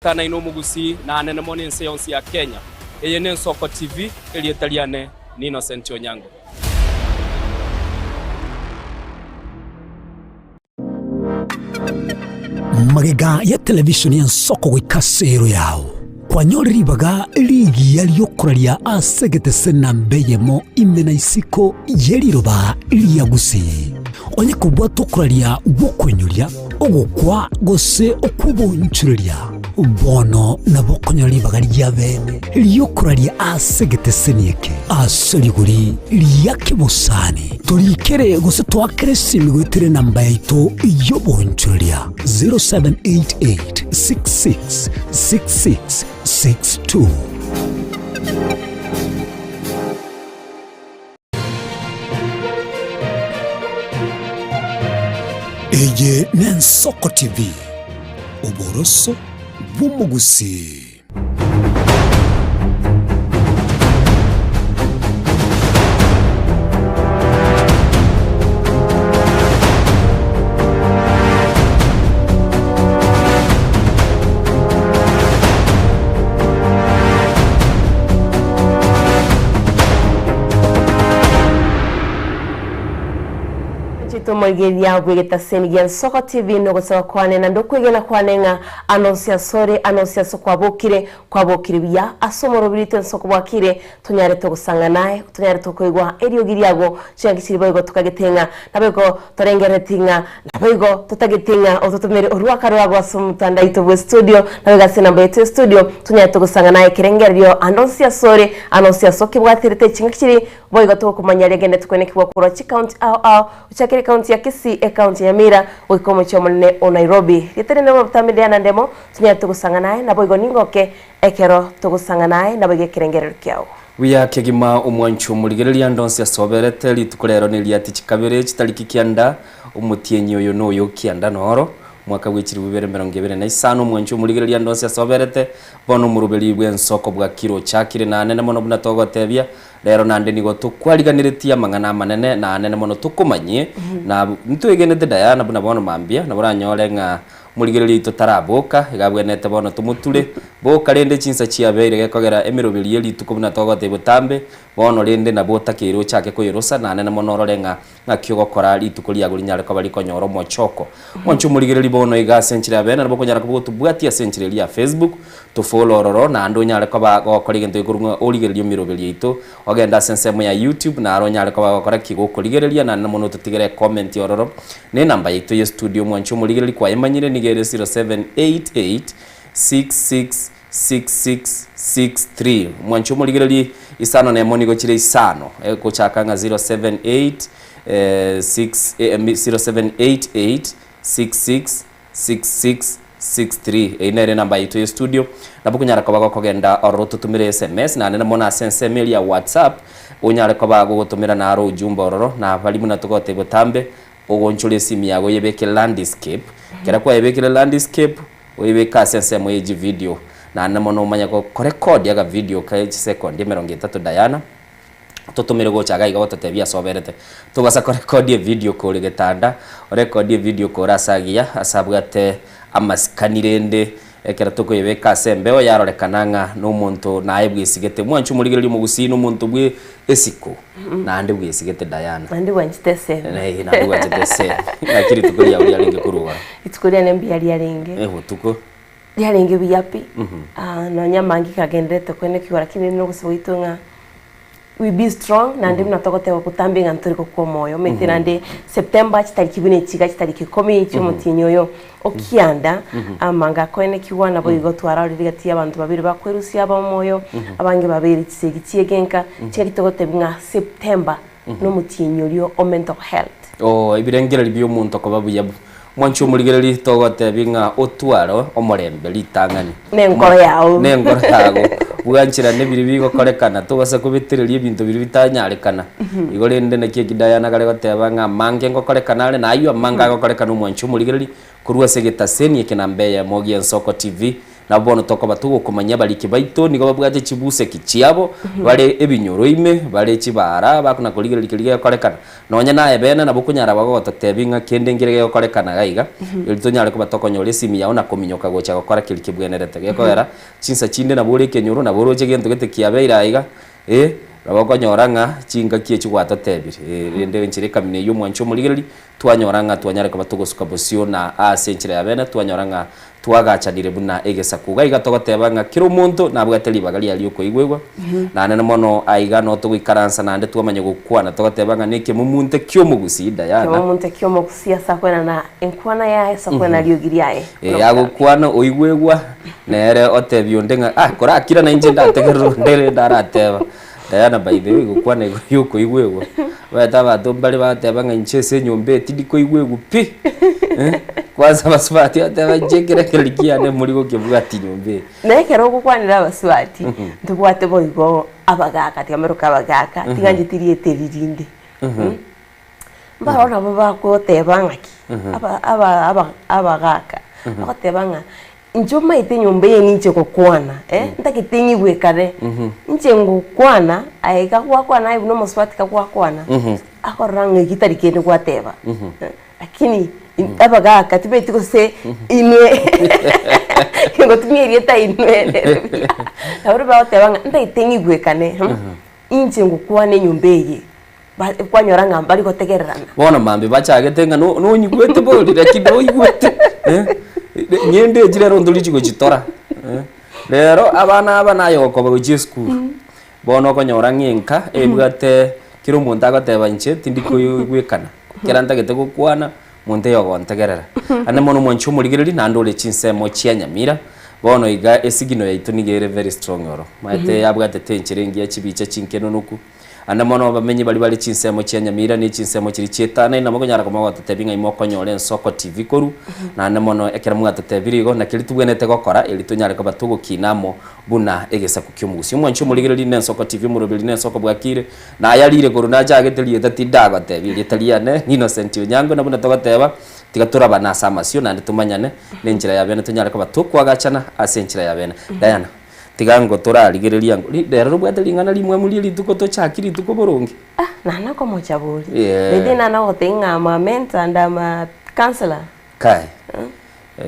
Tanaine omogusii na anene mono ense yonsi ya Kenya. Eye n'Ensoko TV, erieta riane n'Innocent Onyango. Magega ya televishoni y'ensoko goika ase ero yao, kwanyore ribaga rigiya ri'okoraria ase egetese namba eyemo ime na isiko ye riroba ria Gusii. Onye kobwata okoraria gw'okoinyoria, ogokwa gose okw'oboonchoreria, bono nabo okonyora ribaga ria bene ri'okoraria ase egeteseni eke ase rigori ria kebosani. Torikere gose toakere esimi goetera enamba yaito y'oboonchoreria 0788 66 66 62. Eye n'Ensoko TV, oboroso bw'omogusii. Nchete omorigereria bw'egetaseni gia Nsoko TV nogosaba kwane naende okwegena kwane ng'a ande onsi asore, ande onsi ase kwabokire, kwabokire buya ase omorobiri oito Nsoko bwakire, tonyarete ogosang'ana aye, tonyarete okoigwa eriogi riago, chingaki chiria boigo tokagete ng'a naboigo torengerereti ng'a Naboigo totagete ng'a ototomere orwaka rwago ase omotandao oito bwe studio, naboigo ase enamba yaito ya studio, tonyare togosang'ana aye ekerengererio ande onsi asore, ande onsi ase okebwaterete chingaki chiria, boigo togokomanya aria gende tokoenekigwa korwa chicounty ao ao, gochakera ecounty ya Kisii, ecounty ya Nyamira, goika omochie omonene o Nairobi. Rieta rinde botambe Diana Ndemo, tonyare togosang'ana aye, naboigo ningoke ekero togosang'ana aye, naboigo ekerengererio kiao. Buya kegima omwancho omorigereria ande onsi ase oberete, rituko rero neriati chikabere chitariki kianda, omotienyi oyo noyo kianda noro, omwaka bwe chilifu ibere emerongo ebere na isano, omwancho omorigereria ande onsi ase oberete, bono omoroberi bw'ensoko bwakire ochakire na anene mono buna togotebia, rero naende nigo tokwariganeretie amang'ana amanene na anene mono tokomanyie, na ntwegenete Diana buna bono mambia, nabo oranyore ng'a Morigererie oito taraboka, iga abwenerete bono tomoture. Boka rende chinsa chiabeire gekogera emeroberi ye rituko buna togotebia botambe, bono rende nabo otakeire ochake koyerosa, naende mono orore ng'a ng'aki ogokora rituko riago rinyare koba rikonyora omochoko. Mwanche omorigererie bono iga ase enchera ya bene nabo okonyara koba gotobwatia ase enchera eria ya Facebook, tofollow ororo naende onyare koba gokora egento gekorwa ng'a origererie emeroberi yaito, Ogende ase ensemo ya YouTube naro onyare koba gokora ki gokorigereria naende mono ototigere ecomment ororo ne enamba yaito ye studio mwanche omorigereri kwayemanyire nigo ere 0788666663 mwanche omorigereri isano na emo nigo chire isano egochaka ng'a 078 6 0788 66 6663 Eyio nere enamba yaito ye studio. Nabo okonyara koba gokogenda ororo ototomere sms naende na mono ase ensemo eria ya WhatsApp onyare koba gogotomera naro ujumbe ororo na baria buna togotebia botambe ogonchore esimi yago oyebeke landscape. Ekero kwayebekire landscape oyebeke ase ensemo ye chivideo naende mono omanye korekodi akavideo ka chisekondi emerongo etato Diana. Totomire gocha iga iga gototebia ase oberete. Tobasa korekodia evidio kore getanda, orekodie evidio kore ase agiya, ase abwate amasikani rende ekero tokoyebeka ase embeo yarorekana ng'a nomonto naye bwesigete. Mwanche omorigereria omogusii nomonto bwe esiko naende bwesigete Diana. Naende bwanchete esemi. Eh, naende bwanchete esemi. Naki rituko riao riarenge korwa igoro? Rituko riane mbuya riarenge. Eh, botuko. Riarenge buya pi, nonya amange kagenderete koenekigwa lakini nogosaba gwaito ng'a we be strong naende buna togoteba botambe ng'a ntori gokwa omoyo. Omanyete naende September chitariki buna echi iga chitariki ikomi chia omotienyi oyo okianda, amange akoenekigwa nabo igo twarorire gati ya abanto babere bakwerusia aba omoyo, abange babeire chisegi chiegenka, chingaki togotebia ng'a September nomotienyi oria o mental health. Oo, ebirengererio bi'omonto koba buya. Mwanche omorigereria togotebi ng'a otware omorembe ritang'ani. Nenkoro yao. Nenkoro yago. Bwancherane biria bigokorekana, tobasa kobetereria ebinto biria bitanyarekana. Igo rende naki eki Diana kare goteba ng'a amange ngokorekana are, na ayio amange agokorekana omwanche omorigereria, korwa ase egetaseni eke namba eyemo gi'Ensoko TV. Nabo bono tokoba togokomanyia abariki baito nigo babwate chibuseki chiabo, bare ebinyoro ime, bare chibaara, bakona korigereria keria gegokorekana. Nonya naye bene nabo okonyara bagogototebia ng'a kende nkere gegokorekana iga iga, erio tonyare koba tokonyora esimi yao na kominyoka gocha gokora keria kebwenerete. Gekogera chinsa chinde nabo ore ekenyoro, nabo oroche gento gete kiabeire aiga, eh, nabo okonyora ng'a chingaki echi gwatotebirie. Eh, rende enchera ekamina eyio omwanche omorigereria, Twanyora ng'a twanyare koba togosuka bosio na aase enchera ya bene, twanyora ng'a twagachanire buna egesaku. Iga iga togoteba ng'a kera omonto nabwate ribaga riaye ri'okoigwegwa, naende mono aiga noo togoikaransa naende twamanya gokwana, togoteba ng'a nekemomunte ki'omogusii, Diana. Kemomunte ki'omogusii ase akoenana enkwana yaye, ase akoenana riogi riaye. Ee, agokwana oigwegwa, nere otebia onde ng'a ah, korakira nainche ndategerere onde rende arateba. Diana by the way gokwana igoro ya okoigwegwa, omanyete abanto mbare bagoteba ng'a inche ase enyomba eye tindi koigwegwa pi, eh, kwanza abasubati bateba inche ekerekereri kiane mori gokebwatia nyomba eye. Na ekero ogokwanera abasubati, ntobwate boigo abagaka, tiga mbaroke abagaka, tiga nchete rieta eri rinde, Mbarabwo nabo bagoteba ng'aki, aba aba aba abagaka, bagoteba ng'a Inche omanyete enyomba eye ninche gokwana, eh, ntagete ng'igwekane. Inche ngokwana, aye iga gwakwana aye buna omosubati iga gwakwana, akorora ng'a eki tari kende gwateba. Eh, lakini in- abagaka tibaeti gose inwe ngotumia erieta inwe nere buya. Nabo riria bagoteba ng'a ntagete ng'igwekane, inche ngokwana enyomba eye, ba kwanyora ng'a mbari gotegererana. Bono mambia bachagete ng'a no- nonyigwete bori lakini noigwete eh, ng'ende echi rero ntorichi gochitora eh. Rero abana aba naye ogokoba gochia esukuru, bono okonyora ng'a enka ebwate kera omonto agoteba inche tindi koigwekana, kera ntagete gokwana monto oyo ogontegerera. Ande mono mwanche omorigereria naende ore chinsemo chia Nyamira, bono iga esigino yaito nigo ere very strong oro, omanyete yabwatete enchera engiya chibicha chinkenonoku. Ande mono abamenyi baria bare chinsemo chia Nyamira ne chinsemo chiria chietanaine nabo okonyara koba mogototebia ng'a imokonyora ensoko TV korwa, naende mono ekero mwatotebirie igo naki ritubwenerete gokora eri tonyare koba togokina amo buna egesaku ki'omogusii. Omwanchi omorigereria nensoko TV omoroberi nensoko bwakire, nayarire korwa nachagete rieta tindagotebia erieta riane Innocent Onyango na buna togoteba tiga torabane ase amasio naende tomanyane nenchera ya bene tonyare koba tokoagachana ase enchera ya bene. Diana. Tiga ngo torarigereria ngo ri rero robwate ring'ana rimwamu rie rituko tochaki rituko boronge. Ah, nana komocha bori. Yeah. By the way nana gotebia ng'a I'm a mentor and I'm a counselor. Kai.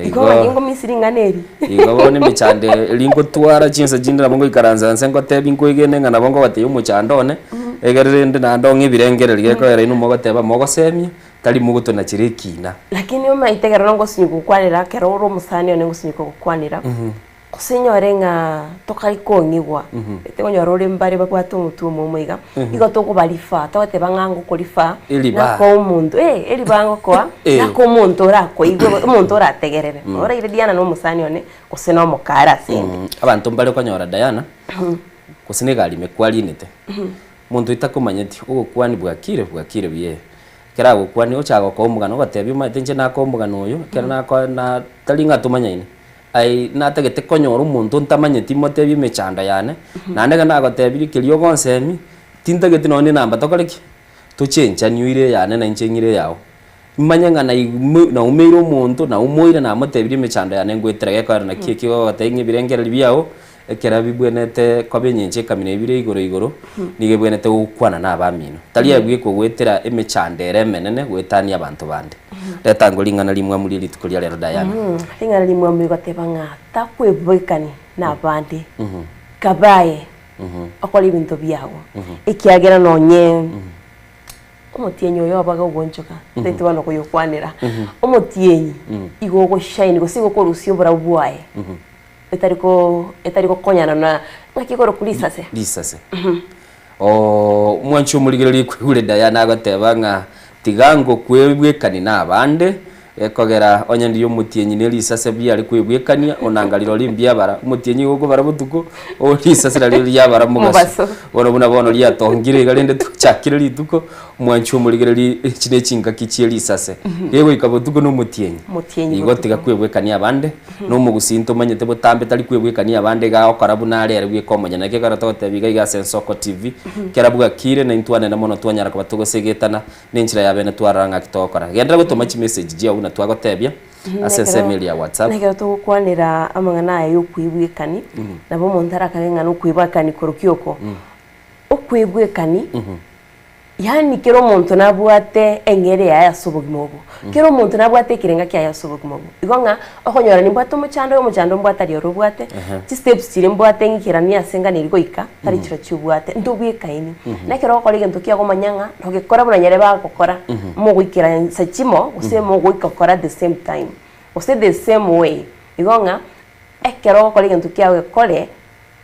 Igo ng'a ningo miss ring'ana eri. Igo bono emechando eri ngotwara chinsa chinde nabo ngoikaransa nse ngotebi nkoegene ng'a nabo ngogotebia omochando one, egere rende naende ong'e ebirengererio gekogera inwe mogoteba mogosemia, tari mogotonachera ekina. Lakini omanyete ekero ngosinywa gokwanera, ekero ore omosani one ngosinywa kogokwanera, Gose inyore ng'a tokari kong'igwa, tigonyora ore mbare babwate omotwe omomo iga, igo tokoba refer, togoteba ng'a ngoko refer, Eriba. nakoa omonto eh, eriba ngokoa, Eh. nakoa omonto orakoigwe, omonto orategerere. Oraire Diana na omosani one, gose na omokare ase inde. Abanto mbare okonyora Diana, gose na egari ime kwarinete, omonto otakomanyeti, ogokwania bwakire bwakire buya. Ekero agokwania ocha gokoa omogano ogotebia omanyete inche nakoa omogano oyo, ekero nakoa na tari ng'a tomanyaine. Aye natagete konyora omonto ntamanyeti motebie emechando yane, naende ekero nagotebirie keria ogonsemia, tintageti nonye na enamba tokore ki? Tochenchani oire eyane na inche ng'ire eyao. Manye ng'a naigme naumeire omonto, naumoire namotebirie emechando yane ngoetera gekoera naki ekio ogotebia ng'a ebirengererio biago, ekero bibwenerete koba enyencho ekamina ebire igoro igoro, nigo ebwenerete gokwana na abamino. Tari abwo ekogoetera emechando ere emenene goetania abanto bande. Reta ango ring'ana rimwamu rie rituko ria rero Diana. Ring'ana rimwamu rigoteba ng'a takwebwekani nabande, kabaye okore ebinto biago, ekiagera nonye omotienyi oyo obaga ogoonchoka, tari bono koyokwanera, omotienyi igo ogoshine gose igo okorusia oborabu bwaye. Etari ko etari gokonyana na ng'aki ekorokwa risase. Risase. Oo, omwanchi omorigereria kwaigure Diana agoteba ng'a tiga ngokwebwekani na abande, gekogera onye ndiria omotienyi ne risase biare kwebwekania, onanga rirorio mbiabara, omotienyi igo okobara botuko, o risase nario riabara mogaso. Mobaso. Bono buna bono riatongire iga rende twachakire rituko, Omwanchi omorigereria echi ne chingaki chie risase, gegoika botuko na omotienyi. Omotienyi Igo botuko. tiga kwebwekania abande, na omogusii ntomanyete botambe tari kwebwekania abande iga agokora buna are ere bweka omonyene. Naki ekero togoteba iga iga ase Ensoko TV, kera bwakire na intwanene mono twanyara koba togosegetana, na enchera ya bene twarora ng'aki togokora. Genderera gotoma chimessage chiao buna twagotebia. Ase ensemo eria ya WhatsApp. Nekero togokwanera amang'ana aya y'okwebwekani, nabo omonto arakage ng'a nokwebwekani korokio oko. Okwebwekani, yaani kera omonto nabwate eng'ere yaye ase obogima obo. Kera omonto nabwate ekerenga kiaye ase obogima obo. Igo ng'a, okonyora nimbwate omochando oyo, omochando mbwate aria ore obwate, chisteps chiria mbwate ng'ikeranie ase nganeri goika, tari chirochio obwate, ntobwekaini. Na ekero ogokora egento kiago omanye ng'a nogekora buna nyarebe agokora, mogoikera nsa chimo, gose mogoika gokora at the same time, gose the same way. Igo ng'a, ekero ogokora egento kiago gekore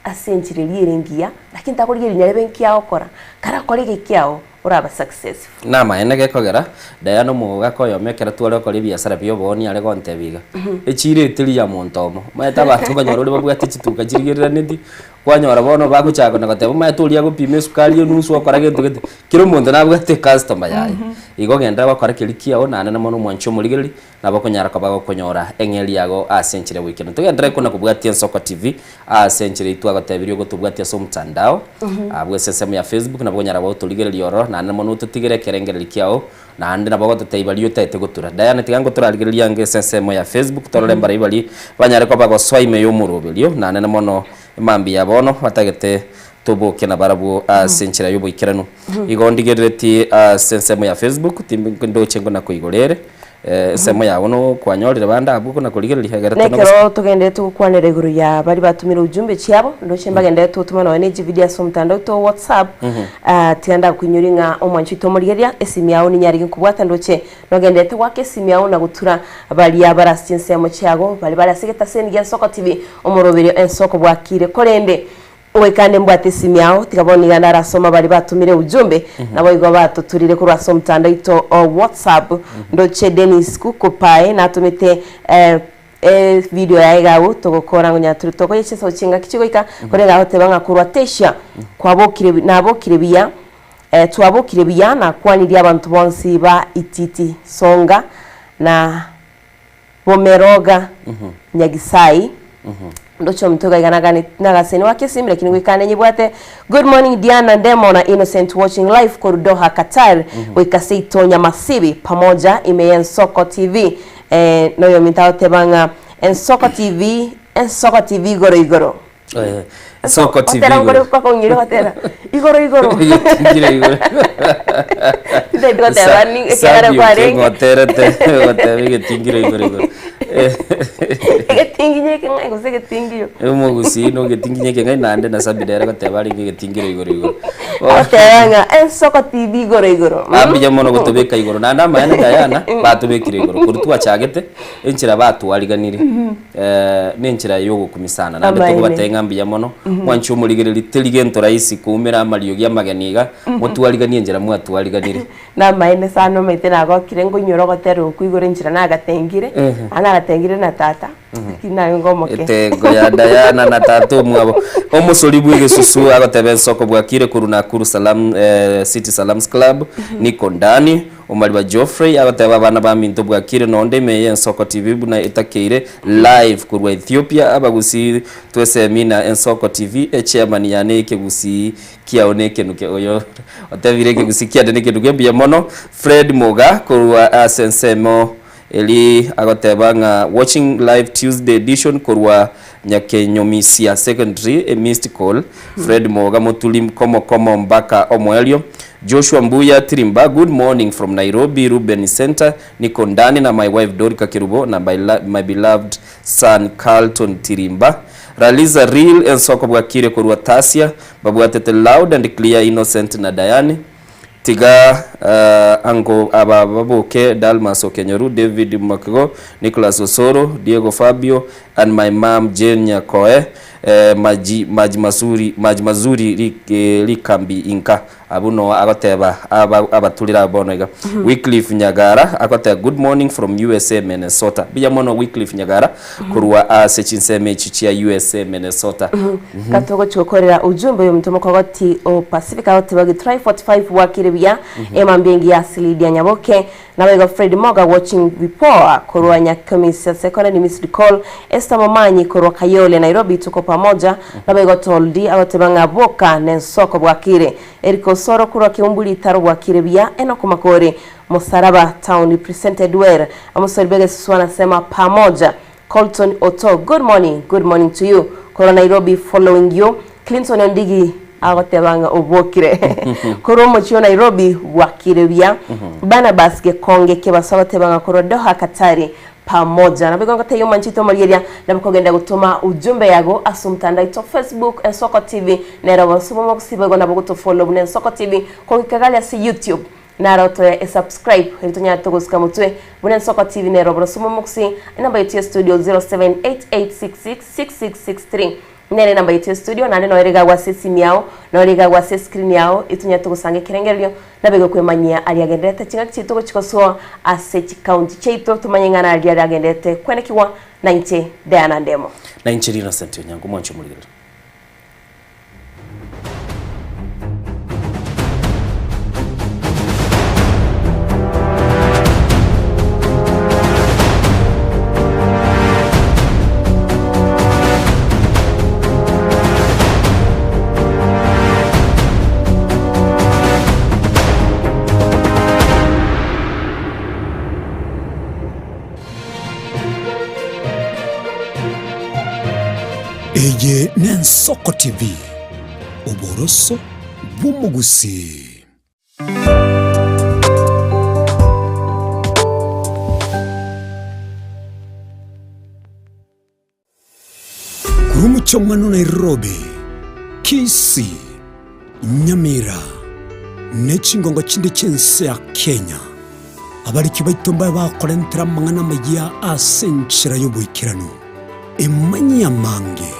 ase enchera eria ere engiya, lakini takorigereria nyarebe nki agokora, karakore eke kiago, oraba successful. Namaene gekogera, Diana omogaka oyomo ekero tware gokora ebiasara bia oboonia are gontebia iga, Echiro eye teri ya monto omo. Omanyete abanto okonyora ore babwate chituka chirigereraneti, kwanyora bono bagochaka na goteba omanyete oria agopima esukari enusu okora gento gete, kera omonto nabwate ecustomer yaye. Igo genderera gokora keria kiago naende na mono omwanchi omorigereria, nabo okonyara koba gokonyora eng'eria yago ase enchera ya goikeranu. Togenderere kona kobwatia Ensoko TV ase enchera eyio twagotebirie ogotobwatia ase omotandao, abwo ase ensemo ya Facebook nabo okonyara gotorigereria ororo naende mono ototigere ekerengererio kiao naende nabo ogototebia baria otagete gotura. Diana tiga ngotorarigereria ange ase ensemo ya Facebook torore mbaria baria banyare koba gosoa ime y'omoroberio naende mono mambia bono batagete toboke nabarabwo ase enchera y'oboikeranu. Igo ndigereretie ase ensemo ya Facebook timbi ndoche ngona koigora ere ensemo yao no kwanyorire bande abwo kona korigereria egere tona gose. Nekero togenderete gokwanera igoro ya baria batomire ujumbe chiabo, ndoche mbagenderete gotoma nonya ne chividio ase omotandao oito o WhatsApp, tiga ndakoinyorie ng'a omwanchi oito omorigereria, esimi yao ninyarenge kobwata ndoche nogenderete goaka esimi yao na gotura baria bare ase chinsemo chiago, baria bare ase egetaseni gia Ensoko TV, omoroberio Ensoko bwakire. Korende Goika ande mbwate esimi yao, tiga bono nigo ndarasoma baria batomire ujumbe, naboigo batoturire korwa ase omotandao oito o WhatsApp. Ndoche Dennis Kukupae natomete eh, eh, video yaye iga abwo togokora ngonya tore tokoyecha ase chingaki chigoika, korende agoteba ng'a korwa Tesha kwabokire nabokire buya eh, twabokire buya nakwanirie abanto bonsi ba Ititi Songa na Bomeroga, Nyagisai, ndoche omonto iga iga nagane nagaseni wake esimi lakini goika ande nyebwate. Good morning Diana Ndemo na Innocent watching live koru Doha Qatar goika seito Nyamasibi pamoja ime ya Ensoko TV. Eh, noyominto agoteba ng'a Ensoko TV, Ensoko TV igoro igoro. Eh, Ensoko TV Otera igoro. nkore kwakong'ire gotera igoro igoro. Egetingire igoro. Titaiti goteba ni ekiagera kwarenge. Ngoterete goteba egetingire igoro igoro. Egetinginyo ekeng'ai gose egetingio. Omogusii no egetinginyo ekeng'ai naende na Sabina ere goteba arenge egetingire igoro igoro. Agoteba ng'a Ensoko TV igoro igoro. Ah, mbuya mono gotobeka igoro naende amaene Diana batobekire igoro korwa twachagete enchera batwariganire Nenchera y'ogokumia sana, naende Amaene. tokobatebia ng'a mbuya mono. Mwanche omorigereria, teri gento rahisi koumera amariogi amageni iga, motwariganie enchera mwatwariganire. Namaene sana omanyete nagokire nkoinyora ogotera okwo igoro enchera nagatengire, naende nagatengire na tata, lakini naye ngomoke. Etengo ya Diana na tata omwabo. Omosori bw'egesusu agoteba ensoko bwakire korwa Nakuru Salam, eh, City Salams Club, niko ndani. Omariba Geoffrey agoteba abana baminto bwakire nonde ime y'Ensoko TV buna etakeire live korwa Ethiopia abagusii twesemi na Ensoko TV echairman yane ekegusii kiao nekenuke oyo otebire ekegusii kiane nekenuke mbuya mono Fred Moga korwa ase ensemo eri agoteba ng'a watching live Tuesday edition korwa Nyakenyomisia Secondary a missed call Fred Moga Moturi komo komo mpaka omoerio Joshua Mbuya Tirimba good morning from Nairobi Ruben Center niko ndani na my wife Dorika Kerubo na my beloved son Carlton Tirimba Raliza Real ensoko bwakire korwa Tasia babwatete loud and clear Innocent na Diane Tiga ango aba baboke, Dalmas Okenyoru, David Makigo, Nicholas Osoro, Diego Fabio and my mum Jane Nyakoe, maji maji mazuri maji mazuri rikambi inka. Abwo noo agoteba aba abaturire aba bono iga. Wycliffe Nyagara agoteba good morning from USA Minnesota. Mbuya mono Wycliffe Nyagara korwa ase chinsemo echi chia USA Minnesota. Gatogochia gokorera ujumbe oyo omonto omokogoti o Pacific agoteba Githurai 45 bwakire buya emambia engiya ase Lydia Nyaboke naboigo Fred Moga watching vipoa korwa Nyakomisia Secondary missed call Esther Momanyi korwa Kayole Nairobi tuko pamoja. pamoja, naboigo Toldi agoteba ng'a boka nensoko bwakire. Eric Osoro korwa Keumbu Ritaro bwakire buya, Enock Makori Mosaraba Town represented well, Omosori bw'egesuswa anasema pamoja. Colton Oto good morning, good morning to you korwa Nairobi following you. Clinton Ondigi agoteba ng'a obokire korwa omochie o Nairobi bwakire buya. Barnabas Gekonge Kebaso agoteba ng'a korwa Doha Katari pamoja. Nabo igo ngotebia omwanchete omorieria nabo kogenda gotoma ujumbe yago ase omotandao oito Facebook Ensoko TV nero bonsi bome ogosiba igo nabo gotofollow buna Ensoko TV kogika gari ase YouTube naro toe esubscribe erio tonyare togosuka motwe buna Ensoko TV nero oboroso bome ogosi enamba yaito ya studio 0788666663 Nere enamba yaito ya studio naende noyo iga agwo ase esimi yao, noyo iga agwo ase escreen yao, etonyare togosanga ekerengererio, nabe gokwemanyia aria agendererete chingaki chiaito gochia gosoa ase chicounty chiaito tomanye ng'a naria aria agendererete kwenekigwa na inche Diana Ndemo. Na inche Innocent Onyango mwanche omorigereria. Eye n'Ensoko TV, oboroso bw'omogusii. Korwa omochie omwana o Nairobi, Kisii, Nyamira, ne chingongo chinde chi'ense ya Kenya, abariki baito mbabe bakorentera amang'ana amayia ase enchera y'oboikeranu. Emanyie amange,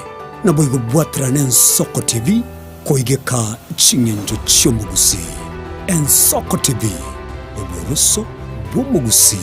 naboigo bwaterane Ensoko TV Koigeka ching'encho chi'omogusii. Ensoko TV, oboroso bw'omogusii.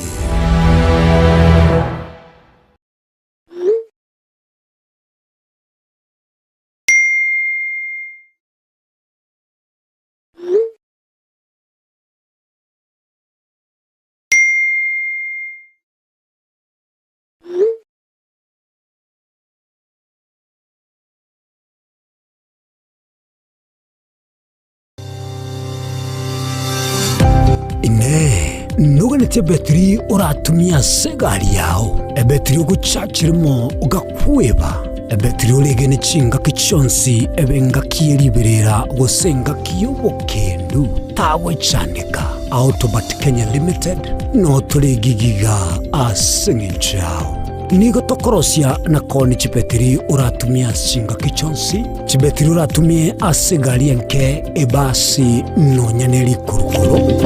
Inee! Noganetie ebetiri oratumie ase egari yao, ebetiri ogochachera imo ogakweba, ebetiri oregene chingaki chionsi ebe engaki ye riberera gose engaki y'obokendu? Tagwechandeka. Autobat Kenya Limited noo tore igigiga ase eng'encho yao. Nigo tokorosia na koonia chibetiri oratumie ase chingaki chionsi, chibetiri oratumie ase egari enke, ebasi, nonya ne rikurukuru.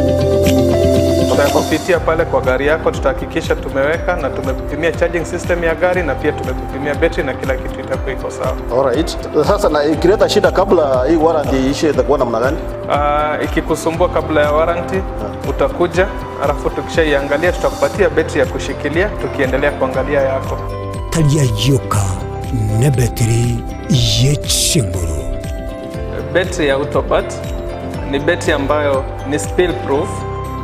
Tutakupitia pale kwa gari yako, tutahakikisha tumeweka na tumekupimia charging system ya gari na pia tumekupimia betri na kila kitu itakuwa iko sawa. Alright. Sasa na ikileta shida kabla hii warranty iishe itakuwa namna gani? Ikikusumbua kabla ya warranty utakuja, alafu tukishaiangalia tutakupatia betri ya kushikilia tukiendelea kuangalia yako. Tari ayio oka, nebetiri ye chinguru. Betri ya Autobat ni betri ambayo ni spill proof,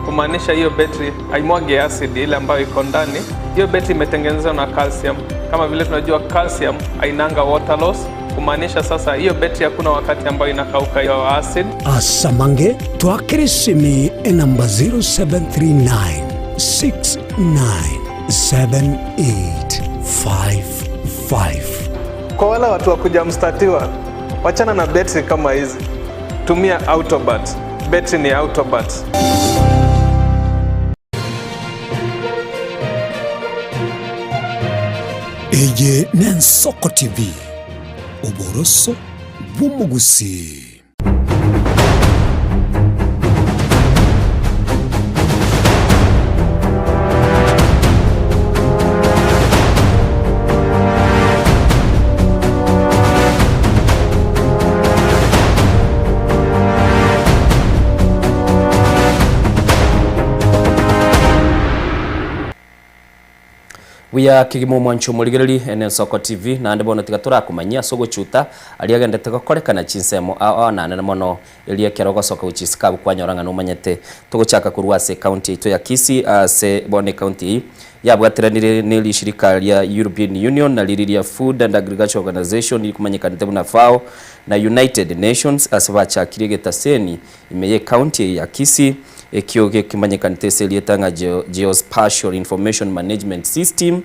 kumaanisha hiyo betri haimwagi acid ile ambayo iko ndani. Hiyo betri imetengenezwa na calcium. Kama vile tunajua calcium hainanga water loss, kumaanisha sasa hiyo betri hakuna wakati ambayo inakauka hiyo acid. Asamange twakere esimi enamba 0739 697855. Kwa wale watu wa kuja mstatiwa, wachana na betri kama hizi, tumia Autobat. Betri ni Autobat. Eye n'Ensoko TV, oboroso bw'omogusii. Buya kegima omwanchi omorigereri ene Ensoko TV, naende bono tiga torakomanyie ase ogochuta aria agendete gokorekana chinsemo ao ao naende mono erio ekero ogosoka gochia isiko abwo kwanyora ng'a nomanyete. Togochaka korwa ase ecounty yaito ya Kisii ase bono ecounty eyio yabwateranire ne rishirika ria European Union na riria ria Food and Agriculture Organization rikomanyekanete buna FAO na United Nations ase bachakirie egetaseni ime ye county eye ya Kisii ekio gekimanyekanete ase erieta ng'a Geospatial Information Management System,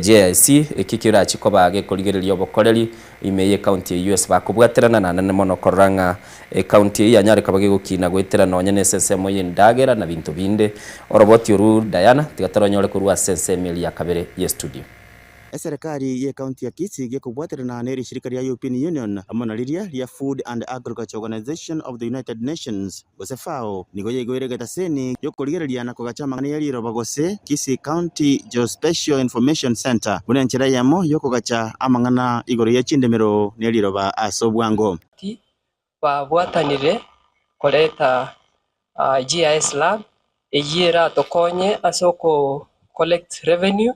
GIS, ekio kerachie koba gekorigereria obokoreri ime ye county eyio ase bakobwaterana naende mono korora ng'a ecounty eyio yanyare koba gegokina goetera nonya nese ensemo y'endagera na binto binde. Oroboti oru Diana tiga toronyore korwa ase ensemo eria ya kabere ye studio. Eserekari y'ecounty ya Kisii gekobwaterana ne rishirika ria European Union amo na riria ria Food and Agriculture Organization of the United Nations, gose FAO, nigo yaigoire egetaseni gi'okorigereria na kogacha amang'ana ye riroba gose Kisii County Geospatial Information Centre buna enchera eyemo y'okogacha amang'ana igoro ye chindemero ne riroba ase obwango. Babwatanire koreta GIS lab eyio eratokonye ase oko collect revenue,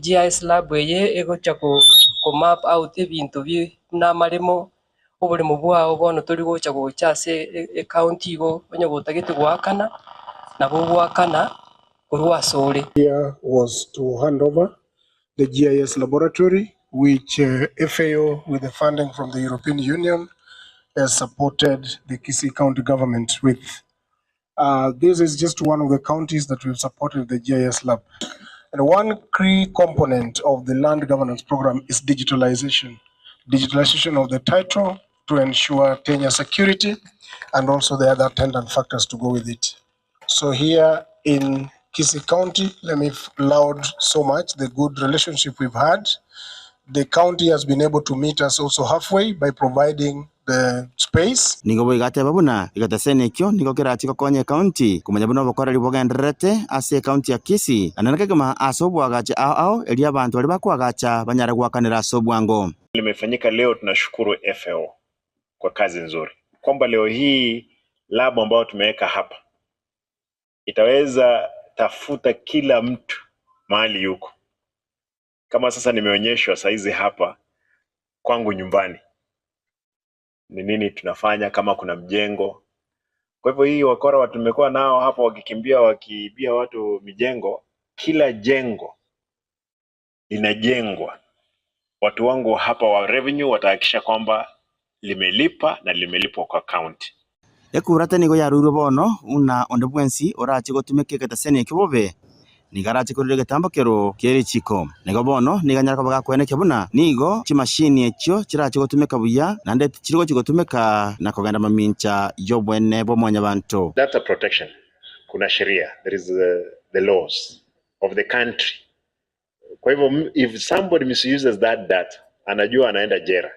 GIS lab eye egocha ko map out ebinto buna amaremo, oboremo bwao bono tori gocha gocha ase ecounty igo onye gotagete goakana, nabo ogoakana korwa asore. Here was to hand over the GIS laboratory which FAO with the funding from the European Union has supported the Kisii County government with. Uh, this is just one of the counties that we've supported the GIS lab. And one key component of the land governance program is digitalization. Digitalization of the title to ensure tenure security and also the other attendant factors to go with it. So here in Kisii County, let me laud so much the good relationship we've had. The county has been able to meet us also halfway by providing the space. Nigo boigo ateba buna egeteseni ekio nigo kerachie gokonya ecounty komanya buna obokoreri bogendererete ase ecounty ya Kisii naende na kegima ase oboagachi ao ao erio abanto baria bakoagacha banyare goakanera ase obwango. Limefanyika leo tunashukuru FAO kwa kazi nzuri kwamba leo hii labu ambayo tumeweka hapa itaweza tafuta kila mtu mahali yuko. Kama sasa nimeonyeshwa saizi hapa kwangu nyumbani ni nini tunafanya, kama kuna mjengo. Kwa hivyo hii wakora tumekuwa nao hapa wakikimbia wakiibia watu mijengo, kila jengo linajengwa, watu wangu hapa wa revenue watahakikisha kwamba limelipa na limelipwa kwa county. Ekurata nigo yaruirwe bono buna onde bwensi orache gotumeka egetaseni ekio bobe, nigo arache korera egetambokero kie richiko. Nigo bono nigo anyare koba gakoenekia buna nigo chimashini echio chirache gotumeka buya, naende tichiri gochia gotumeka na kogenda mamincha y'obwene bwa mwanyabanto. Data protection, kuna sheria, there is the laws of the country. Kwa hivyo if somebody misuses that data, anajua anaenda jera.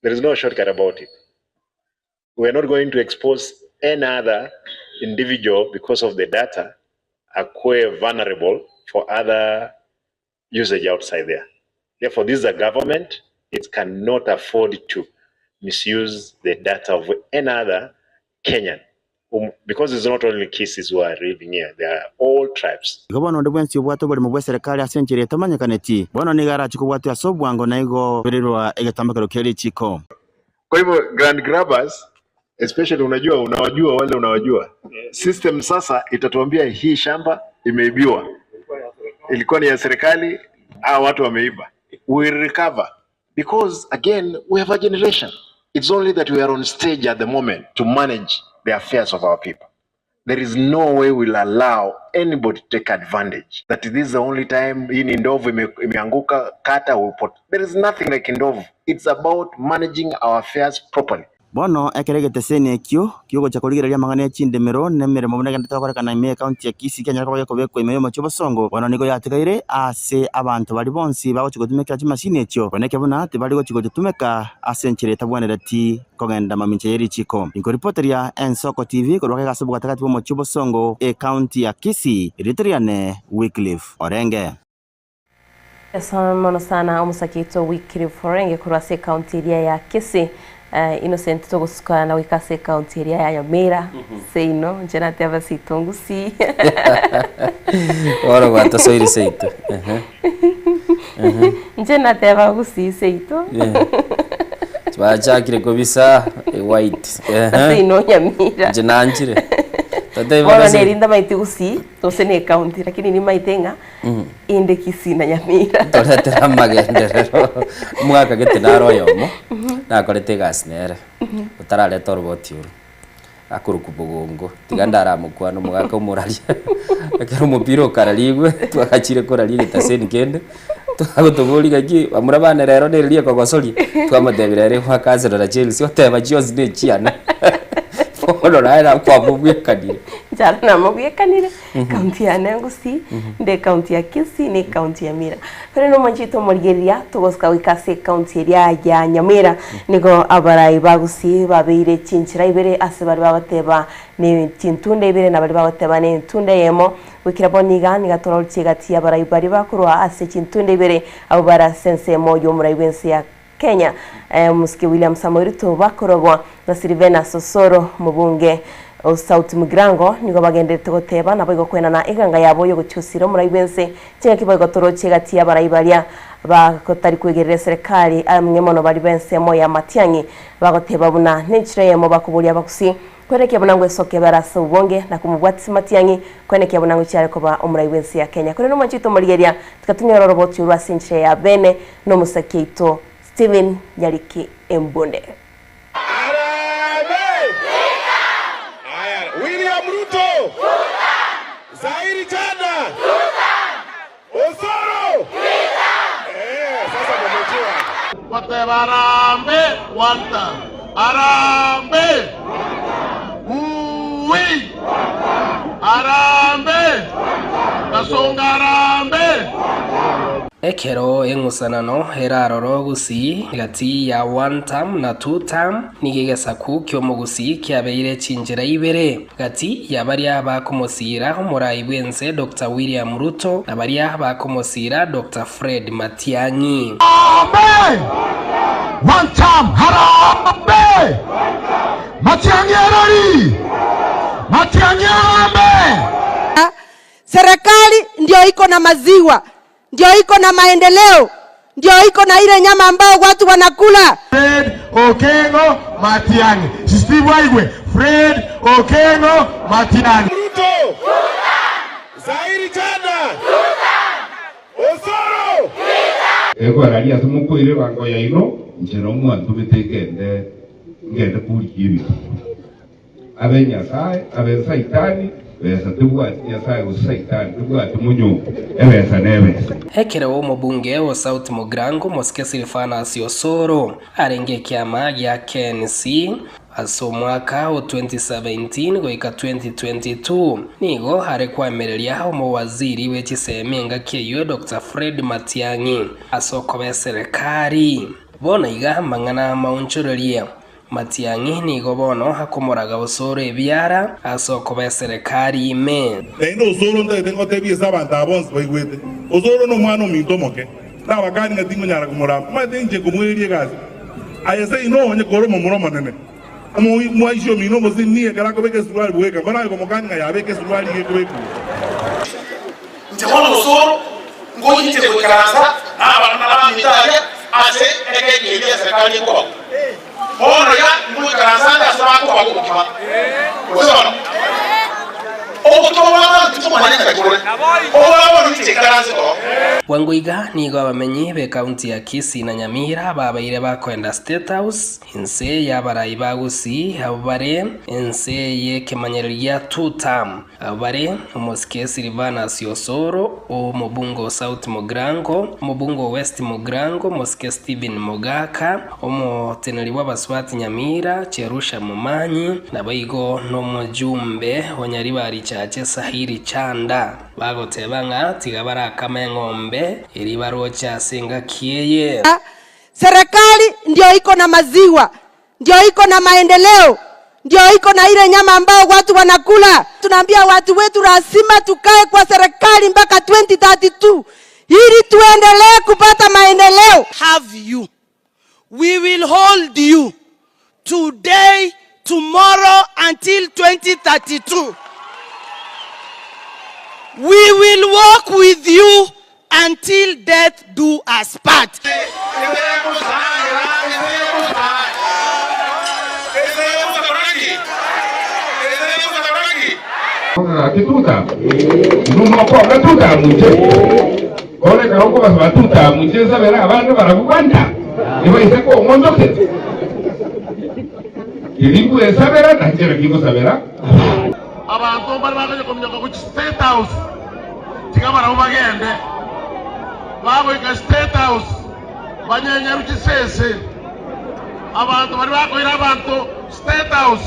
There is no shortcut about it. We are not going to expose any other individual because of the data akuwe vulnerable for other usage outside there. Therefore, this is a government. It cannot afford to misuse the data of any other Kenyan. Because it's not only Kisiis who are living here, they are all tribes. Igo bono onde bwensi obwate oboremo bw'eserekari ase enchera etamanyekaneti, bono nigo arache kobwatia ase obwango na igo kobererwa egetambokero kia richiko. Kwa hivyo grand grabbers especially unajua unawajua wale unawajua. System sasa itatuambia hii shamba imeibiwa, ilikuwa ni ya serikali, hawa watu wameiba. We recover because again we have a generation. It's only that we are on stage at the moment to manage the affairs of our people. There is no way we'll allow anybody to take advantage that this is the only time hii ni ndovu ime, imeanguka kata we put. There is nothing like ndovu. It's about managing our affairs properly. Bono ekero egeteseni ekio kiogocha korigereria amang'ana e chindemero na emeremo buna egenderete gokorekana ime y'ecounty ya Kisii kianyare koba gekobekwa ime y'omochie o Bosongo, bono nigo yatigaire ase abanto baria bonsi bagochia gotumekera chimashini echio, konekia buna tibari gochia gochitumeka ase enchera etabwenereti kogenda mamincha ye richiko. Inkoripoteria Ensoko TV korwa gaiga ase obogatagati bw'omochie o Bosongo, ecounty ya Kisii, erieta riane Wycliffe Orenge. Asante mono sana omosake oito Wycliffe Orenge korwa ase ecounty eria ya Kisii. Innocent togosukana goika ase ecounty eria ya Nyamira seino inche nateba seito ngusii. Bono gwatosoire seito. Ehe. Ehe. Inche nateba gusii seito. Yeah. Bachakire kobisa white. Ehe. Seino Nyamira. Inche nanchire. Totebe Bono bono neri ndamaeti gusii gose ne ecounty lakini nimaete ng'a inde Kisii na Nyamira. Toretera amagenderero omwaka gete naro oyomo nakorete egasi nere otarareta oroboti oro akorokwa Bogongo tiga ndaramokwane omogaka omoraria ekero omopira okararigwe twagachire koraria egetaseni kende twagotoboria ng'aki bamura bane rero nere riekogosoria twamotebia rero egwaka Arsenal na Chelsea oteba chionsi ne echiane bono naye nakwamobwekanire. Inche namobwekanire. Ekaunti yane Gusii, nde ekaunti ya Kisii na ekaunti ya Nyamira. Korende omwanchete omorigereria togosika goika ase ekaunti eria ya Nyamira, nigo abarai ba Gusii babeire chinchera ibere ase baria bagoteba ne chintunda ibere na baria bagoteba ne entunda eyemo. Goikera bono iga niga toroche egati y'abarai baria bakorwa ase chintunda ibere abwo bare ase ensemo y'omorai bw'ense ya Kenya, Omosike William Samoei Ruto bakorogwa na Silvanus Osoro omobunge o South Mugirango nigo bagendererete goteba naboigo koenana eganga yabo yogochusira omorai bwense chingaki boigo toroche egati y'abarai baria bagotari kwegerera eserekari ang'e mono baria b'ensemo ya Matiang'i bagoteba buna nenchera eyemo bakoboria abagusii Kwenekia buna ngwesokia bare ase obonge na komobwatisia matiang'i, kwenekia buna ngochia are koba omorai bw'ense ya Kenya. Korende omwanchi oito omorigereria, tikatonyora oroboti orwo ase enchera ya bene nomosaki oito Stephen Nyariki Embunde. Harambee! Haya, William Ruto! Zairi Chanda! Osoro! Eh, sasa mumejua. Goteba Harambee one term, Harambee! Wuuwi! Harambee! Kasongo Harambee! Ekero eng'usanano erarore ogusii gati ya one term na two term, nigo egesaku ki'omogusii kiabeire chinchera ibere. Gati ya baria bakomosiira omorai bw'ense Doctor William Ruto na baria bakomosiira Doctor Fred Matiang'i. Harambee! One term! Harambee! Matiang'i erori! Matiang'i harambee! Serikali ndio iko na maziwa, ndio iko na maendeleo, ndio iko na ile nyama ambao watu wanakula. Fred Okengo Matiang'i. Steve Waigwe. Fred Okengo Matiang'i. Ruto! Zairi Chanda! Osoro! Ekwararia ase mokoira ebango yaino, inche nomwantomete ngende ngende korigia ebituko. Abe Nyasae, abe Saitani, besa tebwati Nyasae gose Saitani, tebwati monyongo, ebesa nebesa. Ekero omobunge o South Mugirango Mosike Silvanus Osoro arenge ekiama gia KNC ase omwaka o 2017 goika 2022, nigo are koamereria omowaziri bwe chisemi engaki eyio Doctor Fred Matiang'i ase okoba eserekari. Bono iga amang'ana amaonchorerie. Matiang'i nigo bono akomoraga Osoro ebiara ase okoba eserekari ime. Naende Osoro ntagete ngotebie ase abanto aba bonsi baigwete, Osoro nomwana ominto omoke, nabakani ng'a tingonyara komorama. Omanyete inche nkomoeria egasi. Aye seino onye kore omomura omonene, omwaisi omino omosinini ekero akobeka esuruari bweka, mbono aye komokani ng'a yabeka esuruari iga ekobekwa. Inche bono Osoro ngoinche goikaransa nabana baminto aria ase ekeki eria eserekari ekobagwa. Bono iga ngoikaransa ande ase bakobagwa obokima. Gose bono? Obokima bwa abanto tikomanya ng'aki bore. Obora bono inche ikaranse oo. Bwango iga nigo abamenyi b'ekaunti ya Kisii na Nyamira babeire bakoenda State House inse y'abarai ba Gusii abwo bare ense y'ekemanyererio gia Two Term. Abwo bare omosike Silvanus Osoro, omobunge o South Mugirango, omobunge o West Mugirango, omosike Stephen Mogaka, omoteneneri bw'abasubati Nyamira, Cherusha Momanyi, naboigo nomojumbe o Nyaribari Chache Sahiri Chanda, bagoteba ng'a tiga barakame eng'ombe eria baroche ase engaki eye. Serikali ndio iko na maziwa, Ndio iko na maendeleo, ndio iko na ile nyama ambao watu wanakula. Tunaambia watu wetu lazima tukae kwa serikali mpaka 2032 ili tuendelee kupata maendeleo. Have you. We will hold you today, tomorrow until 2032. We will walk with you until death do us part. Gaki tuta numokonga tuta munche bono ekero okobasaba tuta munche nsabere abande barabwo banda nibaise kong'onchokera keri nkwesabera nainche naki ngosabera abande. Abanto mbare bakonya kominyoka gochia State House, tiga barabwo bagende. Bagoika State House, banyenyerwe chisese. Abanto baria bakoira abanto State House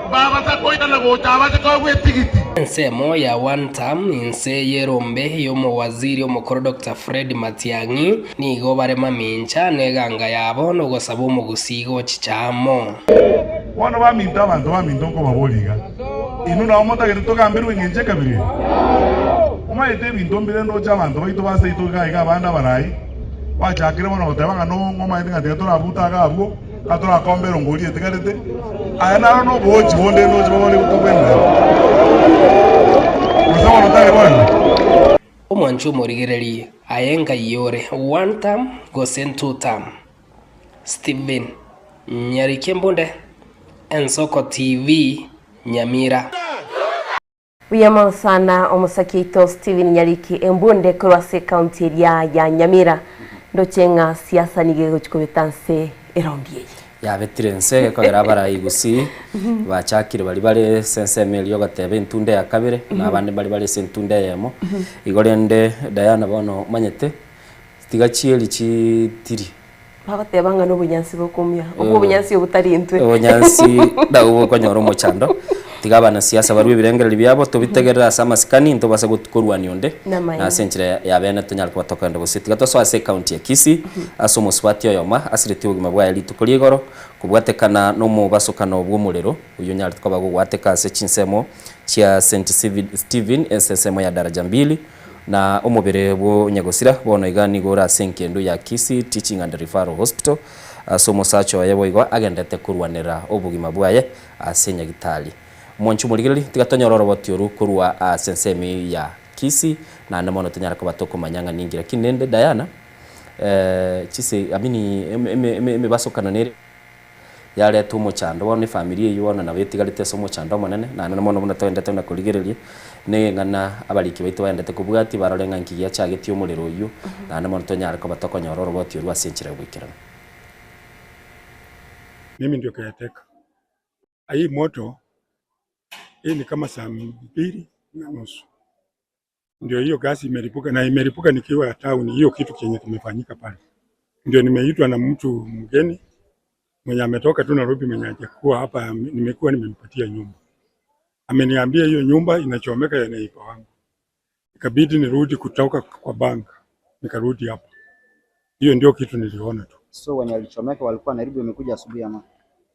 mbabasa koirana gocha abache koegwa etigiti. Ensemo ya One Term inse y'erombe y'omowaziri omokoro Doctor Fred Matiang'i nigo bare mamincha neganga yabo nogosaba omogusii gochicha amo. Bono baminto, abanto baminto nkobaboria iga, Inwe nao motagete togamberwe engencho ekabira eye? Omanyete ebinto mbire ndoche abanto baito ba seito iga iga abande abarai bachakire bono goteba ng'a nong'o omanyete ng'a tiga torabute iga abwo, ng'a torakombe erongo eria etigarete. Aya naro noboochi bonde ndoche babare tobwenerete. Gose bono tari boigo? Omwanchi omorigererie, aye ngai ore, one term gose two term? Stephen Nyariki Embunde, Ensoko TV, Nyamira. Buya mono sana omosaki oito Stephen Nyariki Embunde korwa ase ecounty eria ya Nyamira. Ndoche ng'a siasa nigo egochi kobeta nse eraundi eye. Yabetire nse gekogera abarai gusii bachakire baria bare ase ensemo eria ogoteba entunda ya kabere na abande mbare bare ase entunda eyemo. Igo rende Diana bono omanyete tiga chieri chitiri. Bagoteba ng'a nobonyansi bokomia, obwo obonyansi obwo tari intwe. Obonyansi nabwo bokonyora omochando, tiga abanasiasa barue ebirengererio biabo, tobitegerere ase amasikani, ntobase got korwania onde, Namaene. na ase enchera ya bene tonyare koba tokogenda gose. Tiga tosoe ase ecounty ya Kisii, ase omosubati oyomo asiretie obogima bwaye rituko ria igoro, kobwatekana na omobasokano bw'omorero, oyio onyarete koba gogwateka ase chinsemo chia St Stephen ase ensemo ya Daraja Mbili, Na omobere bw'onyagosira bono iga nigo ore ase engendu ya Kisii Teaching and Referral Hospital, ase omosacha oye boigo agenderete korwanera obogima bwaye ase nyagitari. Mwanche omorigereria, tiga tonyore oroboti oru korwa ase ensemo eyio ya Kisii, naende mono tonyare koba tokomanya ng'a ninki. Lakini rende Diana, chise I mean eme eme emebasokano nere. Yareta omochando, bono efamiri eyio bono nabo etigarete ase omochando omonene, naende mono buna toendete buna korigereria, neng'ana abariki baito baendete kobwatia barore ng'a inki giachagetie omorero oyio, naende mono tonyare koba tokonyora oroboti orwo ase enchera y'oboikeranu. Mimi ndio caretaker. Hii moto hii ni kama saa mbili na nusu ndio hiyo gasi imelipuka, na imelipuka nikiwa town. Hiyo kitu kenye kimefanyika pale, ndio nimeitwa na mtu mgeni mwenye ametoka tu Nairobi, mwenye hajakuwa hapa, nimekuwa nimempatia nyumba, ameniambia hiyo nyumba inachomeka ya neighbor wangu, ikabidi nirudi kutoka kwa bank nikarudi hapa. Hiyo ndio kitu niliona tu. So wenye walichomeka walikuwa Nairobi, wamekuja asubuhi ama?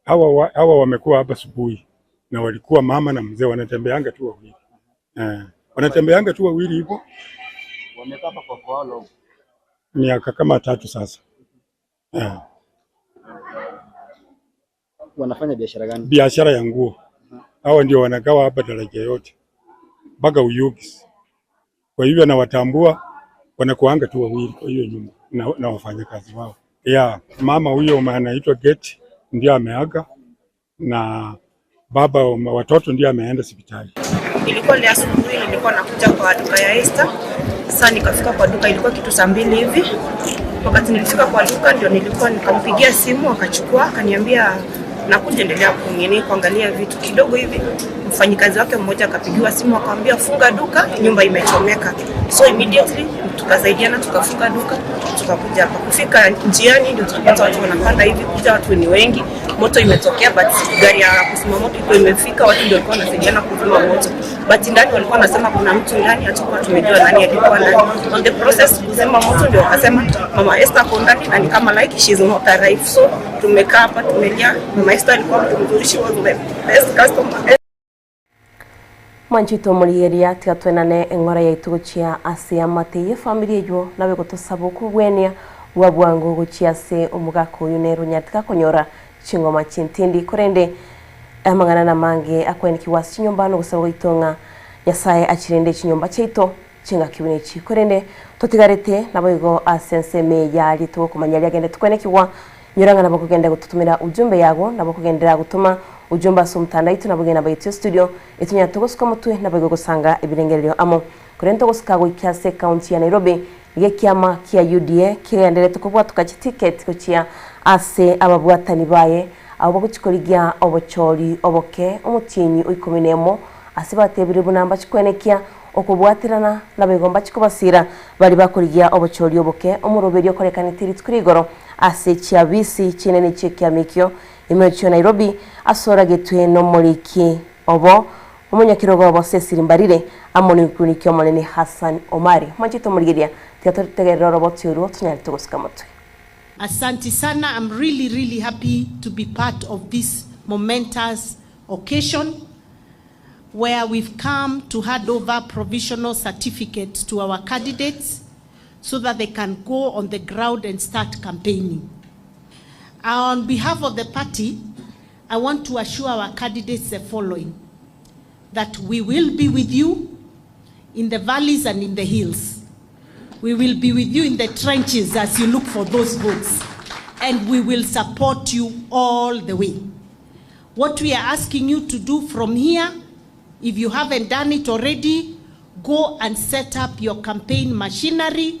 Hawa, wa, hawa wamekuwa hapa asubuhi na walikuwa mama na mzee wanatembeanga tu wawili eh, wanatembeanga tu wawili hivyo Wamekaa hapa kwa for how long? miaka kama tatu sasa eh. Wanafanya biashara gani? Biashara ya nguo. Hawa ndio wanagawa hapa daraja yote mpaka Uyugis. Kwa hivyo nawatambua, wanakuanga tu wawili kwa hiyo nyumba na, na wafanyakazi wao. Ya mama huyo anaitwa Geti ndio ameaga na baba wa watoto ndio ameenda hospitali. Ilikuwa leo asubuhi, nilikuwa nakuja kwa duka ya Esther. Sasa nikafika kwa duka, ilikuwa kitu saa mbili hivi. Wakati nilifika kwa duka ndio nilikuwa nikampigia simu akachukua, akaniambia nakuja, endelea kunini kuangalia vitu kidogo hivi. Mfanyikazi wake mmoja akapigiwa simu akamwambia funga duka, nyumba imechomeka. So immediately tukasaidiana tukafunga duka tukakuja hapa. Kufika njiani ndio tukapata watu wanapanda hivi, kuja watu ni wengi, moto imetokea, but gari ya kuzima moto iko imefika, watu ndio walikuwa wanasaidiana kuzima moto, but ndani walikuwa wanasema kuna mtu ndani, hatukuwa tumejua nani alikuwa ndani. On the process kuzima moto ndio wakasema mama Esther ako ndani na ni kama like she is not alive, so tumekaa hapa tumelia. Mama Esther alikuwa mtu mzuri, she was my best customer. Mwanchete omorigereria, tiga twenane eng'ora yaito gochia ase amate y'efamiri eywo, nabe gotosaba okobwenia bwa bwango gochia ase omogaka oyo nere onyarete gakonyora Chingoma chintindi, korende amang'ana namange akwenekigwa ase chinyomba nogosaba gwaito ng'a Nyasae achirende chinyomba chiaito chingaki buna echi. Korende totigarete naboigo ase ensemo eye ya rituko komanya riagenderete kwenekigwa, nyora ng'a nabo okogenda gototomera ujumbe yago, nabo okogenderera gotoma ujumbe ase omotandao oito nabo genda baitwe studio etonyare togosuka motwe naboigo gosanga ebirengererio amo. Korende togosuka goika ase ekaunti ya Nairobi, nigo ekiama kia UDA kegendererete kobwatoka chitiketi gochia ase ababwatani baye abwo bagochia korigia obochori oboke omotienyi o ikomi nemo ase batebire buna mbachie kwenekia okobwaterana naboigo mbachie kobasira baria bakorigia obochori oboke omoroberio okorekanete rituko ria igoro ase chiabisi chinene chi'ekiama ekio ime ochio Nairobi ase oragetwe nomoriki obo Omonyakerogo obo Cecily Mbarire amo nomokuniki omonene Hassan Omari. Mwanchete omorigeria, tiga totegerere oroboti orwo tonyare togosika motwe. Asanti sana, I'm really really happy to be part of this momentous occasion where we've come to hand over provisional certificates to our candidates so that they can go on the ground and start campaigning. On behalf of the party, I want to assure our candidates the following, that we will be with you in the valleys and in the hills. We will be with you in the trenches as you look for those votes, and we will support you all the way. What we are asking you to do from here, if you haven't done it already, go and set up your campaign machinery,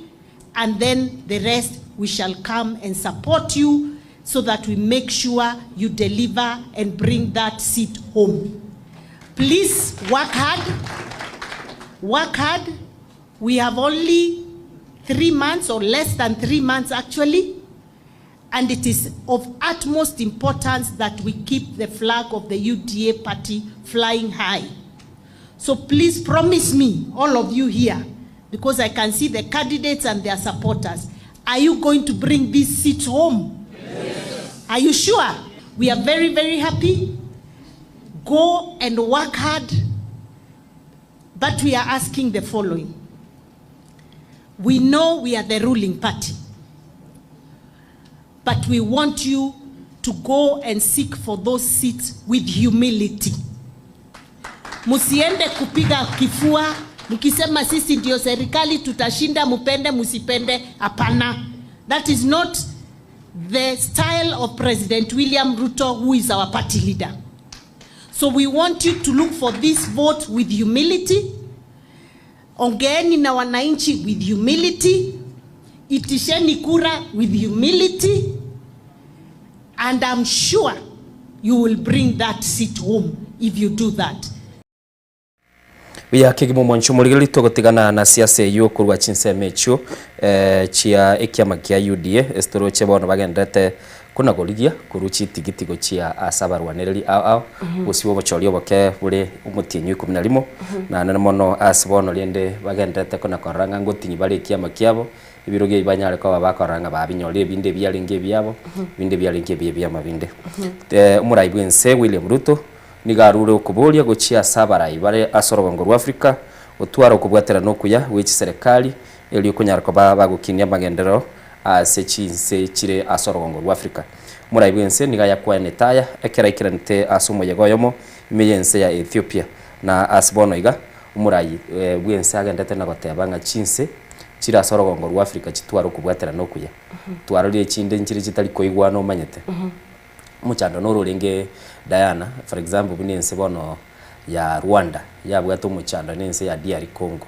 and then the rest we shall come and support you so that we make sure you deliver and bring that seat home. Please work hard. Work hard. We have only 3 months or less than 3 months actually. And it is of utmost importance that we keep the flag of the UDA party flying high. So please promise me, all of you here, because I can see the candidates and their supporters, are you going to bring this seat home? Yes. Are you sure? We are very, very happy. Go and work hard. But we are asking the following. We know we are the ruling party, but we want you to go and seek for those seats with humility. Musiende kupiga kifua mkisema sisi ndio serikali tutashinda, mupende musipende. Hapana, that is not the style of President William Ruto, who is our party leader. So we want you to look for this vote with humility. Ongeeni na wananchi with humility. Itisheni kura with humility. And I'm sure you will bring that seat home if you do that. Buya kegima omwancho omorigereria togotigana na siasa eyio korwa chinsemo echio chia ekiama kia UDA ase toroche bono bagenderete kona korigia korwa chitigiti gochia ase abarwanereri ao ao gosiba obochori oboke bore omotienyi o ikomi na rimo naende mono ase bono rende bagenderete kona korora ng'a ngotinyi bare ekiama kiabo ebirogo ebi banyare koba bakorora ng'a babinyorire ebinde ebiarenge ebiabo ebinde ebiarenge ebi ebiama binde. Omorai bwense William Ruto Nigo arure okoboria gochia ase abarai bare ase orogongo rwa Afrika gotwara okobwaterana okuya gwe chiserekari erio konyara koba bagokinia amagenderero ase chinse chire ase orogongo rwa Afrika. Omorai bw'ense nigo ayakwanete aya ekero aikeranete ase omoyega oyomo ime y'ense ya Ethiopia. Na ase bono iga omorai bw'ense agendete na goteba ng'a chinse chire ase orogongo rwa Afrika chitware okobwaterana okuya. Twarorire chinde nchire chitari koigwana omanyete. Omochando noro orenge Diana, for example buna ense bono ya Rwanda yabwate omochando na ense ya DR Congo.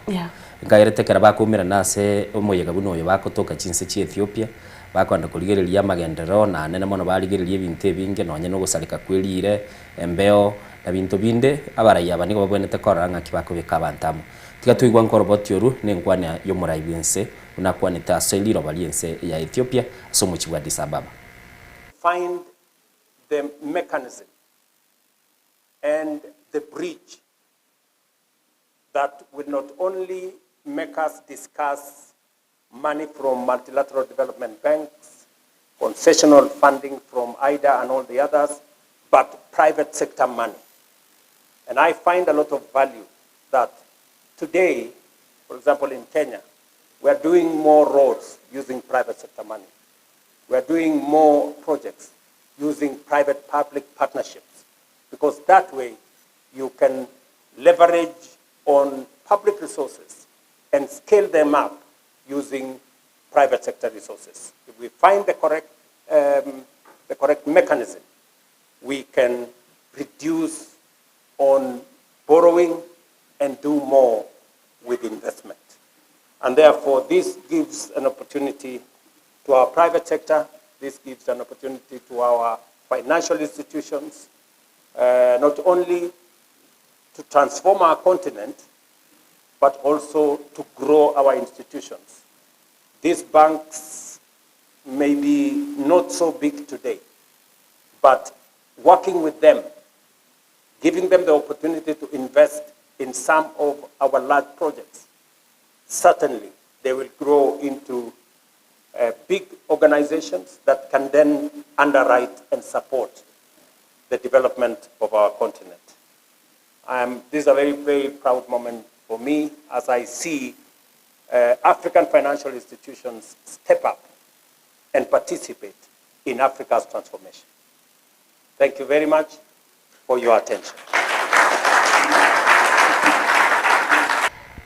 Nkagerete ekero bakoumerana ase omoyega buna oyo bakotoka chinse chia Ethiopia, bakoenda korigereria amagenderero naende mono barigereria ebinto ebinge nonye na ogosareka kwe riire, embeo, na binto binde, abarai aba nigo babwenerete korora ng'aki bakobeka abanto amo. Tiga toigwa nkoroboti orwo na enkwana y'omorai bw'ense buna akwanete ase riroba ri'ense ya Ethiopia ase omochie bwa Addis Ababa. Find the mechanism and the bridge that will not only make us discuss money from multilateral development banks, concessional funding from IDA and all the others, but private sector money. And I find a lot of value that today, for example, in Kenya, we are doing more roads using private sector money. We are doing more projects using private-public partnerships, because that way you can leverage on public resources and scale them up using private sector resources. If we find the correct, um, the correct mechanism, we can reduce on borrowing and do more with investment. And therefore, this gives an opportunity to our private sector, this gives an opportunity to our financial institutions, uh, not only to transform our continent, but also to grow our institutions. These banks may be not so big today, but working with them, giving them the opportunity to invest in some of our large projects, certainly they will grow into uh, big organizations that can then underwrite and support the development of our continent. Um, this is a very, very proud moment for me as I see uh, African financial institutions step up and participate in Africa's transformation. Thank you very much for your attention.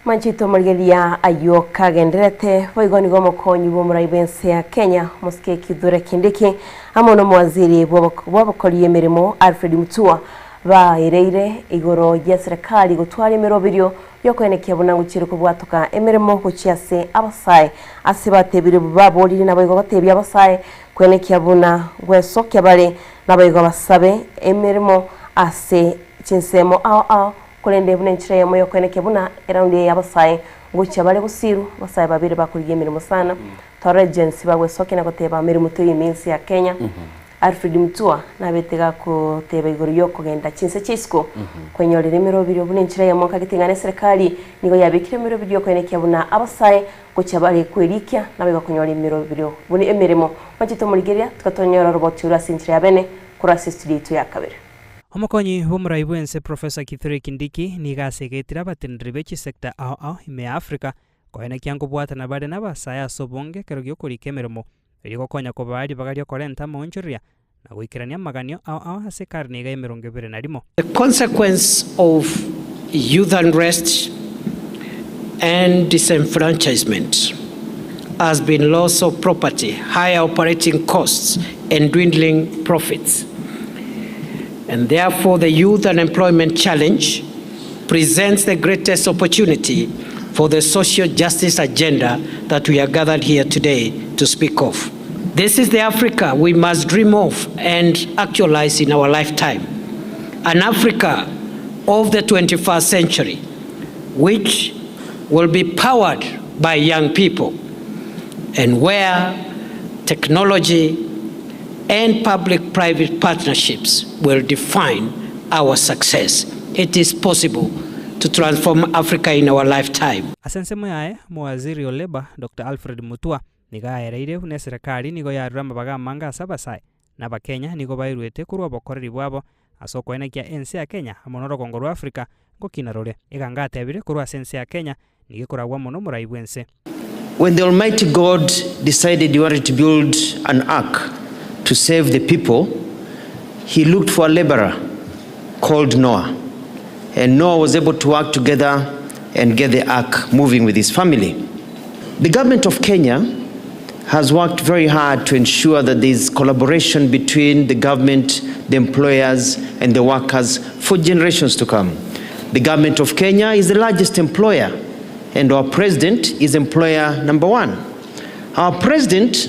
Manchito omorigereria ayio kagendererete boigo nigo omokonyi bw'omorai bw'ense ya Kenya Mosike Kithure Kindiki amo n'omowaziri bw'abakori emeremo Alfred Mutua baereire igoro ya serikali gotwara emeroberio yokoenekia buna gochire kobwatoka emeremo gochia ase abasae ase batebire baborire naboigo gotebia abasae kwenekia buna gwesokia bare naboigo basabe emeremo ase chinsemo ao ao korende buna enchera eyemo yokoenekia buna eraundi eye y'abasae ngochia bare gosiru abasae babere bakorigia emeremo sana tore agency bagwesokia na goteba meremo toiyo ime ense ya Kenya Alfred Mutua nabete gakoteba igoro yokogenda chinse chia isiko kwenyorera emeroberio buna enchera eyemo nkagete ng'a neserikali nigo yabekire emeroberio yokoenekia buna abasae ngochia bare kwerikia naboigo konyora emeroberio buna emeremo Mwanchete omorigereria tigatonyora oroboti oro ase enchera ya bene korwa ase estudio yaito ya kabere. Omokonyi bw'omorai bw'ense Professor Kithure Kindiki nigo asegetire abateneneri be chisecta ao ao ime ya Africa koenekia nkobwatana bare n'abasae ase obonge ekero gi'okorika emeremo erio gokonya kobaa ribaga ri'okorenta amaonchoreria na goikerania amaganio ao ao ase ekarne iga y'emerongo ebere na rimo. The consequence of youth unrest and disenfranchisement has been loss of property, higher operating costs and dwindling profits. And therefore the youth unemployment challenge presents the greatest opportunity for the social justice agenda that we are gathered here today to speak of. This is the Africa we must dream of and actualize in our lifetime. An Africa of the 21st century, which will be powered by young people and where technology and public-private partnerships will define our success. It is possible to transform Africa in our lifetime. Ase ensemo yaye, Omowaziri o Labour, Doctor Alfred Mutua, nigo aereire buna eserekari nigo yarure amabaga amange ase abasae, na Abakenya nigo bairwete korwa obokoreri bwabo ase okoenekia ense ya Kenya amo norogongo rwa Africa ngokina rore. Eganga atebire korwa ase ense ya Kenya nigo ekoragwa mono omorai bw'ense. When the Almighty God decided he wanted to build an ark to save the people, he looked for a laborer called Noah. And Noah was able to work together and get the ark moving with his family. The government of Kenya has worked very hard to ensure that there is collaboration between the government, the employers, and the workers for generations to come. The government of Kenya is the largest employer, and our president is employer number one. Our president,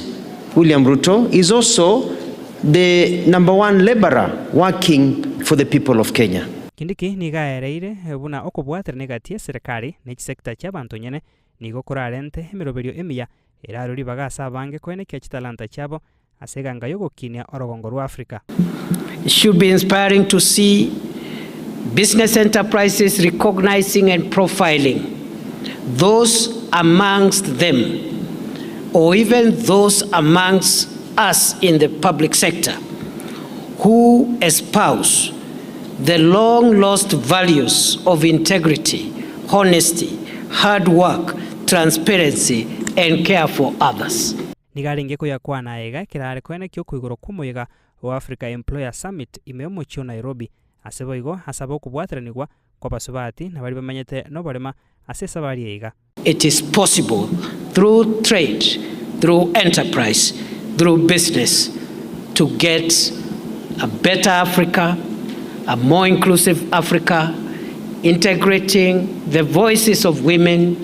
William Ruto, is also the number one laborer working for the people of Kenya. Kindiki nigo aereire buna okobwaterana egati y'eserekari ne chisecta chi'abanto nyene nigo korarente emeroberio emiya erarwe ribaga ase abange koenekia chitalanta chiabo ase eganga y'ogokinia orogongo rwa Africa. It should be inspiring to see business enterprises recognizing and profiling those amongst them or even those amongst us in the public sector who espouse the long lost values of integrity, honesty, hard work, transparency and care for others. Nigo arenge koyakwana aiga ekero are koenekia okoigorwa kw'omoyega o Africa Employer Summit ime y'omochie o Nairobi. Ase boigo asabe okobwateranigwa kw'abasubati na baria bamenyete noborema ase esabari eye iga. It is possible through trade, through enterprise, through business to get a better Africa, a more inclusive Africa, integrating the voices of women,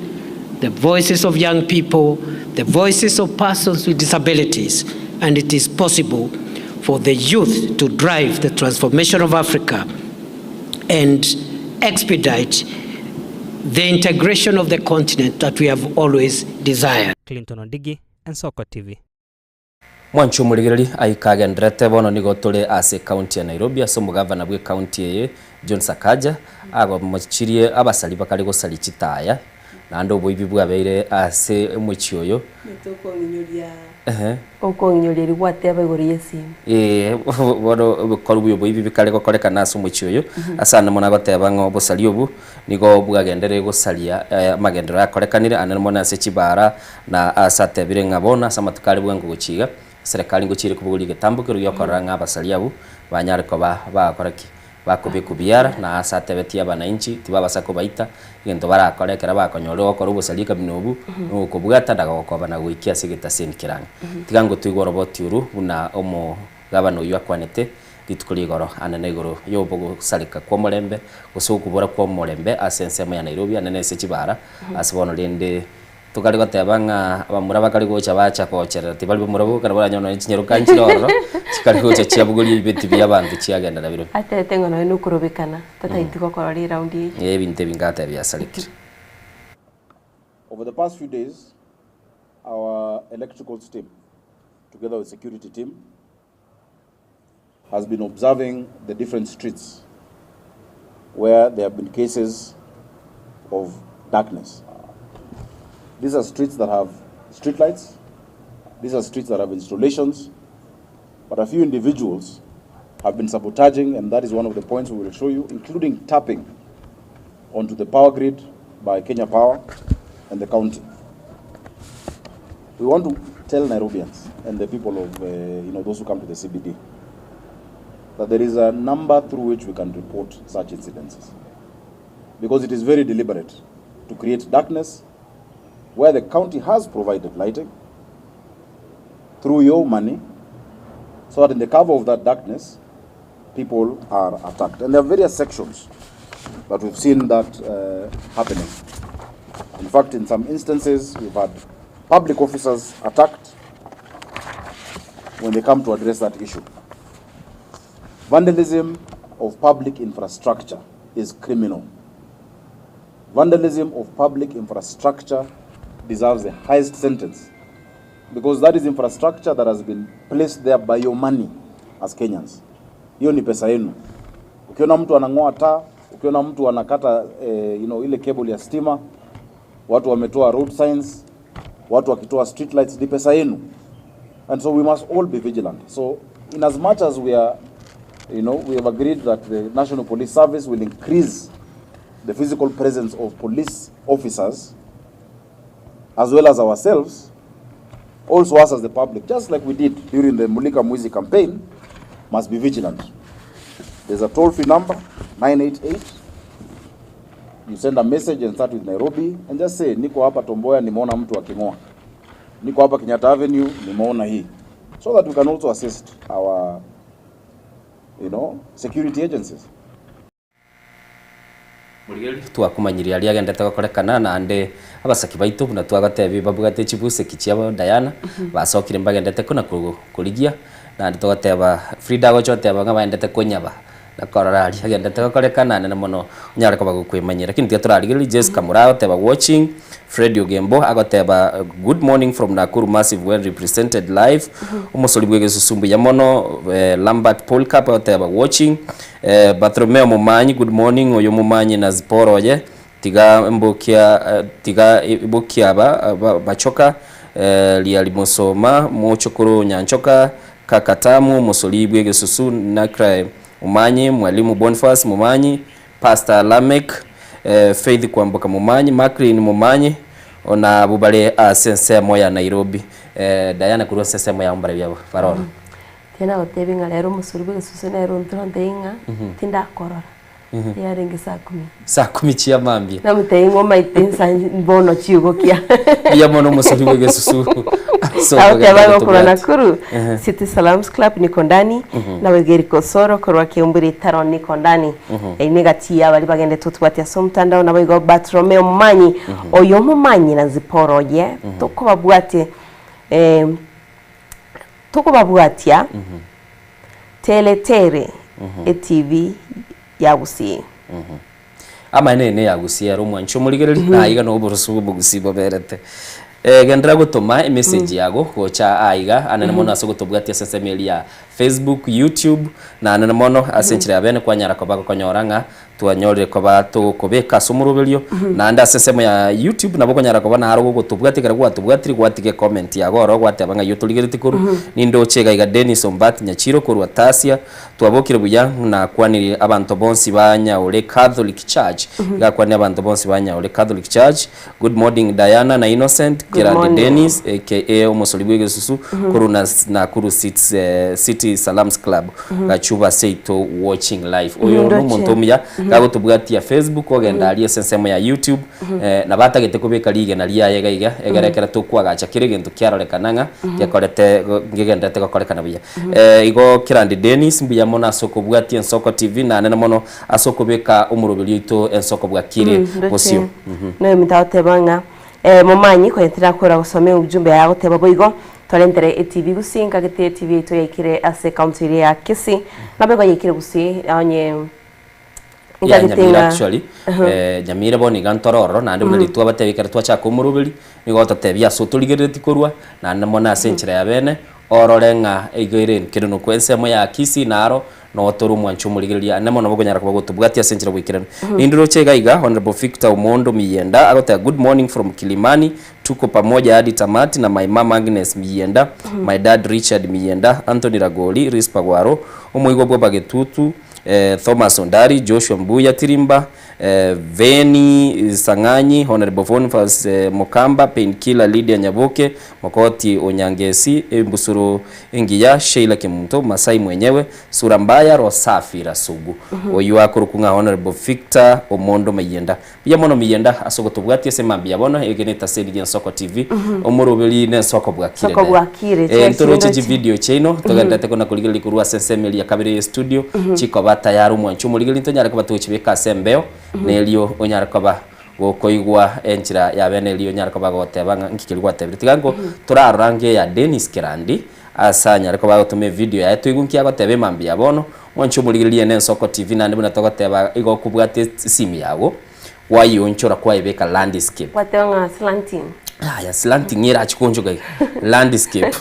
the voices of young people, the voices of persons with disabilities, and it is possible for the youth to drive the transformation of Africa and expedite the integration of the continent that we have always desired. Clinton Ondigi, Ensoko TV. Mwanche omorigereri aika agenderete bono nigo tore ase ekaunti ya Nairobi ase omogavana bw'ekaunti eye John Sakaja agomochirie abasari bakare gosaria chitaya naende oboibi bwabeire ase omochie oyo. Ehe. Okong'inyoria erio gwateba igoro y'esimi. Ee, bono ebikorwa bi'oboibi bikare gokorekana ase omochie oyo. Ase ande mono agoteba ng'a obosari obwo nigo bwagenderire gosaria amagenderero akorekanire ande mono ase chibaara, na ase atebire ng'a bono ase amatuko are bwango gochia iga, eserekari ngochiire kobogoria egetambo keria gi'okorora ng'a abasari abwo banyare koba bagokora ki? Bakobekwa biara, na aase atebetie abanainchi tibabasa kobaita, egento barakore ekero bakonyorire gokora obosaria ekamina obwo, nogokobwata na gogokoba na goikia ase egetaseni kerang'e. Tiga ngotoigwe oroboti oru buna omogabana oyio akwanete rituko rigoro ande na igoro y'obogosareka kw'omorembe, gose okobora kw'omorembe ase ensemo ya Nairobi ande na ase chibara, ase bono rende Tokare goteba ng'a abamura bakare gocha bacha gocherera tibari bamura boka, nabo oranyore nonye chinyaroka nchire ororo, chikare gocha chiabogoria ebibeti bia abanto chiagenda nabirobio. Atebete ng'a nonye nokorobekana, tataiti gokora riraundi eye. Ee, ebinto ebi ngateba biasarekire. Over the past few days, our electrical team, together with security team, has been observing the different streets where there have been cases of darkness. These are streets that have street lights. These are streets that have installations. But a few individuals have been sabotaging, and that is one of the points we will show you, including tapping onto the power grid by Kenya Power and the county. We want to tell Nairobians and the people of, uh, you know, those who come to the CBD that there is a number through which we can report such incidences. Because it is very deliberate to create darkness where the county has provided lighting through your money so that in the cover of that darkness, people are attacked. And there are various sections that we've seen that uh, happening. In fact, in some instances, we've had public officers attacked when they come to address that issue. Vandalism of public infrastructure is criminal. Vandalism of public infrastructure deserves the highest sentence because that is infrastructure that has been placed there by your money as Kenyans. Hiyo ni pesa yenu. Ukiona mtu anang'oa taa, ukiona mtu anakata eh, you know, ile cable ya stima, watu wametoa road signs, watu wakitoa street lights, ni pesa yenu. And so we must all be vigilant. So in as much as we are, you know, we have agreed that the National Police Service will increase the physical presence of police officers as well as ourselves, also us as the public, just like we did during the Mulika Mwizi campaign, must be vigilant. There's a toll-free number, 988. You send a message and start with Nairobi and just say, niko hapa Tomboya, nimeona mtu aking'oa. Niko hapa Kenyatta Avenue, nimeona hii. So that we can also assist our, you know, security agencies. Morigereria twakomanyirie aria agendete gokorekana, naende abasaki baito buna twagatebia babwate chibuseki chiabo Diana, basokire mbagendete kona korigia, naende togoteba Frida agocha goteba ng'a baendete konyaba, na korora aria agendete gokorekana nene mono onyare koba gokwemanyia. Lakini tiga torarigererie Jessica Moraa agoteba watching, Fred Ogembo agoteba good morning from Nakuru massive well represented live, omosori bwegesusu mbuya mono, Lambert Polycarp agoteba watching, Bartholomeo Momanyi good morning, oyo Momanyi na Zipporah oye, tiga mbokia tiga bokia aba bachoka, Riari Mosoma, mochokoro Nyanchoka, Kaka Tamu, omosori bwegesusu Nacrae Momanyi, Mwalimu Boniface Momanyi, Pastor Lameck, Faith Kwamboka Momanyi, Macklin Momanyi, Na abwo bare ase ensemo ya Nairobi. Eh, Diana korwa ase ensemo yao mbarabwo abwo baroro. Tinagotebi ng'a rero omosuri bw'egesusu nere ontorontei ng'a tindakorora. Yarenge saa kumi. Saa kumi chia mambia. Namotebia ng'a omaete nsa bono chigokia. Mbuya mono omosori bw'egesusu ase Agoteba okogenda ng'a korwa gotobwatia. Nakuru Ehe. City Salams Club niko ndani Naboigo Eric Osoro korwa Kiumburi Taro niko ndani Eyio negati ya baria bagendete gotobwatia ase omotandao naboigo Bartolomeo Momanyi oyo omomanyi na Zipporah oye tokobabwatie eh, tokobabwatia tere tere etv ya Gusii. Amaene eye neya Gusii ere omwanchi omorigereria na aiga noo oboroso bwa omogusii boberete. Eh, genderera gotoma emessage yago gocha aiga anene mono ase ogotobwatia ase ensemo eria ya Facebook, YouTube na anene mono ase enchera ya bene kwanyara koba gokonyora ng'a Twanyorire koba togokobeka ase omoroberio, naende ase ensemo ya YouTube nabo okonyara koba naro gogotobwatia ekero gwatobwatire gwatiga ecomment yago ororo gwateba ng'ai otorigeretie korwa. Nindoche iga iga Dennis Ombati Nyachiro korwa Tasia, twabokire buya nakwanirie abanto bonsi ba Nyaore Catholic Church, iga akwanire abanto bonsi ba Nyaore Catholic Church. Good morning Diana na Innocent, Good Kerandi morning. Dennis aka omosori bw'egesusu korwa na Nakuru City Salams Club Gachuba seito watching live. Oyo Ndoche. nomonto omuya gagotobwatia Facebook ogenda aria ase ensemo ya YouTube nabo atagete kobeka rigena riaye iga iga egere ekero tokwagacha kera egento kiarorekana ng'a gekorete ngegenderete gokorekana buya. Igo Kerandi Dennis mbuya mono ase okobwatia Ensoko TV nanene mono Ase okobeka omoroberio oito ensoko bwakire Ndoche bosio. noyominto agoteba ng'a eh, momanyi konya tirakora gosoma eujumbe yaye agoteba boigo twarentere etv gusii nkagete etv yaito yaikire ase ecounty eria ya Kisii nabo igo yaikire gusii onye Ya nkagete Nyamira ng'a actually, eh, Nyamira bono iga ntore ororo naende buna riria twabatebia ekero twachaka omoroberi, nigo ototebia ase otorigerereti korwa, naende mono ase enchera ya bene, orore ng'a igo ere kere nokwa ensemo ya Kisii naro, Notore omwancho omorigereria ane mono bokonyara koba gotobwatia ase enchera bwaikeranu. Nindiroche iga iga Honourable Victor Omondo Miyienda agoteba good morning from Kilimani tuko pamoja hadi tamati na my mum Agnes Miyienda, my dad Richard Miyienda, Anthony Ragoli, Risper Gwaro, omoigwa bwa Bagetutu, Thomas Ondari, Joshua Mbuya Tirimba, Venny Sang'anyi, Honourable Boniface Mokamba, Painkiller Lydia Nyaboke, Mokoti Onyangesi, Embusuro Engiya, Sheila Kemunto, Masai mwenyewe, Sura mbaya, Roho safi, Rasugu. Oyio akorokwa ng'a Honourable Victor Omondo Mayienda. Mbuya mono Miyenda ase ogotobwatia ase mambia bono, eke netaseni gi'Ensoko TV, omoroberi n'Ensoko bwakire Nsoko nere. bwakire, Eh, chia ntoroche chindo chi- chividio chiaino, togenderete kona korigereria korwa ase ensemo eria ya kabere ye studio, chikoba tayari omwancho omorigereria ntonyare koba togochibeka ase embeo, nerio onyare koba gokoigwa enchera ya bene erio onyare koba goteba ng'a nki keria gwatebire. Tiga nko torarora ange eya Dennis Kerandi, ase anyare koba agotoma evideo yaye toigwe nki agoteba emambia ya bono, Mwanche omorigererie ene Ensoko TV naende buna togoteba igo okobwata esimi yago kwayionchora kwayebeka landscape. Gwateba ng'a slanting. Yaya slanting erachi koonchoka iga landscape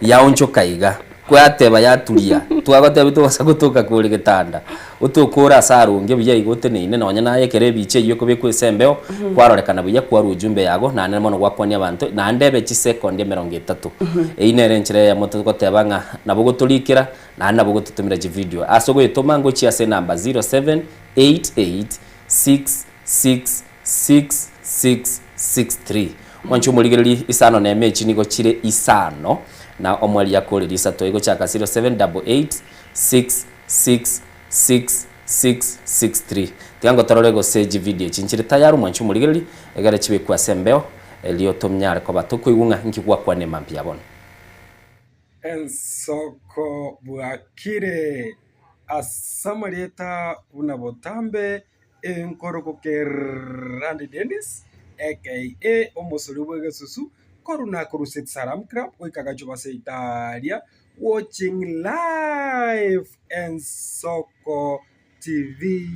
yaonchoka iga kwateba yaturia twagotebia togosa gotoka kore getanda otoke ore ase aronge buya iga oteneine nonye naye ekero ebicha eywo ekobekwa ase embeo kwarorekana buya kwarwa ujumbe yago naende mono gwakwania abanto naende ebe chisekondi emerongo etato. Eyio nere enchera eyemo togoteba ng'a nabo gotorikera Naende nabo ogototomera chividio ase ogoyetoma ngochia ase enamba 0788666663. Mwanche omorigererie isano nemo echi nigo chire isano na omoerio akoreri isato egochaka 0788666663. Tiga ngotorore gose chividio echi nchire tayari omwanche omorigererie egere chibekwe ase embeo erio tonyare koba tokoigwa ng'a inki gwakwana emambia bono. Ensoko bwakire ase amarieta buna botambe enkoroko Kerandi Dennis aka omosori bw'egesusu korwa Nakuru City Salam Club goika Gachuba Seitaria watching live Ensoko TV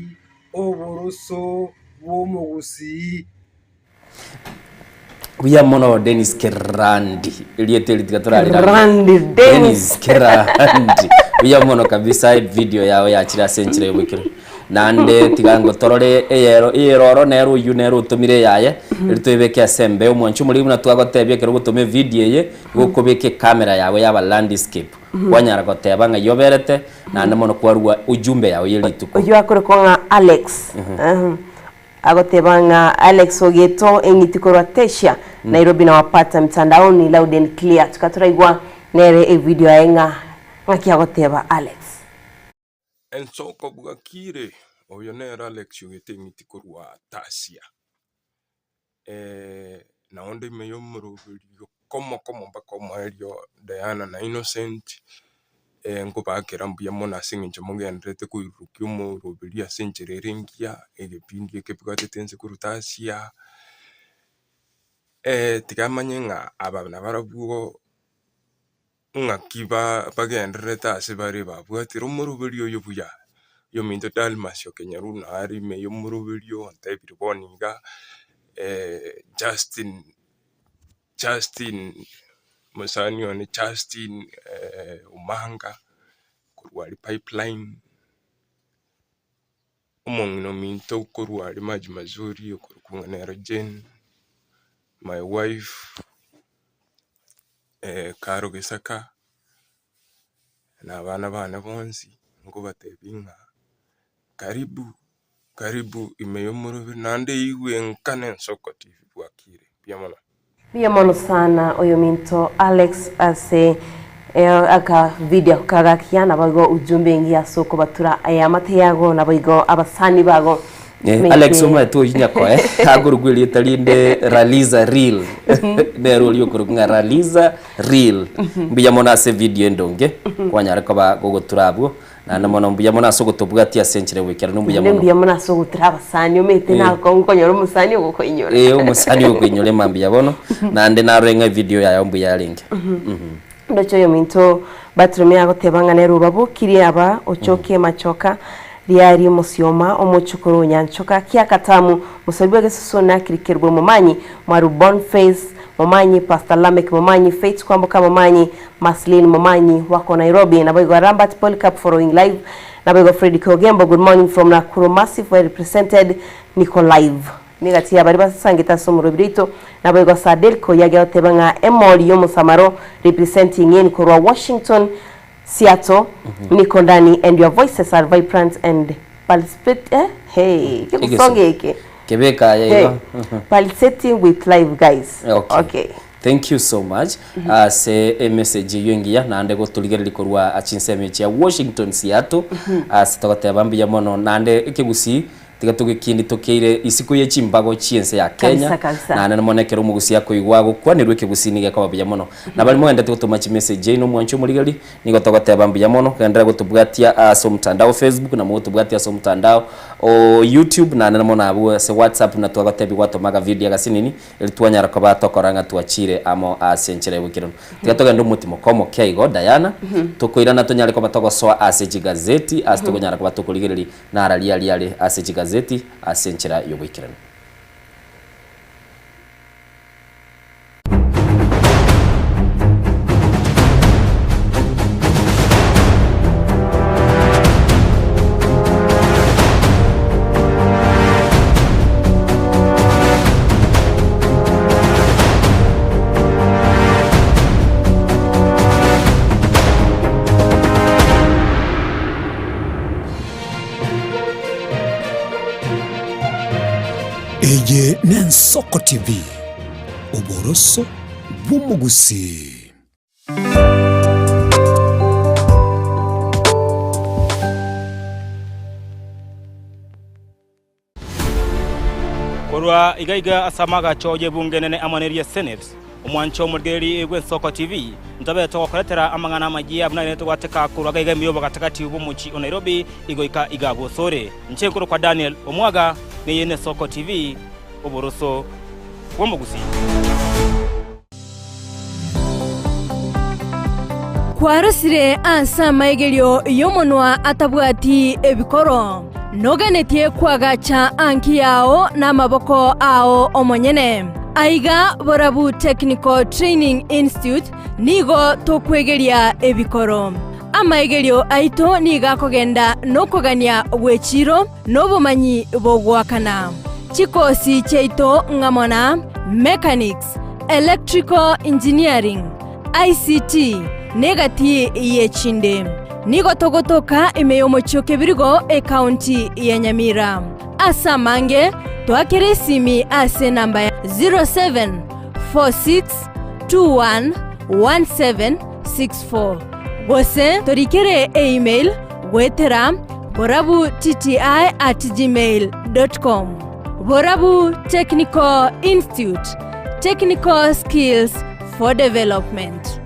oboroso bw'omogusii. Buya mono Dennis Kerandi. Erieta eri tiga torarira. Kerandi, Dennis. Dennis Kerandi. Buya mono kabisa video yao yachire ase enchera y'obokiro. Naende tiga ngotorore eyero eyero oro nere oyio nere otomire eyaye eri toebeke ase embeo omwancho omoriri buna twagotebia ekero ogotoma evideo eye igo okobeka ecamera yago yaba landscape kwanyara goteba ng'ai oberete naende mono kwarua ujumbe yao ye rituko. Oyio akorokwa ng'a Alex. Agoteba ng'a Alex Ogeto eng'iti korwa Tesia, Nairobi na wapata mtandaoni loud and clear. Tukatoraigwa nere evideo yaye ng'a ng'aki agoteba Alex. Ensoko bwakire, oyo nere Alex Ogeto eng'iti korwa Tasia. Naende ime y'omoroberio komo komo mpaka omoerio Diana na Innocent, nkobakera mbuya mono ase eng'encho mogendererete koirurukia omoroberio ase enchera ere engiya, egepindi eke bwatete inse korwa Tasia, tiga manye ng'a aba nabarabwo Ng'aki bagendererete ase bare babwatire omoroberio oyo buya? Oyominto Dalmas o Kenyaru nare ime y'omoroberio ontebire bono iga, Justin Justin mosani one Justin Omanga korwa aria Pipeline, omong'ina ominto korwa aria Maji Mazuri okorokwa ng'a nere Jane, my wife. Karo Gesaka, na abana bane bonsi, nkobatebia ng'a karibu, karibu ime y'omorobio naende igwe nka na ensoko TV bwakire. Mbuya mono. Mbuya mono sana oyominto Alex ase aka video ako kagakia naboigo ujumbe engiya ase okobatura eamate yago naboigo abasani bago Eh, Alex omanyete oyio nyakoe akorokwa erieta rinde Raliza Real nere oria okorokwa ng'a Raliza Real mbuya mono ase video endonge kwanyare koba gogotura abwo naende mono mbuya mono ase ogotobwatia ase enchera y'ogoikeranu mbuya Naende mono mbuya mono ase ogotura abasani omanyete Eh. nako nkonyora omosani ogokoinyora Eh, omosani ogokoinyora ema mbuya bono naende narore ng'a evideo yaye mbuya yarenge Mhm. Ndoche oyominto Bartolomeo agoteba ng'a nere obabokirie aba, ochokie machoka, riarie omosioma, omochokoro o nyanchoka, kiakatamu, mosori bw'egesusu nakirikerwe Momanyi, Mwaru Bonface Momanyi, Pastor Lameck Momanyi, Faith Kwamboka Momanyi, Marceline Momanyi wako Nairobi, naboigo Rambert Polycarp following live, naboigo Fredrick Ogembo good morning from Nakuru Massive well represented, niko live. Negati ya baria basangete ase omorobiri oito, naboigo Sadelko yagia goteba ng'a emori y'omosamaro representing in korwa Washington, Seattle, niko ndani and your voices are vibrant and pulsate eh hey kegosonga eke Kebeka aye hey igo. pulsating with life guys Okay. okay. Thank you so much ase emessage eyio engiya naende gotorigereria korwa chinsemo echi chia Washington Seattle ase togoteba mbuya mono naende ekegusii Tiga togekindi tokeire isiko ye chimbago chi'ense ya Kenya, Kabisa, kabisa. naende mono ekero omogusi akoigwa agokwanerwa ekegusii nigo ekoba buya mono. Na baria mogendete gotoma chimessage chiaino omwanche omorigeri, nigo togoteba mbuya mono, genderera gotobwatia ase omotandao o Facebook na mogotobwatia ase omotandao o YouTube naende mono abwo ase WhatsApp buna twagotebia gwatoma akavideo agasinini Erio twanyara koba tokora ng'a twachire amo ase enchera y'oboikeranu. Tiga togende omotimoka omoke igo, Diana, tokoirana tonyare koba togosoa ase chigazeti, ase tokonyara koba tokorigereria nararia aria are ase chigazeti ase enchera y'oboikeranu. Eye n'Ensoko TV, oboroso bw'omogusii. Korwa iga iga ase amagacho y'ebunge enene amo neria Senate, omwancho omorigereria bw'Ensoko TV, ntobe togokoretera amang'ana amayia buna aye togwateka korwa iga iga ime y'obogatagati bw'omochie o Nairobi igoika iga bw'osore. Inche nkorokwa Daniel Omwaga, neye n'Esoko TV, oboroso bw'omogusii. Kwarosire ase amaigerio y'omonwa atabwati ebikoro, noganetie koagacha anki yao namaboko ao omonyene. Aiga Borabu Technical Training Institute nigo tokwegeria ebikoro. Amaigerio aito nigo akogenda nokogania gw'echiiro na obomanyi bogoakana. Chikosi chiaito ng'amo na Mechanics, Electrical Engineering, ICT, na egati y'echinde. Nigo togotoka ime y'omochie o Kebirigo, ekaunti ya Nyamira. Ase amange, Twakere esimi ase enamba ya 0746211764 gose torikere email goetera borabutti at gmail dot com. Borabu Technical Institute, technical skills for development.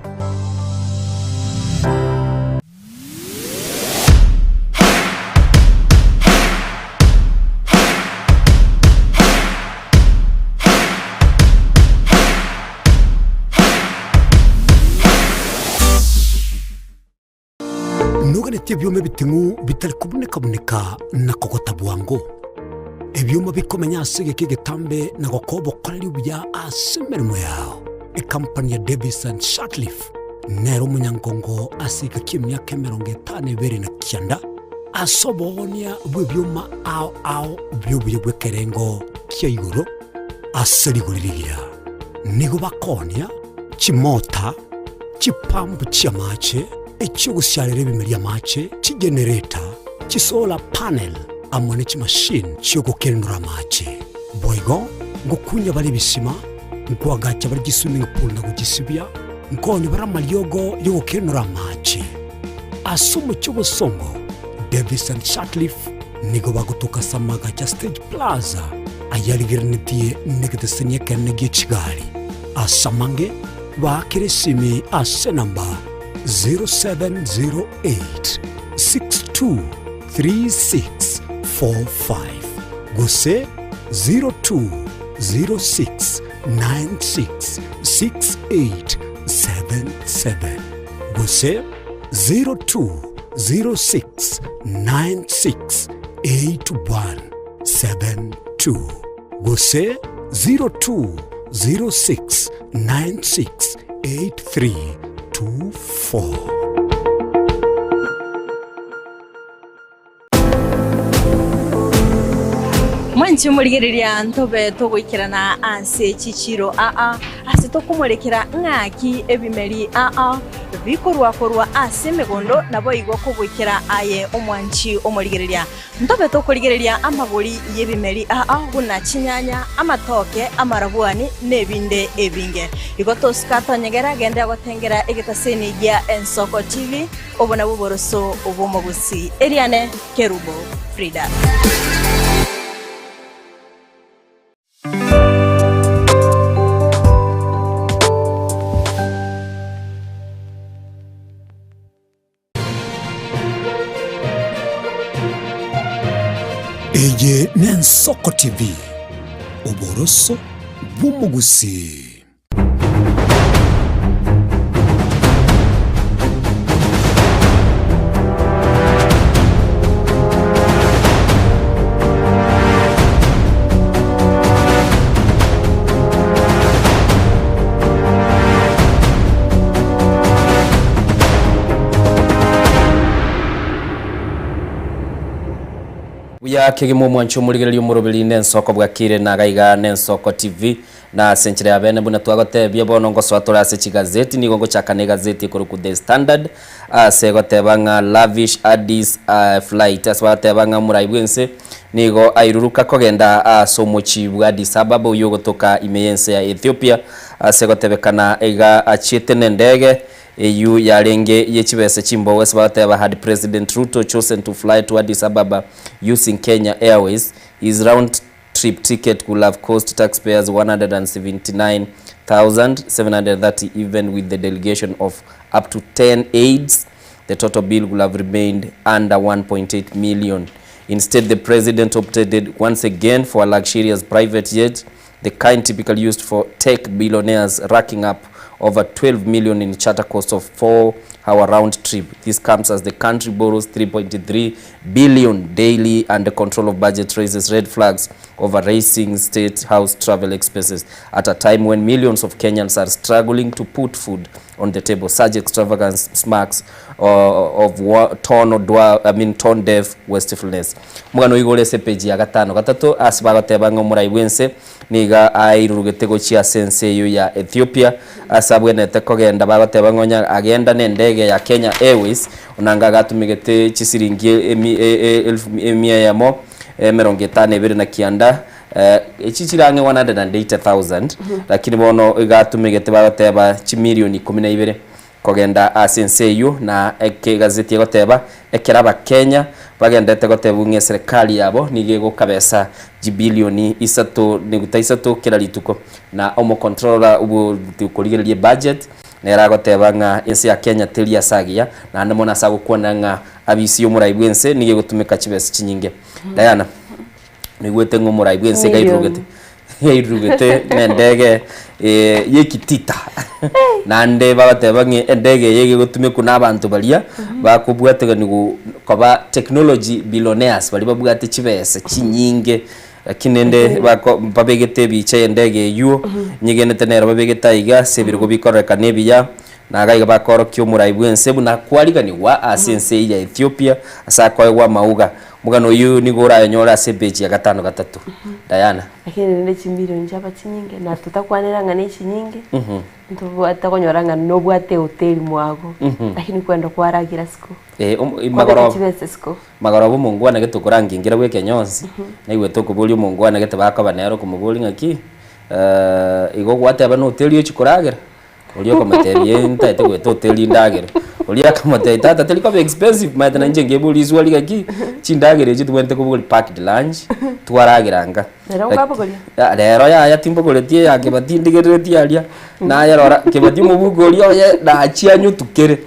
Noganetie ebioma ebiting'u bitari kobuneka-buneka na kogota bwango, ebioma bikomenya ase egeka egetambe na gokoa obokoreri obuya ase emeremo yao. Ekampani ya Davis and Sutcliffe nere omonyangongo ase egeka ki'emiaka 52 na kianda ase oboonia bw'ebioma ao ao bi'obuya bw'ekerengo kia igoro ase rigori rigiya. Nigo bakoonia chimota, chipampu chi'amache, echi'ogosiarera ebimeri amache, chigenereta, chisolar panel, amo ne chimashini chi'ogokenura amache. Boigo ngokunya bare ebisima, nkoagacha bare chiswimming pool na gochisibia, nkonya bare amariogo y'ogokenura amache. Ase omochie obosongo, Davis and Sutcliffe nigo bagotoka ase amagacho a Stage Plaza ayarigerenetie negeteseni ekenene gie chigari. Ase amange, baakere esimi ase enamba 0708 623645 gose 0206 966877 gose 0206968172 gose 0206968324. Mwanche omorigereria ntobe togoikerana ase chichiiro aa, ase tokomorekera ng'aki ebimeri aa bikorwa korwa ase emegondo, naboigo kogoikera aye omwanchi omorigereria. Ntobe tokorigereria amagori y'ebimeri aa buna chinyanya, amatoke, amarabwani, na ebinde ebinge. Igo tosika tonyegera genda gotengera egetaseni gia Ensoko TV. Obo nabwo oboroso bw'omogusi. Eriane Kerubo Frida. Eye n'Ensoko TV, oboroso bw'omogusii. Buya kegima omwancho omorigereria omoroberi nensoko bwakire nagaiga nensoko TV. Na ase enchera ya bene buna twagotebia, bono ngosoa tore ase chigazeti, nigo ngochaka negazeti ekorokwa The Standard, ase egoteba ng'a Lavish Addis Flight, ase bagoteba ng'a omorai bw'ense nigo airuruka kogenda ase omochie bwa Addis Ababa oyio ogotoka ime y'ense ya Ethiopia, ase egotebekana iga achiete nendege eyio yarenge ye chibesa chimbogo ase bagoteba had President Ruto chosen to fly to Addis Ababa using Kenya Airways, his round trip ticket could have cost taxpayers 179,730 even with the delegation of up to 10 aides the total bill would have remained under 1.8 million. Instead, the president opted once again for a luxurious private jet, the kind typically used for tech billionaires racking up over 12 million in charter cost of 4-hour round trip. This comes as the country borrows 3.3 billion daily and the control of budget raises red flags over raising state house travel expenses at a time when millions of Kenyans are struggling to put food on the table. Such extravagance smacks uh, of tone, dwa, I mean, tone deaf wastefulness. Omogano oigore ase epeji ya gatano gatato ase bagoteba ng'a omorai bwense Nigo airurugete gochia ase ense eyio ya Ethiopia, ase abwenerete kogenda. Bagoteba ng'a onye agenda nendege ya Kenya Airways, onanga agatumegete chisiringi elfu emia eyemo, emerongo etano ebere na kianda. Echi chire ang'e 180,000 lakini bono iga atumegete bagoteba chimilioni ikomi na ibere kogenda ase ense eyio na eke egazeti egoteba ekero abakenya bagendete gotebwa ng'a eserekari yabo nigo egokabesa chibilioni isato neguta isato kera rituko na omocontroller obwo korigereria ebudget nere agoteba ng'a ense ya Kenya teri ase agiya naende mono ase agokwana ng'a abisi yomorai bwense nigo egotumeka chibesa chinyinge. Diana. Naigwete ng'a omorai bw'ense iga airurugete airurugete na endege y'ekitita naende bagoteba ng'a endege eye iga egotumekwa na abanto baria bakobwateganiwa koba technology billionaires baria babwate chibesa chinyinge lakini rende bako babegete ebicha ya endege eywo nyegenete nero babegete aiga ase ebirogo bikororekana ebiya Na iga iga bakorokia omorai bw'ense buna akwariganigwa ase ense eyio ya Ethiopia, ase akoegwa amauga. Omogano oyio nigo orayonyore ase epeji ya gatano gatato. Diana. Lakini rende chimilioni chiaba chinyinge, na totakwanera ng'a nechinyinge, ntobwate okonyora ng'a nobwate ehoteli mwago, lakini kwenda kwaragera isiko, Eh, om- kwabeka magoroba chibesa isiko. magoroba omongwana gete okorangingira bwa ekenyonsi, naigwete okoboria omongwana gete bakoba nere okomoboria ng'aki, igo gwateba na hoteli ochia koragera? Oria okamotebia, Ee, ntaete goeta hoteli endagera. Oria akamotebia, Tata, teri koba expensive, maete nainche nkeboria riswali gaki, chindagera echio tobwenerete kobogoria packed lunch, twaragera nka. Rero nkabogoria? Ah, rero yaya timbogoretie eya Kebati ndigereretie aria, nayerora, Kebati omobuko oria oye nachia anyotukere,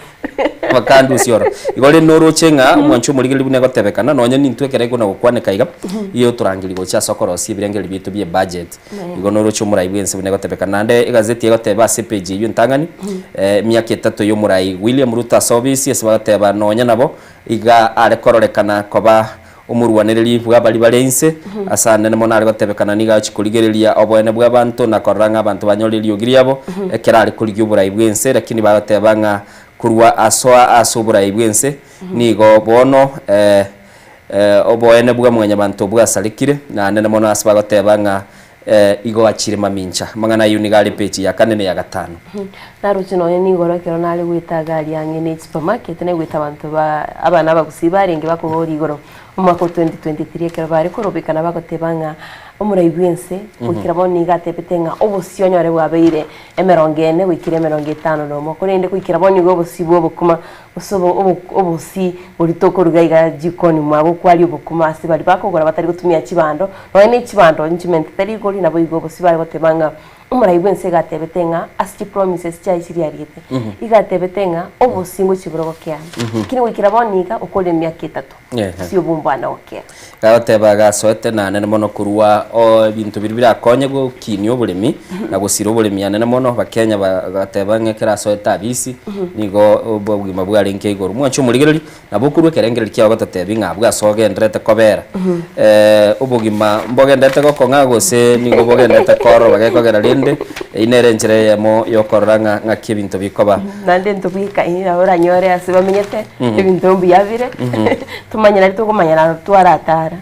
bakandusia ororo. Igo rende noroche ng'a omwancho omorigereria buna egotebekana, nonye nintwe ekero ekona gokwaneka iga, igo otorangeria gocha ase okorosia ebirengererio biaito bie ebudget. Igo noroche omorai bw'ense buna egotebekana. Naende egazeti egoteba ase epeji eyio entang'ani, emiaka etato y'omorai William Ruto ase obisi ase bagoteba nonya nabo iga are kororekana koba omorwanereri bw'abari bare inse, ase anene mono are gotebekana nigo agochia korigereria oboene bw'abanto na korora ng'a abanto banyore eriogi riabo ekero are korigia oborai bw'ense, lakini bagoteba ng'a korwa asoa ase oborai bw'ense nigo bono Oboene bwa Mwanyabanto bwasarekire, na anene mono ase bagoteba ng'a igo achire mamincha. Amang'ana ayio nigo are epeji ya kane na eya gatano. Naroche nonya nigoro ekero nare goeta iga aria ang'e ne supermarket naigwete abanto ba abana abagusii barenge bakoboria igoro omwaka o 2023 ekero bare korobekana bagoteba ng'a omorai bwense goikera bono nigo atebete ng'a obosio onyore bwabeire emerongo ene goikera emerongo etano nomo korende goikera bono nigo obosio bwa obokima Gose obosi boria tokoruga iga jikoni mwago kwaria obokima ase baria bakogora batari gotumia chibando, nonya ne chibando nchimentete rigori naboigo obosi bare goteba ng'a omorai bwense iga atebete ng'a ase chipromises chiaye chiria ariete, iga atebete ng'a obosi ngochia bore gokea. Lakini goikera bono iga okorire emiaka etato, gose obombwana gokea. Gagoteba gasoete nanene mono korwa oo ebinto biria birakonye gokinia oboremi na gosira oboremi anene mono Abakenya bagateba ng'a ekero asoete abisi nigo obogima bwarenge igoro. Mwanche omorigereri nabo okorwa ekerengererio kiao gototebi ng'a abwo ase ogendererete kobera obogima mbogendererete gokong'a gose nigo bogendererete kororoba gekogera rende eyio nere enchera eyemo yokorora ng'a ng'aki ebinto bikoba. Naende ntobwekaini nabo oranyore ase bamenyete ebinto mbuya bire. Tomanye nari tokomanya naro twaratara.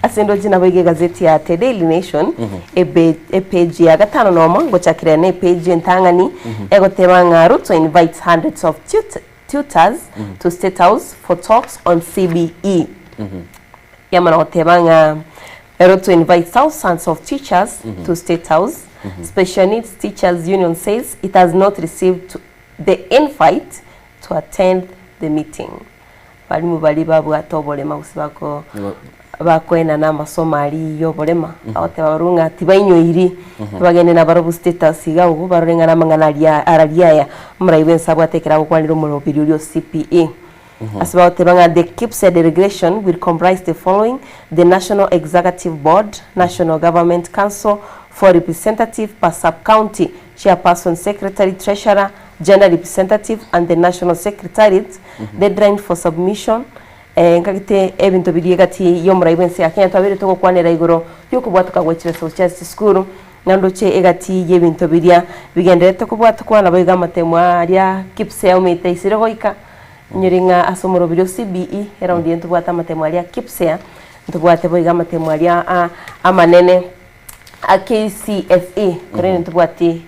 Ase ndoche naboigo egazeti ya The Daily Nation ebe epage ya gatano nomo ngochakera na epage entang'ani egoteba ng'a Ruto invites hundreds of tut tutors to State House for talks on CBE. Yamana goteba ng'a Ruto invites thousands of teachers to State House. Special Needs Teachers Union says it has not received the invite to attend the meeting. Abalimu baria babwate oborema gose bako bakoenana amasomo aria y'oborema, bagoteba barobwo ng'a tibainyoiri, bagende nabarobwo status iga abwo barore ng'a namang'ana aria araria aya. Omorai bwense abwate ekero agokwanera omoroberi oria o CPE. Ase bagoteba ng'a the KPSEA delegation will comprise the following, the National Executive Board, National Government Council for representative per sub-county, chairperson, secretary, treasurer, Gender Representative and the National Secretariat, Deadline for submission, Nkagete ebinto biria egati y'omorai bw'ense ya Kenya twabeire togokwanera igoro y'okobwatoka gwe chibesa gochia ase chisukuru, na ndoche egati y'ebinto biria bigendererete kobwatokwa naboigo amatemo aria KPSEA omeite aisire goika. Inyore ng'a ase omorobiri o CBE eraundi eye ntobwate amatemo aria KPSEA, ntobwate boigo amatemo aria amanene a KCSE korende ntobwati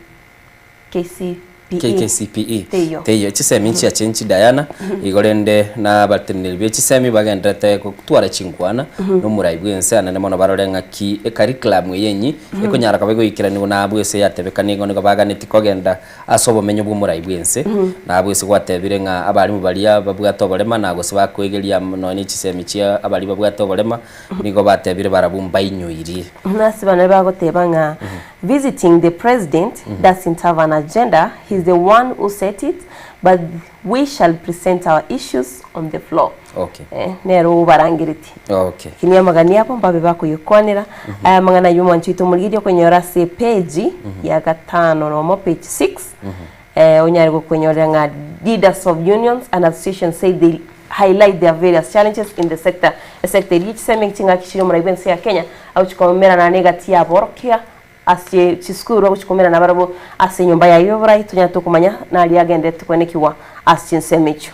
KC. KKCPE Teiyo. Teiyo chisemi nchiache nchi Diana igo rende na abateneneri be chisemi bagenderete gotwara chinkwana na omorai bwense anene mono barore ng'aki ecurriculum eye enyi ekonyara koba egoikeranigwa na abwo ase yatebekana igo nigo baganeti kogenda ase obomenyo bwa omorai bwense na abwo ase gwatebire ng'a abalimu baria babwate oborema na gose bakoegeria nonya ne chisemi chia abaria babwate oborema nigo batebire barabwo mbainyoirie. Ase bana bagoteba ng'a Visiting the president doesn't have an agenda, he's the one who set it, but we shall present our issues on the floor. Okay. Eh, nere obarangeretie. Okay. Lakini amagani abo mbabe bakoyekwanera. Aya amang'ana ayio omwancho oito omorigereria okonyora ase page ya gatano nomo page 6 eh, onyare gokwenyorera ng'a leaders of unions and associations say they highlight their various challenges in the sector. Esector eria chisemi chingaki chire omorai bw'ense ya Kenya agochia komerana negati y'aborokia ase chisukuru agochia komerana nabarabwo ase enyomba yaye y'oborai tonyare tokomanya naria agenderete koenekigwa ase chinsemo echio.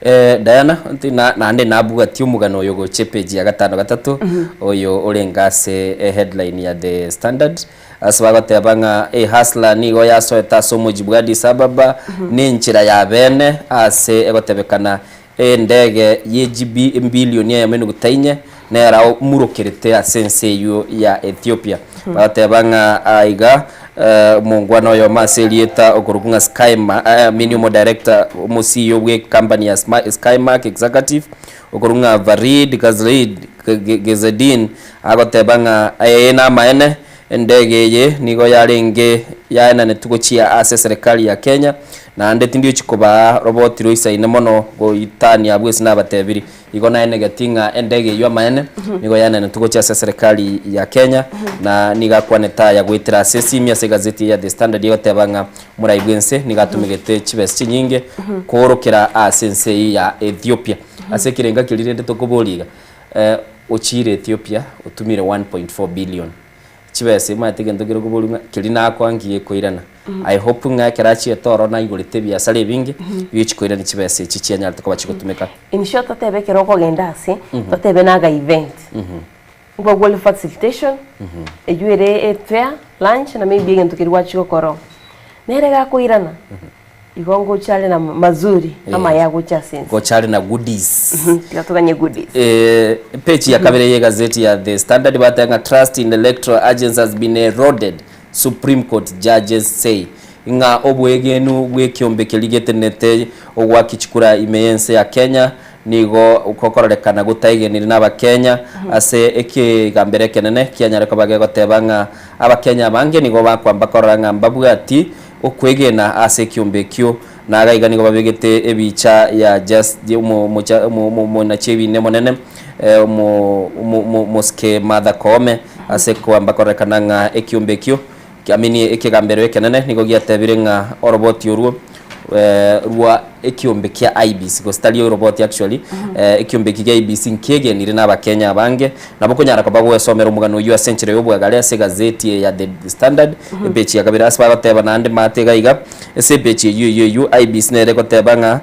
Eh, Diana, nti na, naende nabwatie omogano oyo gochia epage ya gatano gatato, oyo orenge ase eheadline ya The Standard, ase bagoteba ng'a ehustler nigo yasoete ase omoji bwa Addis Ababa, nenchera ya bene ase egotebekana Endege ye GB embilioni eyemo enuguta inye nero amurokerete ase ense eyio ya Ethiopia. Bagateba ng'a aiga omongwana oyomo ase erieta okorokwa ng'a Skyma I mean omodirector omo CEO bwe ecompany ya Skymark Executive okorokwa ng'a Varid Gazrid Gezedin agoteba ng'a eye namaene Endege eye nigo yarenge yaenanetwe gochia ase eserekari ya Kenya, naende tindiochi kobaa roboti roisaine mono goitania abwo ase nabatebiri. Igo naenegeti ng'a endege eyio amaene nigo yaenanetwe gochia ase eserekari ya Kenya, na nigo akwanete aya goetera ase esimi ase egazeti eye ya The Standard egoteba ng'a omorai bw'ense nigo atumegete chibesa chinyinge koorokera ase ense eyio ya Ethiopia. Ase ekerenga keria rende tokoboria iga, Ochiire Ethiopia otumire 1.4 billion chibesa omanyete egento kere okoboria ng'a keria nakoa nki gekoirana. I hope ng'a ekero achiete ororo naigorete ebiasara ebinge bigochi koirania chibesa echi chianyarete koba chigotumeka. In short totebe ekero okogenda ase, totebe naga event, nkwagwore facilitation, eywo ere efare, lunch na maybe egento keria gwachia gokora oo. Nere gakoirana, Igo ngocha are na mazuri amaya agocha ase ense. Ngocha are na goodies. Tiga toganye goodies. Eh, page ya kabere ye gazeti ya The Standard bateba ng'a trust in electoral agents has been eroded, Supreme Court judges say. Ng'a obwegenu bw'ekiombe keria getenenete ogoaki chikura ime y'ense ya Kenya nigo gokororekana gotaigeniri n'Abakenya ase ekegambero ekenene kianyare koba gegoteba ng'a Abakenya abange nigo bakwamba korora ng'a mbabwati Okwegena ase ekiombe ekio, na agaiga nigo babegete ebicha ya Jas omonachi ebine omonene, omosike Martha Koome, ase kwamba kororekana ng'a ekiombe ekio, I mean ekegambero ekenene nigo giatebire ng'a oroboti orwo rwa ekiombe kia IEBC, gose tari oroboti actually, ekiombe eki gia IEBC nkiegenire na abakenya abange, Nabo okonyara koba gwesomera omogano oyio ase enchera y'obwagare ase egazeti eye ya The Standard, epeji ya kabere ase bagoteba naende maate iga iga. Ase epeji eyio eyio eyio IEBC nere egoteba ng'a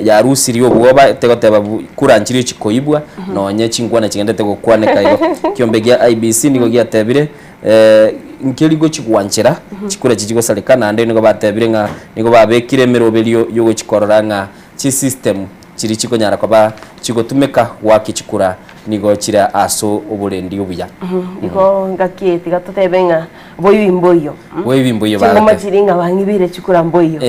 yarusirie obwoba tegoteba kura nchiria chikoibwa nonye chinkwana chigendete gokwaneka igo. Ekiombe gia IEBC nigo giatebire nkeri gochigwanchera chikura echi chigosareka naende nigo batebire ng'a nigo babekire emeroberio yogochikorora ng'a Chisystem chiria chikonyara koba chigotumeka goaka chikura nigo chire ase oborendi obuya. Igo ngaki eye tiga totebe ng'a boibi mboiyo. Boibi mboiyo Chingoma bagoteba. chiri ng'a bang'ibire chikura mboiyo.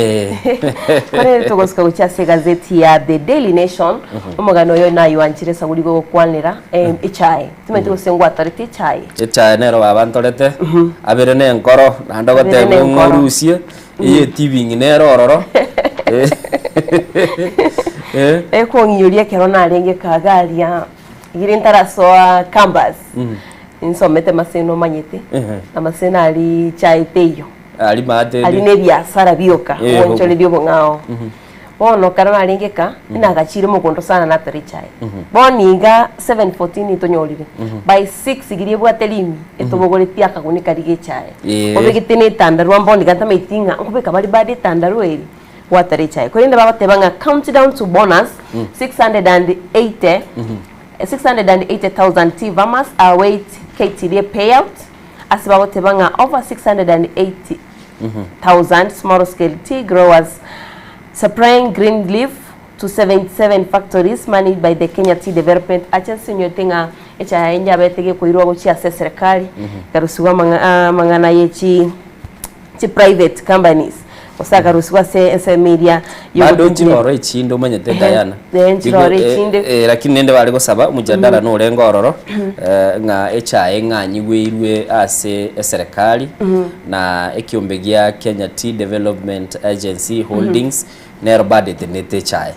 Korende togosuka gochia ase egazeti ya The Daily Nation, omogano oyo nayoanchire esaguri gogokwanera echae. Timanyeti gose ngwatorete echae. Echae nero baba ntorete, abere na enkoro, naende Abere ogoteba na enkoro. ng'orusie, Eye etibing'i nere ororo. Eh. Ekong'inyoria ekero narenge kagaria igere ntarasoa campus nsomete maseno omanyete na maseno aria chae teiyo Aria maate aria na ebiasara bioka Eh, obonchoreria obong'ao bono ekero narenge ka nagachire mogondo sana natara echae bono iga 7:14 tonyorire by 6 riria ebwate rimi etobogoretie akaguni karia ga echae Obegete na etandarua mbono iga ntamaeti ng'a nkobeka bare bado etandarua eri gwatara echae. Korende bagoteba ng'a countdown to bonus 680 680,000 tea farmers await KTDA payout ase bagoteba ng'a over 680. thousand small scale tea growers supplying green leaf to 77 factories managed by the Kenya Tea Development Agency onyorete ng'a echae eye yabete gekoirwa gochia ase eserekari ekarusigwa amang'ana ye chi chi private companies gose akarusigwa ase ensemo eria Bado yogotinyia. nchiroro echinde omanyete Ehe, Diana. eh, nchiroro Igo, eh, echinde. eh, lakini nende bare gosaba omojadala norenge ororo eh, ng'a echae ng'anyigweirwe ase eserekari na ekiombe gia Kenya Tea Development Agency Holdings nero bado etenete echae.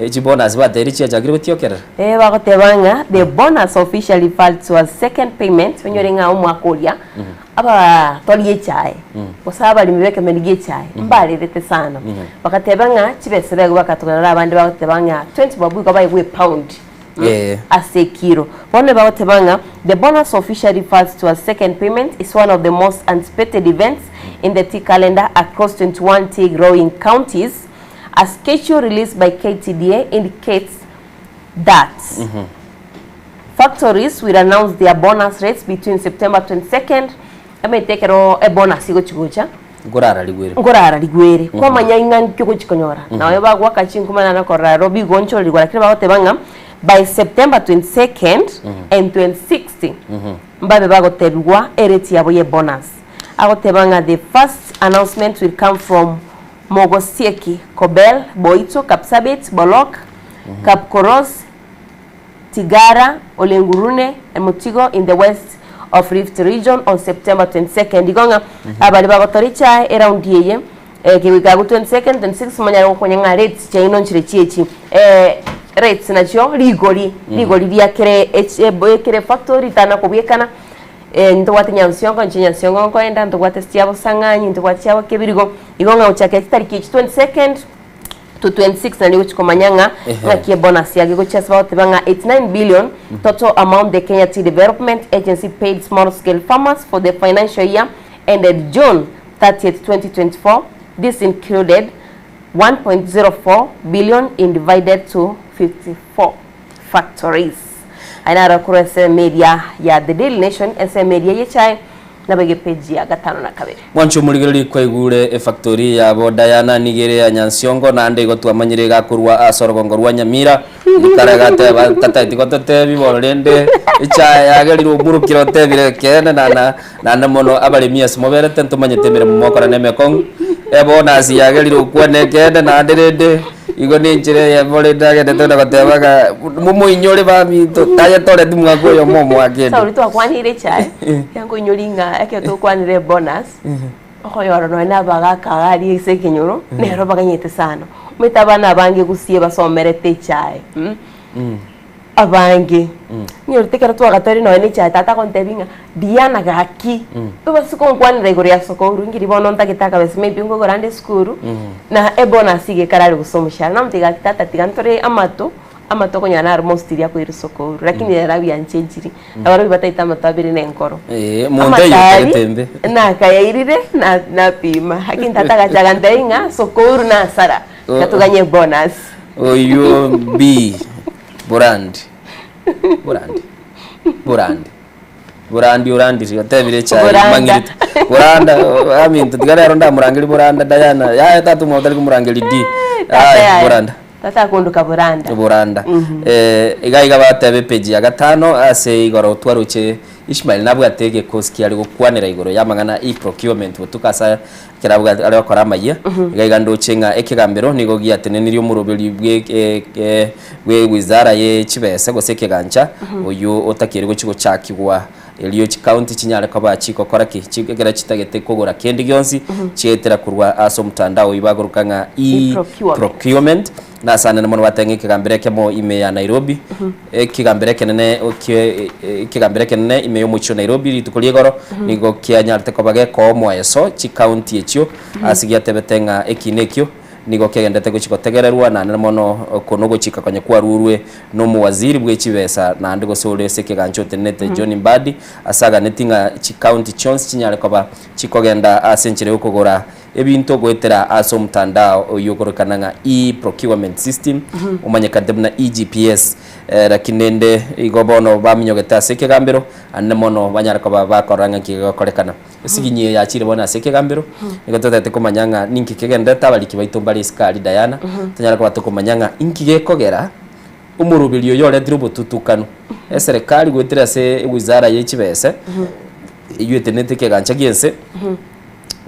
Eh, chibonus bateire chiachakire gotiokerera. Eh, bagoteba ng'a the bonus officially referred to as second payment onyore ng'a omwaka oria Abatori echae, gose abaremi b'ekemeri gi'echae, mbarerete sana. Bagateba ng'a chibesa bego bakatogerera abande bagoteba ng'a 20 bob igo baegwe epound Eh. ase ekiro. Bono bagoteba ng'a the bonus officially refers to a second payment is one of the most anticipated events in the tea calendar across 21 tea growing counties. A schedule released by KTDA indicates that Factories will announce their bonus rates between September 22nd emete ekero ebonus egochi gocha Nkorararigwe ere. nkorararigwe ere kwamanya ing'a nki ogochi konyora naye bagoaka chinkuma naende korora ero bigonchorerigwa lakini bagoteba ng'a by September 22nd and 26th mbabe bagotebigwa erate yabo ye bonus agoteba ng'a the first announcement will come from Mogosieki, Kobel, Boito, Kapsabet, Bolok, Kapkoros, Tigara, Olengurune, and Mutigo in the west of Rift region on September 22nd. Igo ng'a abare bagotora echae eraundi eye eh, kegoika agwo 22nd 26 monyare gokonya ng'a rates chiaino nchire chiechi eh, rates nachio rigori rigori ria kere echi ebo kere factory ritana kobwekana eh, ntobwate Nyansiongo inche Nyansiongo nkoenda ntobwate chia Bosang'anyi ntobwate chia Kebirigo igo ng'a gochakera chitariki echi 22nd to 26 naende gochia komanya ng'a Ehe. ng'aki ebonus yake gochia ase bagoteba ng'a 89 billion total amount the Kenya Tea Development Agency paid small scale farmers for the financial year ended June 30th 2024 this included 1.04 billion in divided to 54 factories Aya naro korwa ensemo eria ya The Daily Nation ensemo eria y'echae Nabo egepeji ya gatano na kabere. Mwanche omorigereria kwaigure efactory yabo Diana nigo ere ya Nyansiongo naende igo twamanyire igakorwa ase orogongo rwa Nyamira rikare gateba tataeti gototebi bono rende echae yagerire omorokire otebire ekeene na na naende mono abaremi ase moberete ntomanyete emeremo mokora na emekong'u ebonus yagerire okwane ekeene naende rende Igo nenchera eyemo rende agendete na goteba ng'a momoinyore baminto, tayetoreti mwaka oyomo omwaka ende. Sauli twakwanire echae, yankoinyori ng'a ekero tokwanire ebonus, okoyora nonya na abagaka iga aria ase ekenyoro, nero baganyete sana. Omanyete abana abange gusii basomerete echae mh, abange. Onyorete ekero twagatoire nonya na echae tata agontebia ng'a Diana gaki, tobasi konkwanera igoro ya sukuru, ngiri bono ntagete akabesa maybe nkogora ande esukuru, na ebonus iga ekarare gose omoshahara. Namotebi gaki tata tiga ntore amato, amato okonyora naro most riria akoirwa sukuru, lakini rero abianchenchiri, nabarobio bataete amato abere na enkoro. Eh, monto oyo Amatari, otagete mbe. nakayairire, na- napima, lakini tata agacha agantebia ng'a sukuru na hasara, tiga toganye ebonus. Oyio bi Burandi. Burandi. Burandi. Burandi orandire otebire echae Buranda. mang'irite. Buranda aminto tiga rero ndamorangeri Buranda Diana. Yaya tata omwabo tari komorangeri di. Tata Aya yaya. Buranda. Tata akondoka Buranda. Buranda. Eh, iga iga bateba epeji ya gatano ase igoro twaroche Ishmael nabwate egekosi kiare gokwanera igoro y'amang'ana e-procurement botuko ase Ekero abwo are gokora amayia, iga iga ndoche ng'a ekegambero nigo giatenenirie omoroberi bwe bwe wizara ye chibese gose ekegancha, oyio otakeire gochia gochakigwa erio chikaunti chinyare koba chigokora ki? Chi ekero chitagete kogora kende gionsi, chietera korwa ase omotandao oyio bagoroka ng'a e-procurement. Nase anene mono bateba ng'a ekegambero ekemo ime ya Nairobi, ekegambero ekenene okie ekegambero ekenene ime y'omochie o Nairobi rituko ria igoro, nigo kianyarete koba gekoa omoeso chikaunti echio ase giatebete ng'a ekina ekio nigo kegendete gochia gotegererwa naende mono oko nogochika konya kwarurwe nomowaziri bwe chibesa naende gose ore ase ekegancha otenenete John Mbadi ase aganeti ng'a chikaunti chionsi chinyare koba chikogenda ase enchera yokogora Ebinto goetera ase omotandao oyio okorokana ng'a e-procurement system, omanyekanete buna eGPS. Lakini rende igo bono baminyogete ase ekegambero, ande mono banyare koba bakorora ng'a nki gegokorekana. Esiginyi eye yachire bono ase ekegambero, nigo totagete komanya ng'a ninki kegenderete abariki baito mbare isiko aria Diana, tonyare koba tokomanya ng'a inki gekogera omoroberi oyo oretire obotutukanu. Eserekari goetera ase ewizara ye chibese, eywo etenenete ekegancha gi'ense,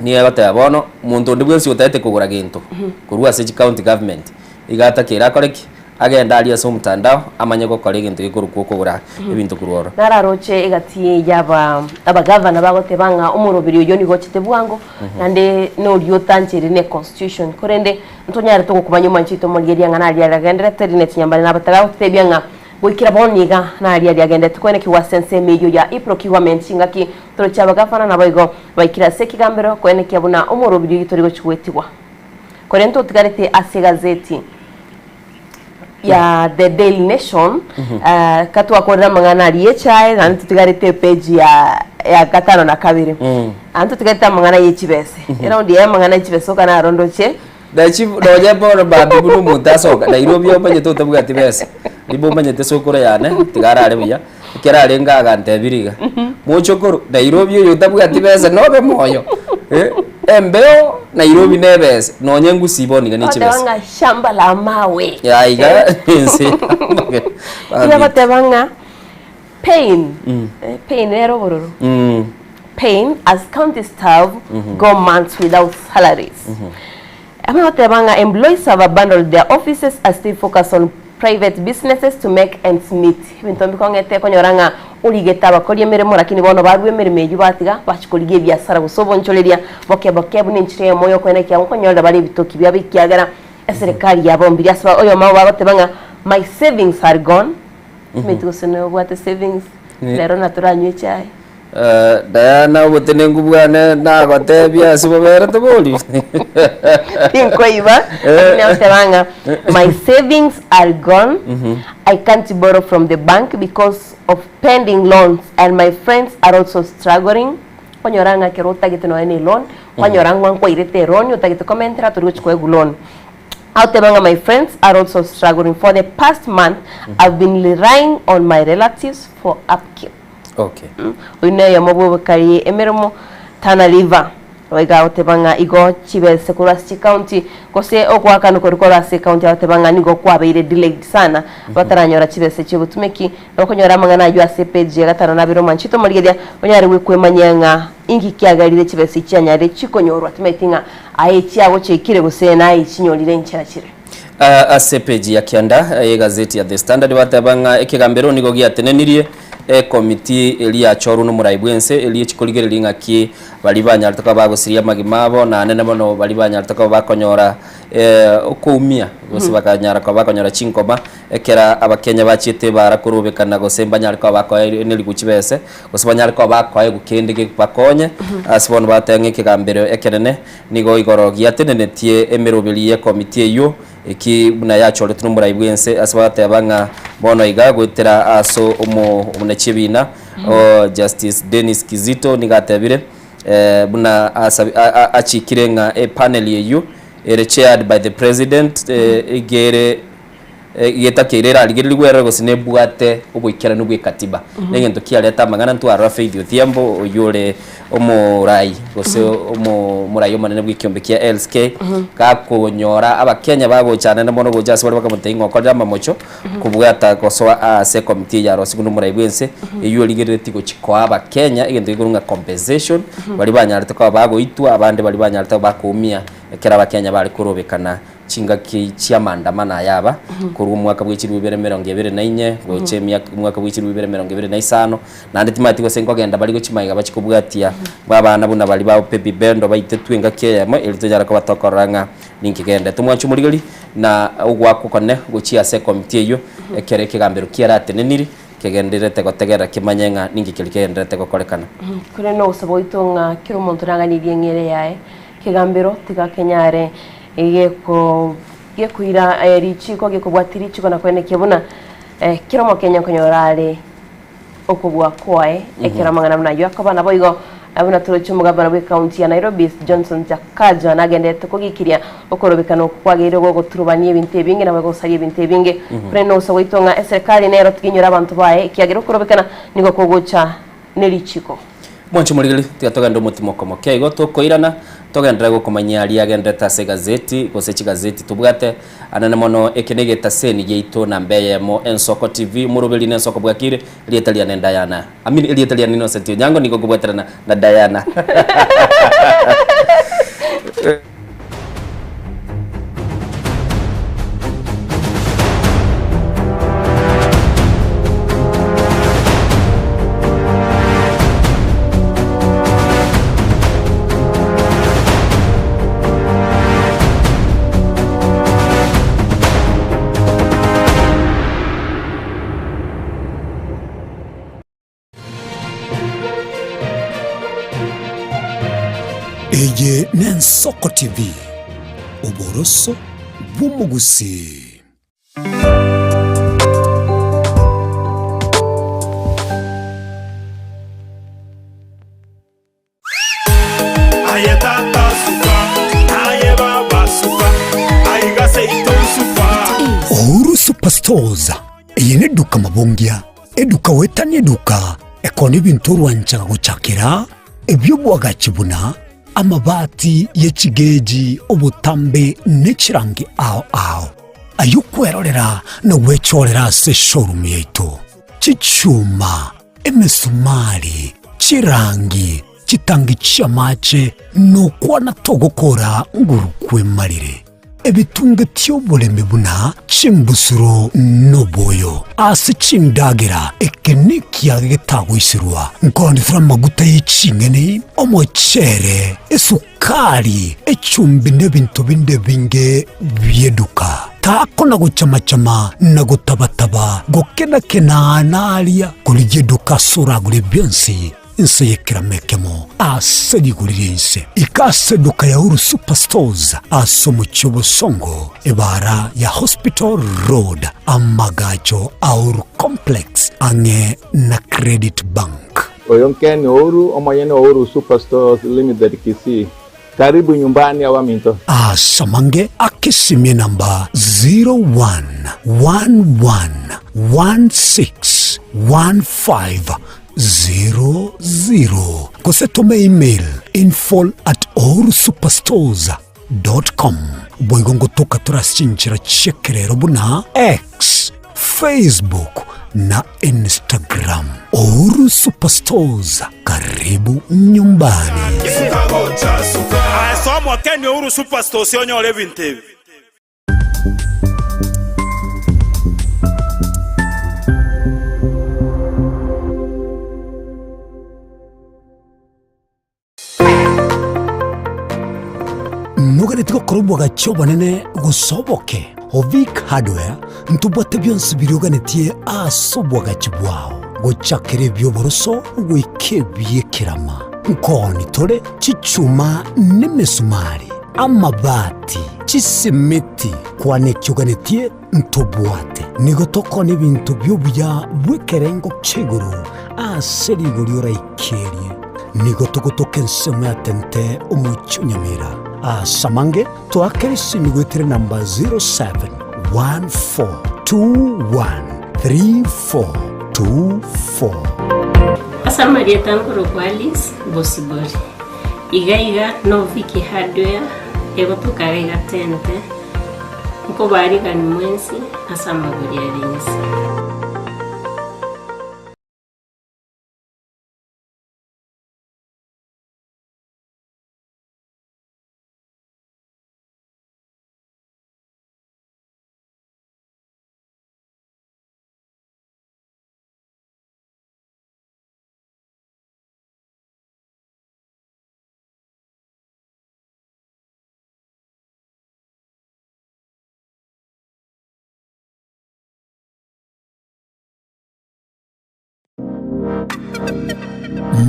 nigo egoteba bono, monto onde bwensi otagete kogora gento korwa ase chicounty government, iga atakeire akore ki? Agende aria ase omotandao, amanye gokora egento gekorokwa okogora ebinto korwa ororo. Nararoche egati y'aba abagavana bagoteba ng'a omoroberi oyio nigo ochete bwango, naende noria otancheire ne constitution. Korende ntonyarete gokumanya omwanchi oito omorigereria ng'a naria riagenderete rine chinyambane nabatari agototebia ng'a goikera bono iga naria riagenderete koenekigwa ase ensemo eyio ya e-procurement chingaki toroche abagavana naboigo baikire ase ekegambero koenekia buna omoroberi oyio tori gochi goetigwa. Korende totigarete ase egazeti ya The Daily Nation eh, katwakorire amang'ana aria echae naende totigarete epage ya ya gatano na kabere naende totigarete amang'ana ye chibese eraundi ya amang'ana ye chibese oka naro ndoche Nachi nonye bono mambia buna omonto asoka Nairobi omanyete otabwati besa ribe omanyete sokoro yane tiga arare buya ekero arenge agantebirie iga mochokoro Nairobi oyo otabwati besa nobe moyo eh, embeo Nairobi na ebesa nonye ngusii bono iga ne Ogoteba chibesa ng'a shamba la mawe ya iga ense Iga goteba ng'a pain eh, pain nere obororo pain as county staff go months without salaries. Abwo goteba ng'a employees have abandoned their offices as they focus on private businesses to make ends meet. Ebinto mbikong'ete okonyora ng'a origete abakori emeremo lakini bono barua emeremo eyio batiga bachia korigia ebiasara gose obonchoreria boke boke buna enchera eyemo yokoena ekiagera nkonyorera bare ebitoki biabo ekiagera eserekari yabombirie ase oyomo obo bagoteba ng'a my savings are gone timanyeti gose nobwate savings rero natoranywe echae. Diana obotenenku bwane nagotebia ase bobere tobori. Tinkoiba, lakini agoteba ng'a my savings are gone, I can't borrow from the bank because of pending loans and my friends are also struggling. Okonyora ng'a ekero otagete nonya na eloan, kwanyora ng'a nkwairete eloan otagete komentera tori gochi koegwa loan. Agoteba ng'a my friends are also struggling for the past month I've been relying on my relatives for upkeep. Okay. Oyio noyomo bw'obokari emeremo Tana River. Iga agoteba ng'a igo chibese korwa ase chicounty gose ogoakanwa koria korwa ase ecounty agoteba ng'a nigo kwabeire delayed sana bataranyora chibese chiobotumeki na okonyora amang'ana ayio ase epage ya gatano na abere omwanchete omorigereria onyare gwekwemanyia ng'a inki kiagerire chibese chianyarire chikonyorwa timaeti ng'a aye chiagochekire gose naye chinyorire inchera chire. Ase epeji ya kianda y'egazeti ya The Standard bateba ng'a ekegambero nigo giatenenirie ekomiti eria yachorwa nomorai bw'ense eria echikorigereria ng'aki baria banyarete koba bagosiria amagima abo naende mono baria banyarete koba bakonyora okoumia gose bakanyara koba bakonyora chinkoma ekera abakenya bachiete bara korobekana gose mbanyare koba bakoenerigwa chibese gose banyare koba bakoegwa kende gebakonye ase bono bateba ng'a ekegambero ekenene Nigo igoro giatenenetie emeroberi y'ekomiti eyio, eki buna yachoretwe nomorai bw'ense, ase bagateba ng'a bono iga goetera ase omonachiebiina o Justice Dennis Kizito nigo atebire buna achikire ng'a epanel eyio ere chaired by the president iga ere Getakeire erarigererigwe erore gose nebwate oboikeranu bw'ekatiba. Negento kiareta amang'ana ntwarora Faith Odhiambo oyio ore omorai gose omorai omonene bw'ekiombe kia LSK gakonyora abakenya bagocha anene mono gocha ase bare bakamotebia ng'a okorire amamocho kobwata gosoa ase ekomiti eye yarosigwe nomorai bw'ense eyio erigereretie gochia koa abakenya egento gekorwa ng'a compensation baria banyarete koba bagoitwa abande baria banyarete koba bakoumia ekero abakenya bare korobekana Chingaki chi'amaandamano aya aba, korwa omwaka bwe chilifu ibere emerongo ebere na inye gocha emiaka omwaka bwe chilifu ibere emerongo ebere na isano, naende timanyeti gose nkogenda bare gochia magega bachie kobwatia abana buna baria ba Baby Bendo baitetwe engaki eyemo, erio tonyare koba tokorora ng'a ninki kegenderete. Omwanchi omorigeri, na ogoakwa okone gochia ase ekomiti eyio, ekero ekegambero kiarateneniri, kegendererete gotegerera kimanye ng'a ninki keria kegendererete gokorekana. Korende nogosaba gwaito ng'a kera omonto naganirie eng'ere yaye, kegambero tiga kenyare Egeko gekoira richiko gekobwatia richiko na koenekia buna kera omokenya nkonyora are okobua kwaye ekero amang'ana buna ayio akoba. Naboigo Buna toroche omogabana bw'ecounty ya Nairobi Johnson Sakaja nagenderete kogikiria okorobekana okwo kwageire gogoturubania ebinto ebinge na gosaria ebinto ebinge. Korende nogosa gwaito ng'a eserekari nero tigenyora abanto baye ekiagera okorobekana nigo kogocha nerichiko. Mwanche omorigeri, tiga togende omotimoka moke igo tokoirana, togenderere gokomanyia aria agenderete ase egazeti gose chigazeti tobwate. Anene mono eke negetaseni giaito namba eyemo Ensoko TV, omoroberi nensoko bwakire, erieta riane Diana. Amini erieta riane Innocent Onyango nigo nkobwaterana na Diana. Eye n'Ensoko TV, oboroso bw'omogusii. Aye tata suka, aye baba suka, aiga seito suka. Uhuru Superstores, eye neduka mabongia, eduka goetania eduka, ekona ebinto orwanchaga gochakera, ebi'obwagachi buna, amabati ye chigeji, obotambe ne chirangi ao ao. Ayio kwerorera na gwechorera ase eshowroom yaito. Chichuma, emesumari, chirangi, chitangi chi'amache, nokwana togokora nguru kwemarire. Ebitunge ti'oboremi buna chimbusuro noboyo ase chindagera, eke nekiage getagoiserwa, nkoonetera amaguta ye ching'eni, omochere, esukari, echumbi na ebinto binde ebinge bi'eduka. Takona gochama-chama na gotaba-taba, gokena-kena naria, korigia eduka ase oragure bionsi, inse y'ekerama ekemo ase rigori ri'ense. Ika ase eduka ya Uhuru Superstores ase omochie o Bosongo, ebaara ya Hospital Road, amagacho a Uhuru Complex ang'e na Credit Bank. Oyo Ken Ouru, omonyene o Uhuru Superstores Limited Kisii. Karibu nyumbani abaminto. Asamange akesimie namba 0111161500 gose tome email info at uhurusuperstores dot com. Boigo ngotoka tore ase chinchera chi'ekerero buna X, Facebook na Instagram. Uhuru Superstores, karibu nyumbani. Aye soa Ken Uhuru Superstores onyore ebinto ebi. Noganeti gokora obwagachi obonene gose oboke? Ovic Hardware ntobwate bionsi biria oganetie ase obwagachi bwao, gochakera ebi'oboroso goika ebi'ekerama. Nkooni tore chichuma nemesumari, amabati, chisimiti, kwana eki oganetie ntobwate. Nigo tokoonia ebinto bi'obuya bw'ekerengo kia igoro ase rigori oraikerie. Nigo togotoka ensemo ya Tente omochie o Nyamira. Ase amange toakere esimi goetera enamba 0714213424. Ase amarieta nkorokwa Alice Bosibori. Iga iga no Vicky Hardware egotoka iga iga Tente. Nkobaarigani mwensi ase amagori are inse.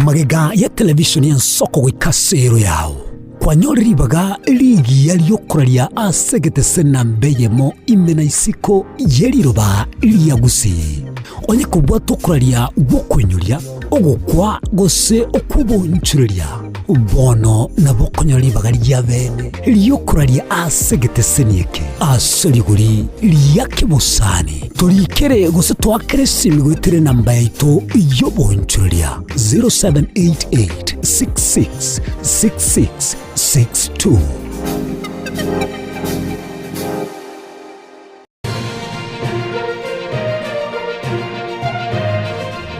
Magega ya television y'ensoko goika ase ero yao, kwanyore ribaga rigiya riokoraria ase egetese namba eyemo ime na isiko ye riroba ria Gusii. Onye kobwate okoraria gw'okoinyoria, ogokwa, gose okw'oboonchoreria, bono nabo okonyora ribaga ria bene ri'okoraria ase egeteseni eke ase rigori ria kebosani. Torikere gose toakere esimi goetera enamba yaito y'oboonchoreria 0788 66 66 62.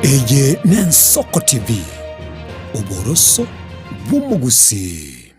Eye n'Ensoko TV, oboroso bw'omogusii.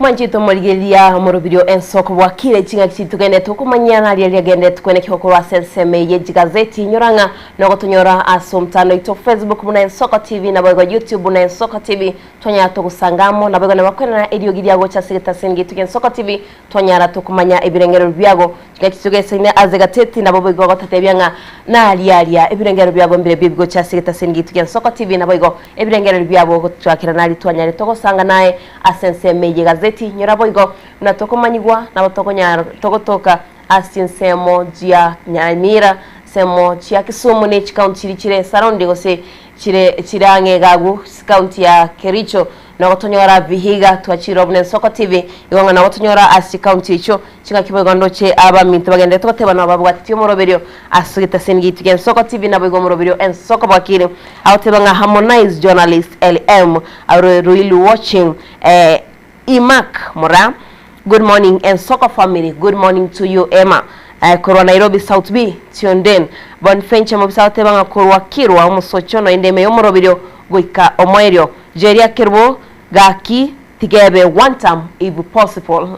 Mwanchete omorigereria omorobirio ensoko bwakire ching'aki chitugenete okomanyia naria riagenderete kwenekigwa korwa ase ensemo eye chigazeti inyora ng'a nogotonyora ase omotandao oito Facebook buna Ensoko TV naboigo YouTube buna Ensoko TV twanyara togosanga amo naboigo nabakwenena eriogi riagocha ase egetaseni giaito kia Ensoko TV twanyara tokomanya ebirengererio biago Chingaki chitogesaine ase gateti nabo boigo gotatebia ng'a naria aria ebirengererio biabo mbire bibi gocha ase egetaseni giaito gia Nsoko TV naboigo ebirengererio biabo gochakera naria twanyare togosanga naye ase ensemo eye gazeti nyora boigo buna tokomanyigwa nabo tokonyara togotoka ase chinsemo chia Nyamira nsemo chia Kisumu ne chikaunti chiria chire surrounding gose chire chire ang'e iga agwo county ya Kericho Nogotonyora Vihiga twachirwa buna Ensoko TV, igo ng'a nogotonyora ase chikaunti echio chingaki boigo ndoche abaminto bagenderete goteba nabo babwatetie omoroberio ase egetaseni giaito gia Ensoko TV naboigo omoroberio Ensoko bwakire agoteba ng'a Harmonize journalist LM are really watching eh, Emark Moraa Good morning Ensoko family good morning to you Emma eh, korwa Nairobi South B tuned in Bonfenche mobisa agoteba ng'a korwa Kirwa omosocho noende ime yomoroberio goika omoerio Jeria Kerubo gaki tigebe one term if possible.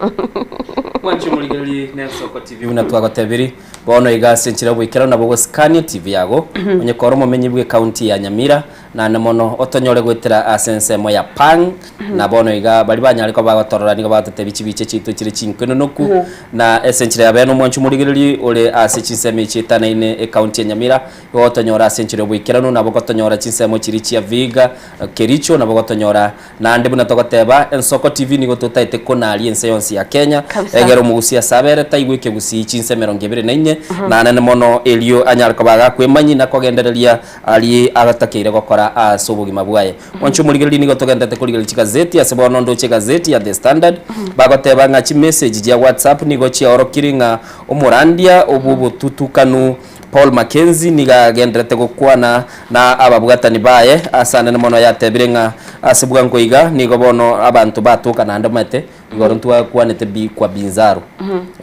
Mwanche omorigererie n'Ensoko TV buna twagotebiri bono iga ase enchera y'oboikeranu nabo ogosikania TV yago onye kore omomenyi bw'ecounty ya Nyamira naende mono otonyore goetera ase ensemo ya Pang na bono iga baria banyare koba bagotorora nigo bagototebia chibicha chiaito chire chinkwenonoku na ase enchera ya bene omwanche omorigererie ore ase chinsemo echi etanaine ecounty ya Nyamira Igo gotonyora ase enchera y'oboikeranu, nabo gotonyora chinsemo chiria chia Vihiga, Kericho, nabo gotonyora naende buna togoteba, Ensoko TV nigo totaete konaria ense yonsi ya Kenya, Kabisa. egere omogusii ase abere taigwe ekegusii chinse emerongo ebere na inye, naende mono erio anyare koba agakwemanyi na kogendereria aria agatakeire gokora ase obogima bwaye. Mwanche omorigereria nigo togenderete korigereria chigazeti ase bono ndoche egazeti ya The Standard, bagoteba ng'a chimessage chia WhatsApp nigo chiaorokirie ng'a omorandia obw'obotutukanu Paul Mackenzie nigo agenderete gokwana na ababwatani baye ase anene mono yatebire ng'a ase bwango iga nigo bono abanto batoka naende omanyete igoro ntwakwanete bi kwa Binzaro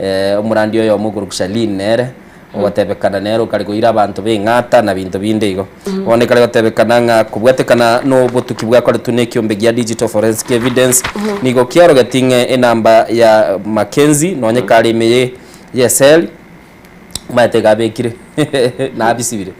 eh, omorandi oyomo okorokwa Charlene nere ogotebekana nere okare koira abanto beng'ata na binto binde igo. Bono ekare gotebekana ng'a kobwatekana nobotuki bwakoretwe na ekiombe gia Digital Forensic Evidence nigo kiarogeti ng'a enamba ya Mackenzie nonye kare ime ye yeseli Omanyete iga abekire nabisibire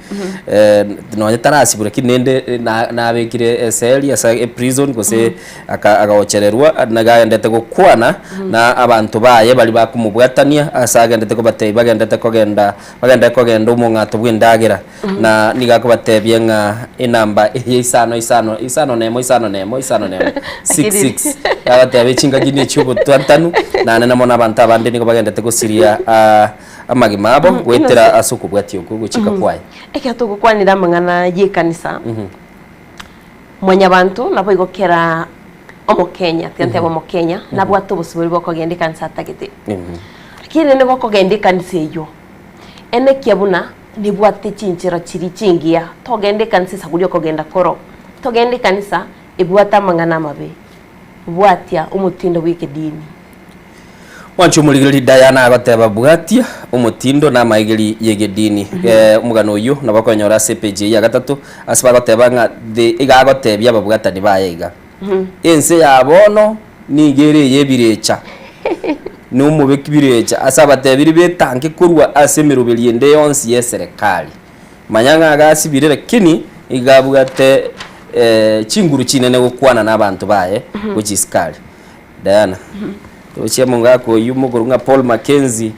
Eh, nonye tarasibwa lakini rende eh, na- nabekire eseli ase eprison gose aka- agaochererwa niga agendete gokwana na abanto baye baria bakomobwatania ase agendete kobatebia bagendete kogenda bagendete kogenda omong'ato bw'endagera na nigo akobatebia ng'a enamba eye isano isano isano na emo isano na emo isano na emo six six agateba echingaki ne chi'obotwatanu naende namo na abanto abande nigo bagendete gosiria ah, amagima abo goetera ase okobwatia okwo ogochika kwaye. Ekero togokwanera amang'ana y'ekanisa, mwanyabanto naboigo kera omokenya, tiga ntebe omokenya, nabwate obosibore bwa okogenda ekanisa atagete. Lakini rende gokogenda ekanisa eywo, enekia buna nebwate chinchera chiria chingiya, togenda ekanisa esaku riokogenda koro, togenda ekanisa ebwate amang'ana amabe, bwatia omotindo bw'ekedini. Mwanche omorigereria Diana agoteba bwatia omotindo na amaegeri y'egedini. Eh, omogano oyio nabo okonyora ase epage eyio ya gatato ase bagoteba ng'a the iga agotebia ababwatani baye iga. Ense ya bono nigo ere ey'ebirecha, na omobeki birecha ase abatebiri betanke korwa ase emeroberi ende yonsi y'eserekari. Manya ng'a agasibire lakini iga abwate eh, chinguru chinene gokwana na abanto baye gochia isikari. Diana, tochia omogaka oyio mokorwa ng'a Paul Mackenzie,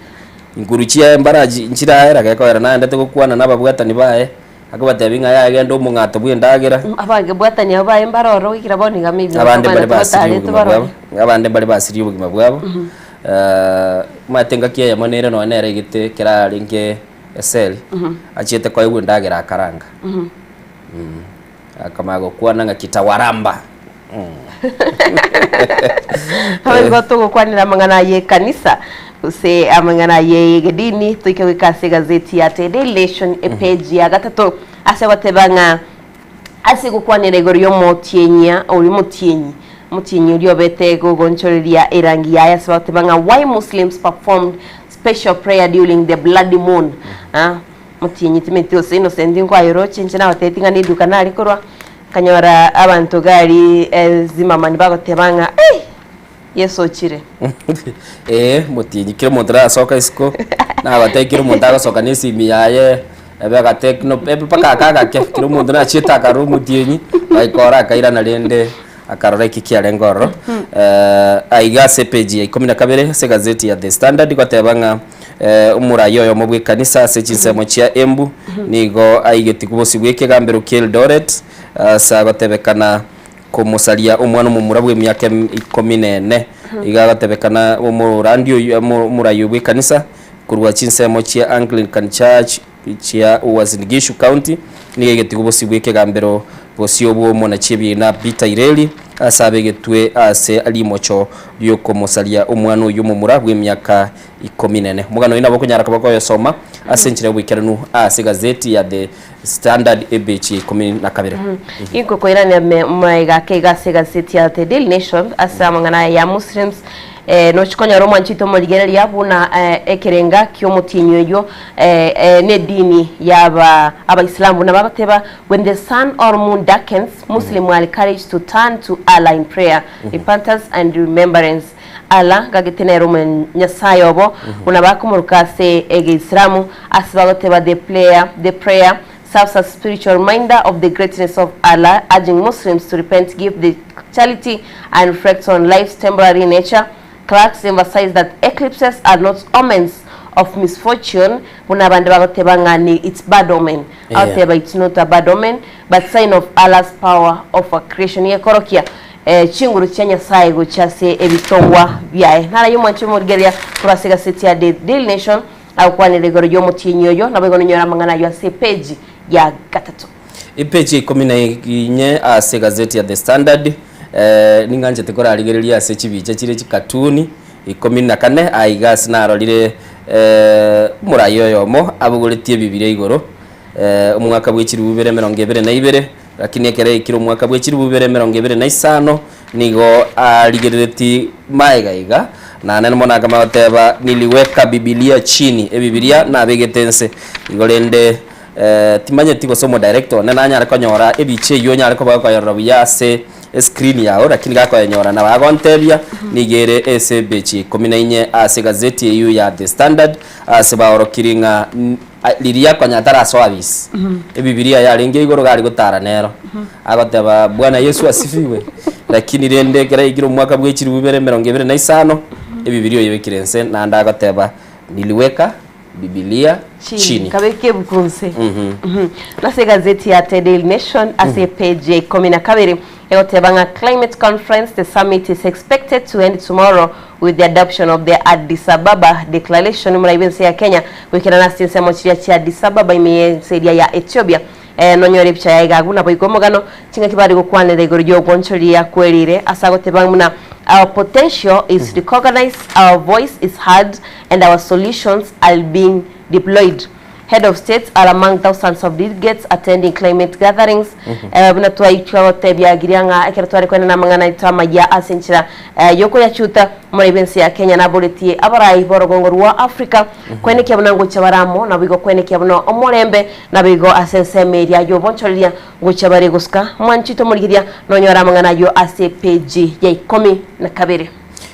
inkuru chiaye mbarachi nchiraera gekoera naendete gokwana na ababwatani baye, akobatebia ng'a yaya genda omong'ato bwa endagera. Abange bwatani abwo baye mbare ororo goikera bono iga maybe Abande mbare nkomana basirie tobatarete obogima barore. bwabo, abande mbare basirie obogima bwabo, omanyete engaki eyemo nere nonye nere aigete ekero arenge eseli, achiete koegwa endagera akaranga. Akamanya gokwana ng'a kitawaramba. Naboigo togokwanera amang'ana aye ekanisa gose amang'ana aye egedini toike goika ase egazeti ya The Daily Nation epage ya gatato ase goteba ng'a ase gokwanera igoro y'omotienyi oria omotienyi omotienyi oria obete gogonchoreria erangi yaye ase bagoteba ng'a why Muslims performed special prayer during the bloody moon ah motienyi timeti gose Innocent nkwayeroche inche nagotebetie ng'a neduka nare korwa Nkanyora abanto gari zimamani bagoteba ng'a, Ei! Yeso ochire. Ee, motienyi kera omonto narasoka isiko, nagotebi kera omonto agosoka na esimi yaye, ebe agatechno ebe mpaka aka agake, kera omonto nachiete akarora omotienyi, gaikora akairana rende akarora eki kiarenge ororo. Aiga ase epage ya ikomi na kabere ase egazeti ya The Standard goteba ng'a omorai oyomo bw'ekanisa ase chinsemo chia Embu nigo aigetigwe bosio bw'ekegambero kia Eldoret ase agotebekana komosaria omwana omomura bw'emiaka ikomi na ene. Iga agotebekana omorandi oyio omorai oyo bw'ekanisa korwa chinsemo chia Anglican Church chia Uasin Gishu County nigo aigetigwe bosio bw'ekegambero bosio bw'omonachi ebiina Peter Ireri ase abegetwe ase rimocho riokomosaria omwana oyio omomura bw'emiaka ikomi nene. Omogano oyio nabo okonyara koba koyosoma ase enchera y'oboikeranu ase egazeti ya The Standard ebechi ya ikomi na kabere. Inko koirania maega ake iga ase egazeti ya The Daily Nation ase amang'ana aya ya Muslims eh, nochi konyora omwanchi oito omorigereria buna eh, ekerenga ki'omotienyi oyio eh, eh, nedini yaba abaisilamu buna bagoteba when the sun or moon darkens Muslim are encouraged to turn to Allah in prayer, repentance and remembrance. Allah gagete nere omo Nyasaye obo, buna bakomoroka ase Egeisilamu, ase bagoteba the player, the prayer serves as spiritual reminder of the greatness of Allah, urging Muslims to repent, give the charity and reflect on life's temporary nature. Clerks emphasize that eclipses are not omens of misfortune, buna abande bagoteba ng'a ni it's bad omen. Agoteba it's not a bad omen, but sign of Allah's power over creation. Gekorokia Chinguru chia Nyasae gochia ase ebitongwa biaye. Naraye omwanchi omorigereria korwa ase egaseti ya The Daily Nation agokwanera igoro y'omotienyi oyo, naboigo nonyore amang'ana ayio ase epeji ya gatato. Epeji ya ikomi na inye ase egazeti ya The Standard, ning'anchete korarigereria ase chibicha chire chikatuni ikomi na kane, aiga ase narorire omorai oyomo abogoretie ebibiria igoro, omwaka bwe chilifu bibere emerongo ebere na ibere, Lakini ekero yaikire omwaka bwe chilifu bibere emerongo ebere na isano, nigo arigerereti maega iga, na nene mono akamanya goteba, Niliweka Bibilia chini, Ebibilia nabegete inse. Igo rende timanyeti gose omodirector one nanyare konyora ebicha eyio onyare koba gokoyorora buya ase escreen yao, lakini gakoyenyora nabo agontebia, nigo ere ase ebechi ya ikomi na inye ase egazeti eyio ya The Standard, ase baorokirie ng'a Riria konya tarasoa abisi, Ebibilia yarenge igoro gari gotara nero, agoteba, Bwana Yesu asifiwe. Lakini rende ekero yaikire omwaka bwe chilifu bibere emerongo ebere na isano, Ebibilia oyebekire inse, naende agoteba, Niliweka Bibilia chini. Nkabeka ebuku nse. Nase egazeti ya The Daily Nation ase epage ya ikomi na kabere Egoteba ng'a Climate Conference, the summit is expected to end tomorrow with the adoption of the Addis Ababa Declaration Omorai bw'ense ya Kenya goikerana ase chinsemo chiria chia Addis Ababa ime y'ense eria ya Ethiopia. Eh, nonyore epicha yaye iga agwo naboigo omogano chingaki bare gokwanera igoro y'ogwonchoria kwerire ase agoteba buna our potential is recognized, our voice is heard and our solutions are being deployed. Head of States are among thousands of delegates attending climate gatherings. Eh, buna twaichwa gotebia giria ng'a ekero tware koenana amang'ana aito amaya ase enchera eh, yokoyachuta, omorai bw'ense ya Kenya naboretie abarai b'orogongo rwa Africa kwenekia buna ngochia bare amo, naboigo kwenekia buna omorembe, naboigo ase ensemo eria y'obonchoreria ngochia bare gosuka. Mwanchete omorigereria, nonyore amang'ana ayio ase epeji ya ikomi na kabere.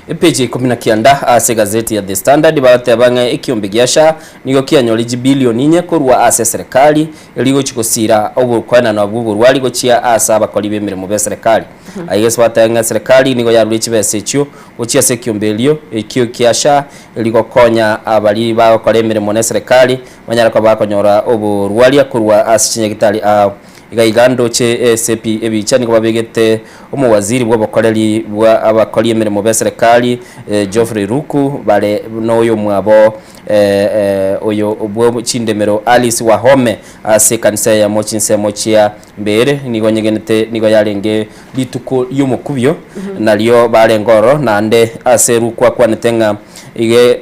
Epeji ya ikomi na kianda ase egazeti ya The Standard bagoteba ng'a ekiombe gia SHA nigo kianyore chibilioni inye korwa ase eserekari erio gochia gosiira obokoenanwa bw'oborwari gochia ase abakori b'emeremo b'eserekari. Aiga ase bagoteba ng'a eserekari nigo yarure chibesa echio gochia ase ekiombe erio ekio kia SHA erio gokonya abaria bagokora emeremo n'eserekari banyare koba bakonyora oborwaria korwa ase chinyagitari ao. Iga iga ndoche ase pi ebicha nigo babegete omowaziri bw'obokoreri bwa abakori emeremo b'eserekari Geoffrey Ruku bare noyomwabo oyo bwe chindemero Alice Wahome ase ekanisa eyemo chinsemo chia Mbeere nigo nyegenete nigo yarenge rituko ri'omokubio nario barenge ororo naende ase Ruku akwanete ng'a ige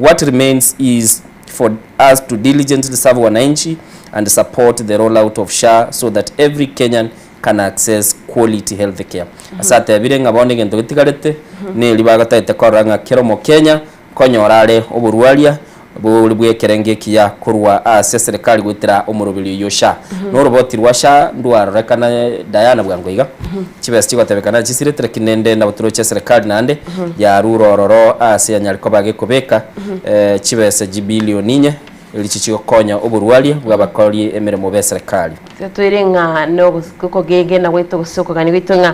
what remains is for us to diligently serve wananchi and support the roll out of SHA so that every Kenyan can access quality health care. Ase atebire ng'a bono egento getigarete neri bagotagete korora ng'a kera omokenya nkonyora are oborwaria bore bw'ekerengo ekiya korwa ase eserekari goetera omoroberi oyio SHA. Noroboti rwa SHA ndwarorekana Diana bwango iga. Chibesa chigotebekana chisirete lakini rende nabo toroche eserekari naende yarure ororo ase yanyare koba gekobeka chibesa chibilioni inye erio chichigokonya oborwaria bw'abakori emeremo b'eserekari. Toire ng'a nokogegena gwaito gose okogania gwaito ng'a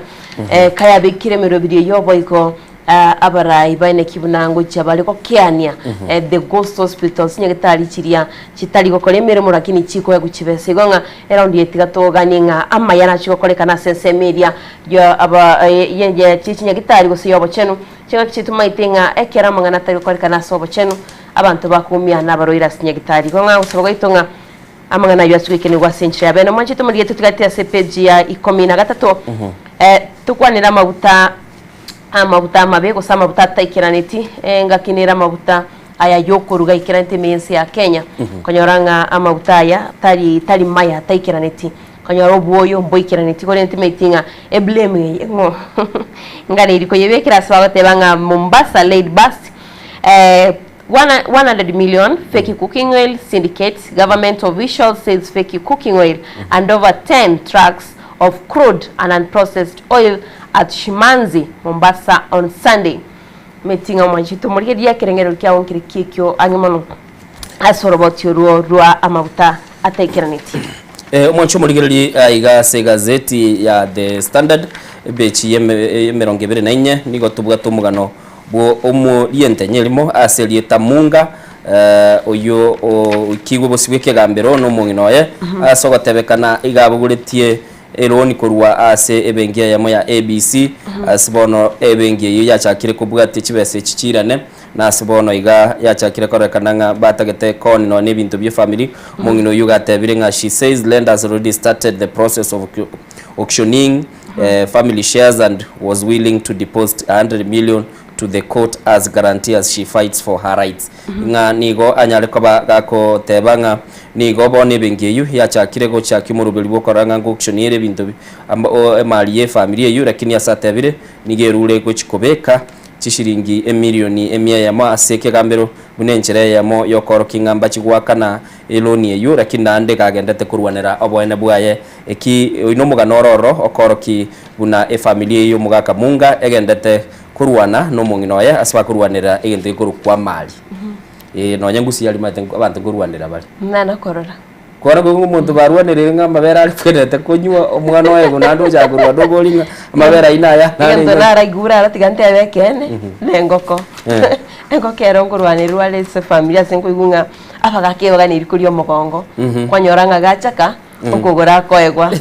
kayabekire emeroberi eyio oboigo Abarai baine ki buna ngochia bare gokeania the ghost hospitals chinyagitari chiria chitari gokora emeremo lakini chikoegwa chibesa igo ng'a eraundi eye tiga toganie ng'a amaya nachi gokorekana ase ensemo eria ya aba ye ye chinyagitari gose ya obochenu chingaki chiria tomaete ng'a ekero amang'ana atari gokorekana ase obochenu abanto bakoumia nabarwaire ase chinyagitari igo ng'a gosaba gwaito ng'a amang'ana ayio ase goikeraniwa ase enchera ya bene mwanchete morigetie totigati ase page ya ikomi na gatato tokwanere amaguta Amaguta amabe, gose amaguta ataikeraneti, engaki nere amaguta aya y'okoruga aikeranete ime y'ense ya Kenya. Konyora ng'a amaguta aya tari tari maya taikeraneti. Konyora obwoyo mboikeraneti korende timaeti ng'a eblame eye ng'o nganeiri koyebekera ase bagoteba ng'a Mombasa laid bust 100 million fake cooking oil syndicate, government officials says fake cooking oil and over 10 trucks of crude and unprocessed oil at Shimanzi, Mombasa on Sunday. Meeting omwanchete omorigereria ekerengerero kiao nkere ki ekio ang'e mono ase oroboti orwo rwa amaguta ataikeranetie. Eh, omwanche omorigereri aiga ase egazeti ya The Standard ebechi y'emerongo ebere na inye nigo tobwate omogano bwo omorientenyo erimo ase erieta Munga oyio oikigwe bosio bw'ekegambero nomong'ina oye ase ogotebekana iga abogoretie eloni korwa ase ebenki eyemo ya ABC ase bono ebenki eyio yachakire kobwatia chibesa echi chiirane na ase bono iga yachakire kororekana ng'a batagete koni nonya ebinto bi'efamiri. Omong'ina oyio iga atebire ng'a she says lenders already started the process of auctioning family shares and was willing to deposit 100 million to the court as guarantee as she fights for her rights. Ng'a nigo anyare koba gakoteba ng'a nigo bono ebenki eyio yachakire gochakia omoroberi bw'okorora ng'a ng'auction ere ebinto emari y'efamiri eyio lakini ase atebire nigo erure gochi kobeka chishiringi emilioni emia eyemo ase ekegambero buna enchera eyemo y'okoorokia ng'a mbachi goakana eloni eyio lakini naende kagendete korwanera oboene bwaye Eki oyio nomogano ore ororo okoorokia buna efamiri eye y'omogaka Munga egendete korwana nomong'ina oye ase bakorwanera egento gekorokwa amari. Ee nonya ngusi aria omanyete abanto nkorwanera bare. Nana korora. Kwana koigwa omonto barwanereire ng'a amabere aria bwenerete konywa omwana oye igo naende ochaka korwana obori ng'a amabere ayio naya nare Egento iga. naraigure aro tiga ntebe ekeene, na engoko. Engoko ero nkorwanerwa are ase efamiri ase nkoigwa ng'a abagaka ebaganeri koria omogongo, kwanyora ng'a gachaka. Okogora akoegwa.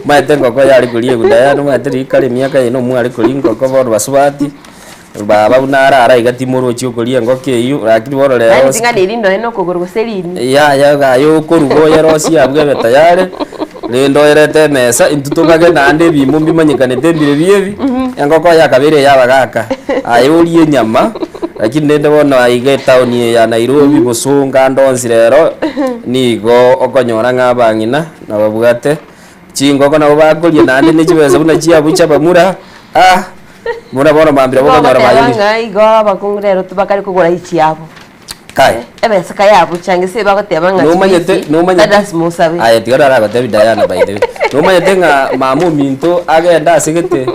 Omanyete engoko yare koria eguda yaani omanyete riria kare emiaka eye nomware koria engoko bono basubati, baba buna arara iga timorochi okoria engoko eywo lakini bono rero Yaani ting'ana eri nonye na okogoro gose rini. Yaya aye okoruga oyerosie abwo ebe tayari, rende oyerete emesa intwe tokage naende ebimo mbimanyekanete mbire ebi, engoko yakabeire eya abagaka, aye orie enyama. Lakini rende bono aiga etaoni eye ya Nairobi, Bosongo ande onsi rero, nigo okonyora ng'a abang'ina nababwate chingoko nabo bakoria naende ne chibesa buna chiabwo chiabamura, ah, buna bono mambia nabo okonyora Igo bayerire. ng'a igo abakungu rero tibakare kogora echiabo. Kai. Ebeseka yabucha ngese bagoteba ng'a Nomanyete siku hizi, nomanyete lazima osabe. Aye tiga naragotebi Diana by the way. Nomanyete ng'a mama ominto agende ase gete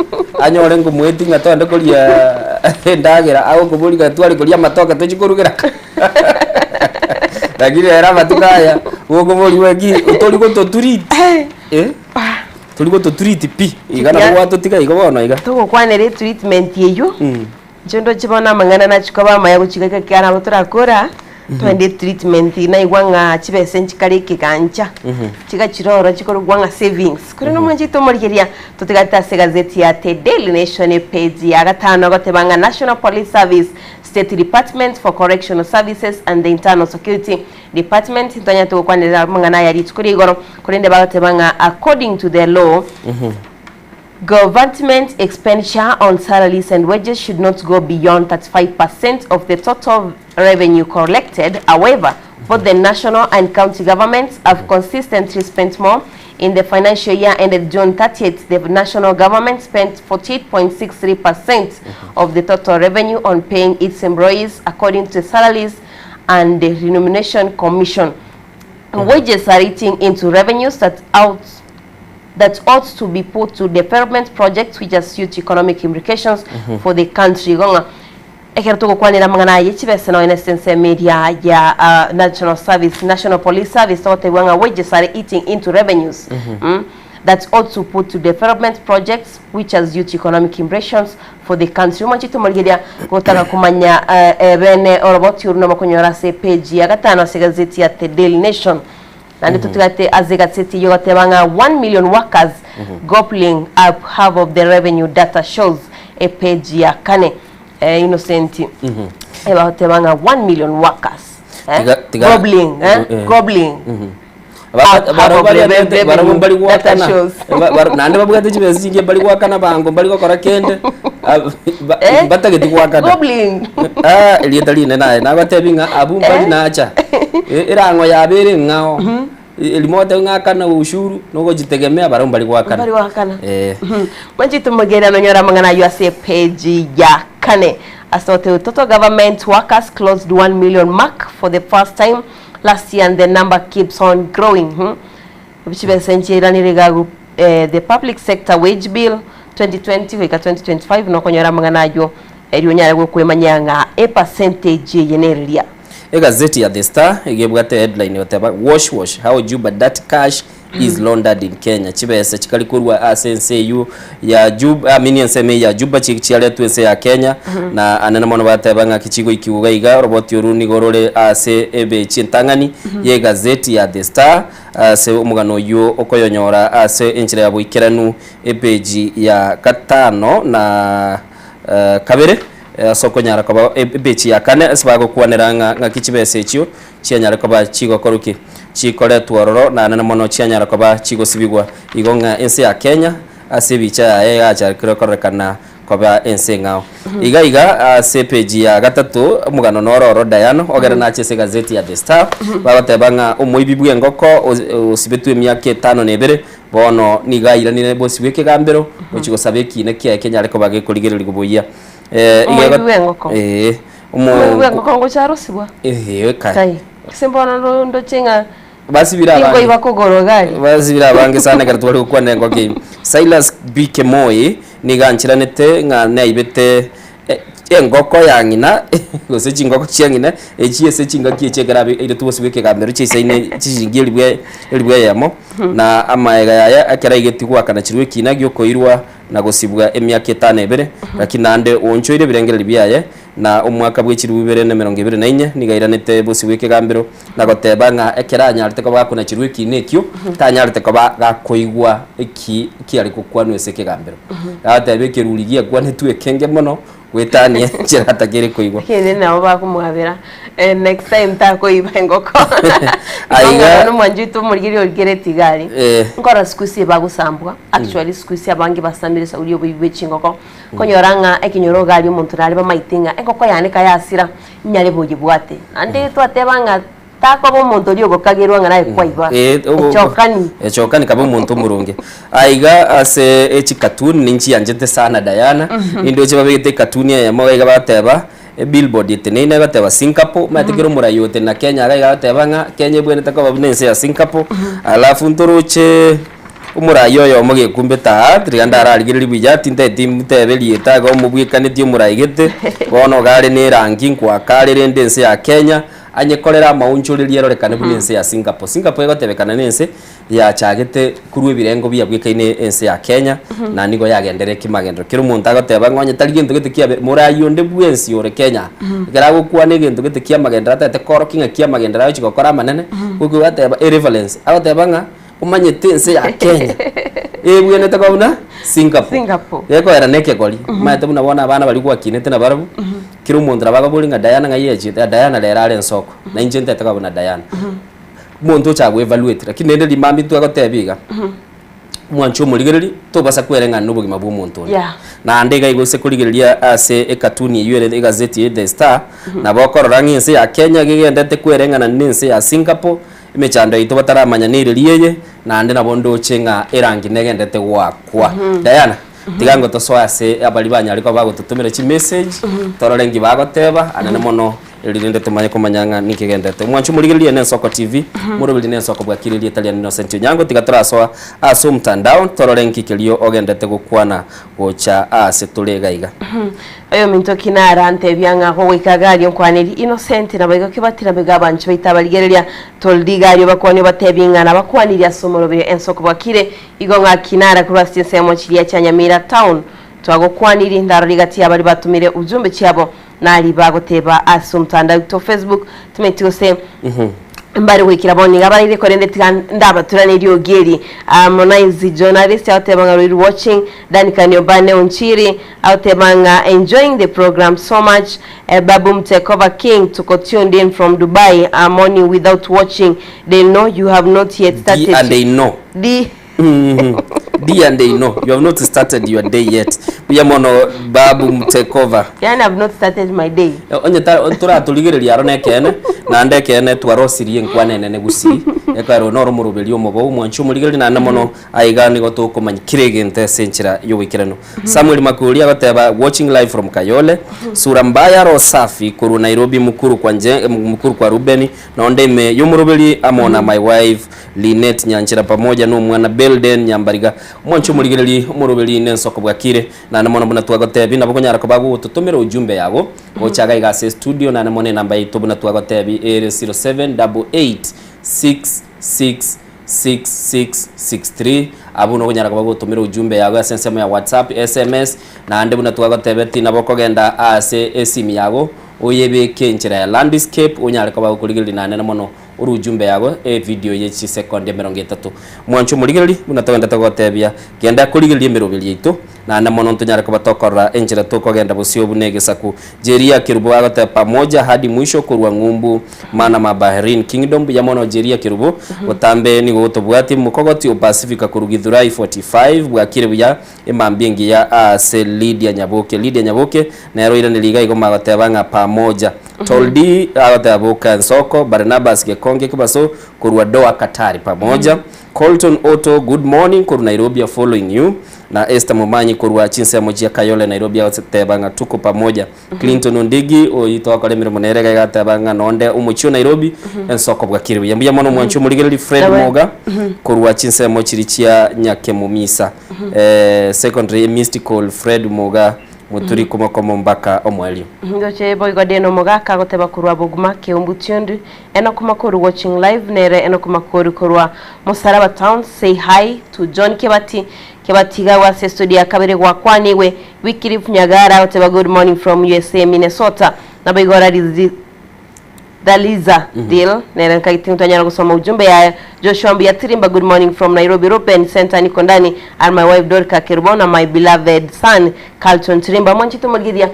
anyore ngomoeti ng'a twende koria endagera agokoboria ng'a tware koria amatoke tochie korugera Lakini rero amatuko aya gokoboriwa eki tori gototuriti eh tori gototuriti pi iga nabo gwatotiga igo bono iga. Togokwanera etreatment eywo. Inche ndoche bono amang'ana nachia koba amaya gochia goika ekiagera nabo torakora, twende etreatment naigwa ng'a chibesa nchikare ekegancha, chigachire ororo chikorokwa ng'a savings. Korende omwanchi oito omorigereria, totigarete ase egazeti ya The Daily Nation epage ya gatano egoteba ng'a National Police Service, State Department for Correctional Services and the Internal Security Department ntonyarete gokwanerera amang'ana aya rituko ria igoro, korende bagoteba ng'a according to the law, Government expenditure on salaries and wages should not go beyond 35 percent of the total revenue collected. However, both the national and county governments have consistently spent more. In the financial year ended June 30th, the national government spent 48.63 percent of the total revenue on paying its employees according to the Salaries and the Remuneration Commission. Wages are eating into revenues that out that ought to be put to development projects which has huge economic implications for the country. Igo ng'a ekero togokwanera amang'ana aya ye chibesa nonya nase ensemo eria ya ah, National Service, National Police Service togotebigwa ng'a wages are eating into revenues mm, that ought to put to development projects which has huge economic implications for the country. Omonche tomorigeria gotaka komanya eh, eh, bene oroboti oru nobokonyora ase epage ya gatano ase egazeti ya The Daily Nation. Naende totigate ase egaseti eyio goteba ng'a 1 million workers gobbling up half of the revenue data shows epage ya kane. Eh, Innocent ebagoteba ng'a 1 million workers eh, Tiga- tiga- gobbling eh, Eh. gobbling Ba- up half barabwo of the bariatete- barabwo revenue mbari data gwakana. shows. Ba- bar- naende babwate chibesa chingiya mbari gwakana bango mbari gokora kende Ah, ba- Eh? mbatageti gwakana Gobbling. Ah, erieta rinene naye nagotebi ng'a abwo mbari Eh? nacha E- erang'o yabo ere eng'ao E- erimo ogoteba ng'a akana ushuru nogochitegemea barabwo mbari gwakana Mbari gwakana. Eh. Mwanchi tumogere nonyora amang'ana ayio ase epeji ya kane ase oteo total government workers closed 1 million mark for the first time last year and the number keeps on growing hmm? Chibesa nchiairanire iga eh, the public sector wage bill 2020 goika 2025 nokonyora amang'ana ayio erio onyare gokwemanyia ng'a epercentage eye nereria. Egazeti ya The Star iga ebwate headline egoteba Wash wash how Juba dirty cash is laundered in Kenya chibesa chikari korwa ase ense eywo ya Juba I mean ensemo eye ya Juba chi chiaretwe ense ya Kenya na anene mono bateba ng'aki chigoikiwa iga iga oroboti oru nigo rore ase ebechi entang'ani ye egazeti ya The Star ase omogano oywo okoyonyora ase enchera ya boikeranu epeji ya gatano na kabere Ase okonyara koba ebechi ya kane ase bagokwanera ng'a ng'aki chibesa echio chianyare koba chigokorwa ki? Chikoretwa ororo naende mono chianyara koba chigosibigwa. Igo ng'a ense ya Kenya ase ebicha yaye yachakire kororekana koba ense eng'ao. Iga iga ase epeji ya gatato omogano noro oro Diana ogere nache ase egazeti ya The Star bagoteba ng'a omoibi bw'engoko osibetwe emiaka etano na ebere Bono nigo airanire bosio bw'ekegambero gochia gosaba ekiina kiaye kenyare koba gekorigererigwa buya. Eh, iga Omoibi bw'engoko. Eh, omo Omoibi bw'engoko ngocha arosibwa. Eh, kai. Kai. Gose mbono ndo- ndoche ng'a Basibire abange. inkoiba kogoro gari. Basibire abange sana ekero tware gokwana engoko eyio. Silas B. Kemoi nigo anchiranete ng'a naibete Engoko ya ng'ina, gose chingoko chia ng'ina, echi ase chingaki echi ekero abe airetwe bosio bw'ekegambero chiasaine chishilingi elifu elifu eyemo, na amaega yaye ekero aigetie goakanachirwe ekina gi'okoirwa na gosibwa emiaka etano ebere, lakini naende oonchoire ebirengererio biaye, na omwaka bwe chilifu ibere na emerongo ebere na inye nigo airanete bosio bw'ekegambero, na goteba ng'a ekero anyarete koba gakonachirwe ekina ekio, tanyarete koba gakoigwa eki kiare gokwanwa ase ekegambero. Agateba ekeruri giakwanetwe ekenge mono goetania enchera atakere koigwa. Lakini nabo bakomwabera eh, next time takoiba engoko. Aiga- Igo omwancho oito omorigereria origereti iga aria. Eh. Nkora siku hizi bagosambwa, actually siku hizi abange basamire sauri oboibi bwe chingoko. Konyora ng'a ekenyoro iga aria omonto nare bamaete ng'a engoko yane kayasira Inyare boyebwate. Naende twateba ng'a takoba omonto oria ogokagerwa ng'a naye kwaiba. Eh, obo- Echokani. Echokani kabe omonto omoronge. Aiga ase echikatuni ninchianchete sana Diana. Nindoche babegete ekatuni eyemo iga bateba, Ebillboard eteneine egoteba Singapore, omanyete kera omorai ogotenena Kenya iga iga agoteba ng'a Kenya ebwenerete koba buna ense ya Singapore, alafu ntoroche omorai oyomo gekumbete aa, tiga ndararigereria buya tintageti motebe erieta iga omobwekanetie omorai gete, bono iga are na erangi nkoaka are rende ense ya Kenya, anyekorere amaonchoreria erorekane buna ense ya Singapore. Singapore egotebekana na ense yachagete korwa ebirengo biabwekaine ense ya Kenya, na nigo yagenderire kimagenderero. Kera omonto agoteba ng'a onye tari gento gete kiabe, morayi onde bwensi ore Kenya, ekero agokwana egento gete kiamagenderero atagete koorokia ng'a kiamagenderero agochi gokora amanene, goika gwateba ereference, agoteba ng'a omanyete ense ya Kenya ebwenerete koba buna Singapore. Singapore. Gekoera na ekegori, omanyete buna bono abana baria gwakinete nabarabwo, kera omonto nabo akobori ng'a Diana ng'ai achiete, Diana rero are ensoko, na inche ntagete koba buna Diana. Omonto ocha go evaluate lakini rende rimambi intwe agoteba iga, omwanchi omorigereri tobasa kwereng'ana na obogima bwa omonto onde. Yeah. Naende iga igo ase korigereria ase ekatuni eywo ere egazeti eye The Star, nabo okorora ng'a ense ya Kenya iga egendete kwereng'ana na ense ya Singapore, emechando yaito bataramanya nereri eye, naende nabo ndoche ng'a erangi negendete goakwa. Diana, tiga ngotosoe ase abaria banyare koba bagototomera chimessage, torore nki bagoteba, anene mono. Erio rende tomanye komanya ng'a ninki kegenderete. Omwancho omorigereria n'Ensoko TV, moroberi n'Ensoko bwakire erieta riane Innocent Onyango, tiga torasoa ase omtandao torore nki kerio ogenderete gokwana gocha aase tore iga iga. Oyominto ki narantebia ng'a gogoika iga aria onkwaneri Innocent naboigo Kibati naboigo abanchwa baito abarigereria toldi iga aria obakwanie obatebie ng'a nabakwanirie ase omoroberi Ensoko bwakire igo ng'a ki nara korwa ase chinsemo chiria chia Nyamira town twagokwaniri ndarore egati yabaria batomire ujumbe chiabo Nari bagoteba ase omotandao oito Facebook, timanyeti gose mbare goikera bono iga baraire korende tiga ndabaturane eriogi eri. Harmonize journalist agoteba ng'a Ruiru watching, Duncan Obane Onchiri agoteba ng'a enjoying the program so much, Babu Mtekova King tuko tuned in from Dubai, morning without watching, they know you have not yet D started and they know. D D and they know you have not started your day yet. Buya mono Babu Mtekova. Yani I've not started my day. Onye toratorigereria aro nekeene, naende ekeene twarosirie enkwana enene gusii, ekero noro omoroberi omobe omwanchi omorigereria naende mono aiga nigo tokomanya kera egento ase enchera y'oboikeranu. Samuel Makori agoteba watching live from Kayole, sura mbaya roho safi korwa Nairobi mukuru kwa nje mukuru kwa Ruben nonde ime y'omoroberi amo na my wife Linet Nyanchera pamoja nomwana Belden Nyambariga, omwanchi omorigereri omoroberi nensoko bwakire, naende mono buna twagotebi nabo konyara koba gogototomera ujumbe yago gocha iga iga ase estudio naende mono enamba yaito buna twagotebi ere 0788666663 abwo nokonyara koba gogotomera ujumbe yago ase ensemo ya WhatsApp, SMS naende buna twagotebeti nabo okogenda ase esimi yago oyebeke enchera ya landscape onyare koba gokorigereria naende mono Ore ujumbe yago evidio ye chisekondi 30. Mwanche omorigereria, buna togendete gogotebia, genda korigereria emeroberi yaito, naende mono ntonyare koba tokorora enchera tokogenda bosio buna egesaku. Jeria Kerubo agoteba pamoja hadi mwisho korwa ng'umbu Manama Bahrain Kingdom. Buya mono Jeria Kerubo, botambe nigo gotobwatie mokogoti o Pacifica korwa Githurai 45 bwakire buya emambia engiya aase Lydia Nyaboke. Lydia Nyaboke nere oiraneria iga igo magoteba ng'a pamoja. Toldi agoteba boka ensoko, Barnabas Gekonge Kibaso korwa Doha Qatar pamoja, Colton Otto good morning korwa Nairobi a following you, na Esther Momanyi korwa chinsemo chia Kayole Nairobi agoteba ng'a tuko pamoja. Clinton Ondigi oyio twakora emeremo nere iga agateba ng'a nonde omochie o Nairobi ensoko bwakire buya. Mbuya mono omwanchi omorigereria Fred Moga korwa chinsemo chiria chia Nyakemumisa Secondary Mystical Fred Moga Moturi komokomo mpaka omoerio. Ndoche boigo Deno Omogaka agoteba korwa Boguma Keumbu Tuned Enock Makoru watching live nere Enock Makoru korwa Musaraba Town say hi to John Kebati Kebati iga ase estudio ya kabere gwakwanigwe Wycliffe Nyagara agoteba good morning from USA Minnesota naboigo Rarizi Daliza Deal nere nkaiti ntwanyara gosoma ujumbe yaye Joshua Mbuya Tirimba good morning from Nairobi Ruben Center niko ndani and my wife Dorca Kerubo na my beloved son Carlton Tirimba mwanchete omorigeria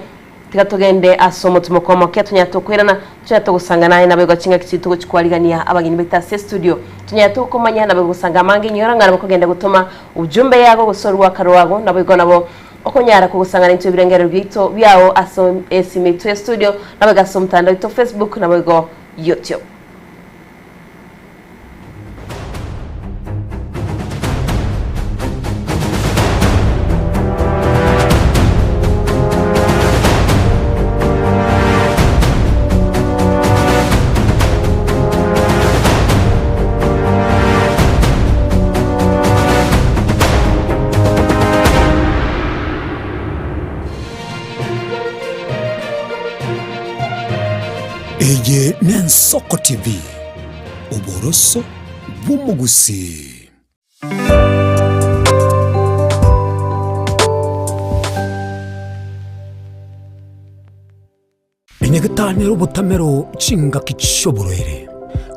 tiga togende ase omotimoko omoke tonyare tokoirana tonyare togosanga naye naboigo chingaki chiria togochi kwarigania abageni baito ase estudio tonyare tokomanya naboigo gosanga amange inyora ng'a nabo kogenda gotoma ujumbe yago gose orwaka rwago naboigo nabo Okonyara kogosang'ana intwe ebirengererio biaito biao ase esimi yaito ya studio, naboigo ase omotandao oito Facebook, naboigo YouTube. Eye n'Ensoko TV, oboroso bw'omogusii. Enyagetari nere obotamero chingaki chi'oborwaire,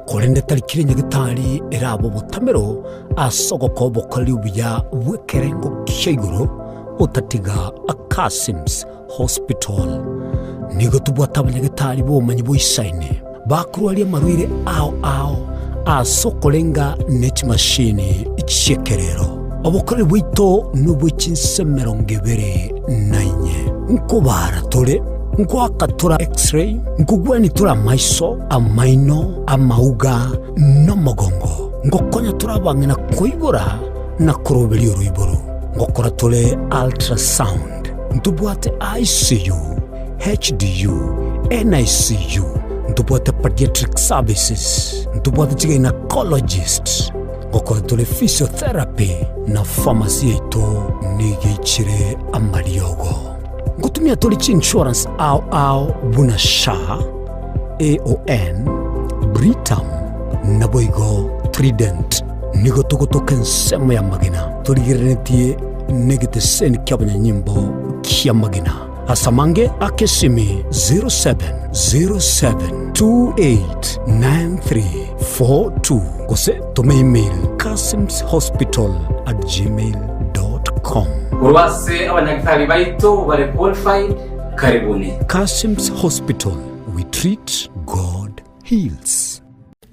korende tari kera enyagetari erabe obotamero ase ogokoa obokoreri obuya bw'ekerengo kia igoro otatiga Kasims Hospital. Nigo tobwate abanyagetari b'obomanyi boisaine bakorwaria amarwaire ao ao ase okorenga ne chimashini chi'ekerero. Obokoreri bwaito nobwe chinse 24. Nkobara tore, nkoaka tore X-ray, nkogwania tore amaiso, amaino, amauga, na omogongo. Ngokonya tore abang'ina koibora na koroberia oroiboro. Ngokora tore ultrasound. Ntobwate ICU, HDU, NICU, ntobwate pediatric services, ntobwate chigynecologist, ngokora tore physiotherapy na pharmacy yaito nigo eichire amariogo. Ngotumia tore chiinsurance ao ao buna SHA, AON, Britam naboigo Trident. Nigo togotoka ensemo y'amagena torigereretie negeteseni ki'abanyanyimbo ki'amagena. Ase amange ake esimi 0707289342 gose toma email kasimshospital@gmail.com. Korwa ase abanyagitari baito bare qualified, karibuni. Kasim's Hospital, we treat, God heals.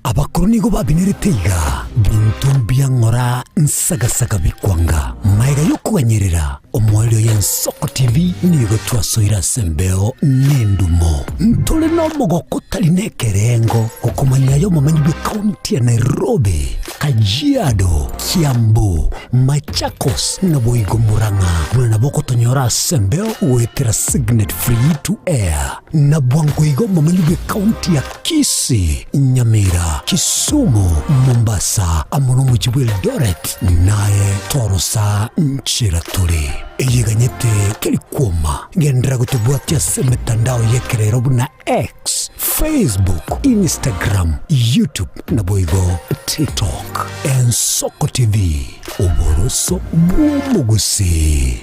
Abakoro nigo babinerete iga, Binto mbiang'ora nsagasaga bikwanga. Magega y'okoganyerera omoerio y'Ensoko TV nigo twasoire ase embeo n'endumo. Ntore nomogoko otari nekerengo gokomanya aye omomenyi bw'ekaunti ya Nairobi, Kajiado, Kiambu, Machakos naboigo Murang'a buna nabo okotonyora ase embeo goetera Signet Free to Air. Na bwango iga omomenyi bw'ekaunti ya Kisii, Nyamira, Kisumu, Mombasa, amo nomochie bw'Eldoret, naye torosa nchera tore. Eyeganyete keri kwoma, genderera gotobwatia ase emetandao y'ekerero buna X, Facebook, Instagram, YouTube naboigo TikTok. Ensoko TV, oboroso bw'omogusii.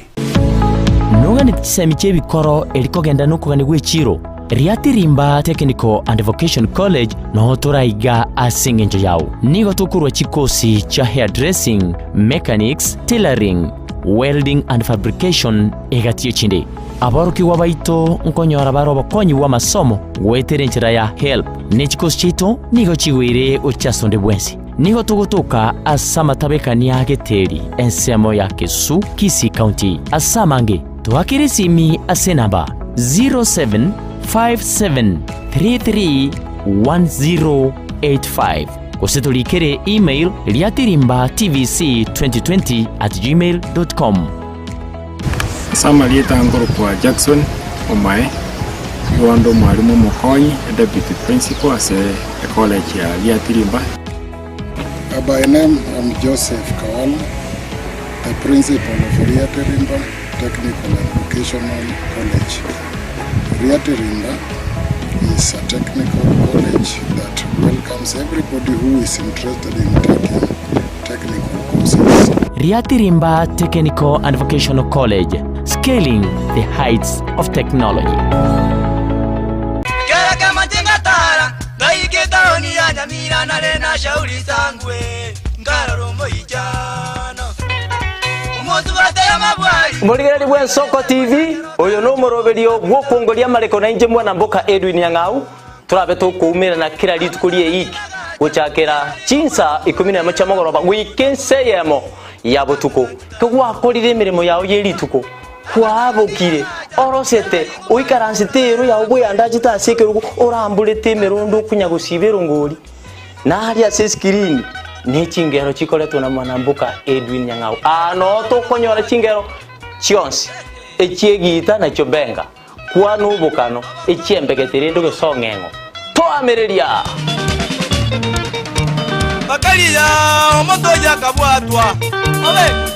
Noganeti chisemi chi'ebikoro eri kogenda nokogania gw'echiro? Riatirimba Technical and Vocation College noo toraiga ase engencho yao. Nigo tokorua chikosi chia hairdressing, mechanics, tailoring, welding and fabrication egati y'echinde. Aborokigwa baito nkonyora bare obokonyi bw'amasomo goetera enchera ya HELB, ne chikosi chiaito nigo chigoire gochia ase onde bwensi. Nigo togotoka ase amatabekania a Geteri, ensemo ya Kesu, Kisii County. Ase amange, toakere esimi ase enamba 0757331085 gose torikere email riatirimbatvc2020@gmail.com. Ase amarieta nkorokwa Jackson Omae, nigo inde omwalimu omokonyi, e deputy principal ase ecollege ya Riatirimba. By name I'm Joseph Kawala, the principal of Riatirimba Technical and Vocational College. Riatirimba is a technical college that welcomes everybody who is interested in taking technical courses. Riatirimba Technical and Vocational College, scaling the heights of technology. Kera kemache ngatara ngaika etaoni ya Nyamira nare na shauri sangwe nkarora omoichano omosubate y'amabwari. Morigereri bw'Ensoko TV, oyo nomoroberio bw'okongoria amareko na inche mwana mboka Edwin Nyang'au, torabe tokoumerana kera rituko ri'eiki gochakera chinsa ikomi nemo chia mogoroba goika ense eyemo ya botuko. Kegwakorire emeremo yao ye rituko, kwabokire, orosete, oikaransete eero yao bweyandachete ase ekerogo, oramborete emerondo okonya gosiba erongori, na aria ase esikirini ne chingero chikoretwe na mwanamboka Edwin Nyang'au. Aa noo tokonyora chingero chionsi, echi'egiita na chiobenga, Kwana obokano, echiembegete rende ogesong'eng'o. Toamereria! Bakaria omonto oyio akabwatwa,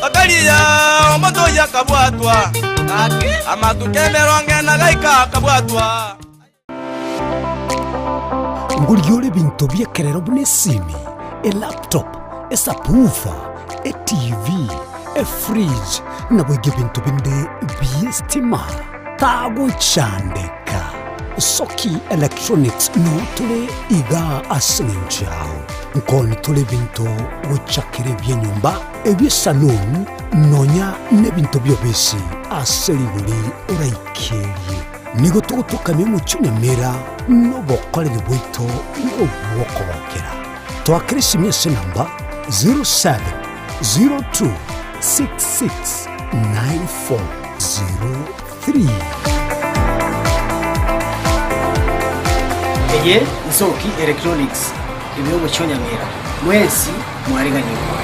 bakaria omonto oyio akabwatwa, amatuko emerongo ena gaika akabwatwa. Ngorigia ore ebinto bi'ekerero buna esimi, elaptop, esubwoofer, etv, efridge, naboigo ebinto binde bi'estima. Tagochandeka. Soki Electronics noo tore igaa ase eng'encho yao. Nkoni tore ebinto gochakera ebi'enyomba, ebi'esaloon, nonya nebinto bi'obisi ase rigori oraikerie. Nigo togotokamia omochie o Nyamira nobokoreri bwaito nobw'okogokera. Toakere esimi ase enamba 0702669403. Eye Nsoki Electronics ime omochie o Nyamira, mwensi mwareganigwe.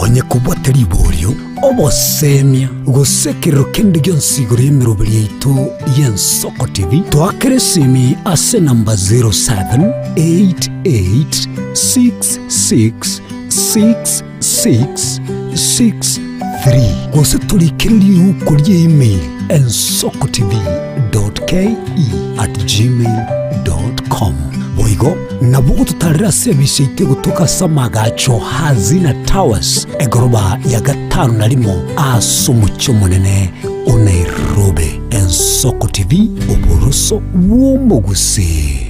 Onye kobwate riborio, obosemia, gose ekerero kende gionsi igoro y'emeroberi yaito y'Ensoko TV, toakere esimi ase enamba 0788666663 gose torikere riuko rie email ensokotv.ke@gmail.com. Boigo nabo ogototarera ase ebisa yaito egotoka ase amagacho Hazina Towers, egoroba ya gatano na rimo ase omochie omonene o Nairobi. Ensoko TV, oboroso bw'omogusii.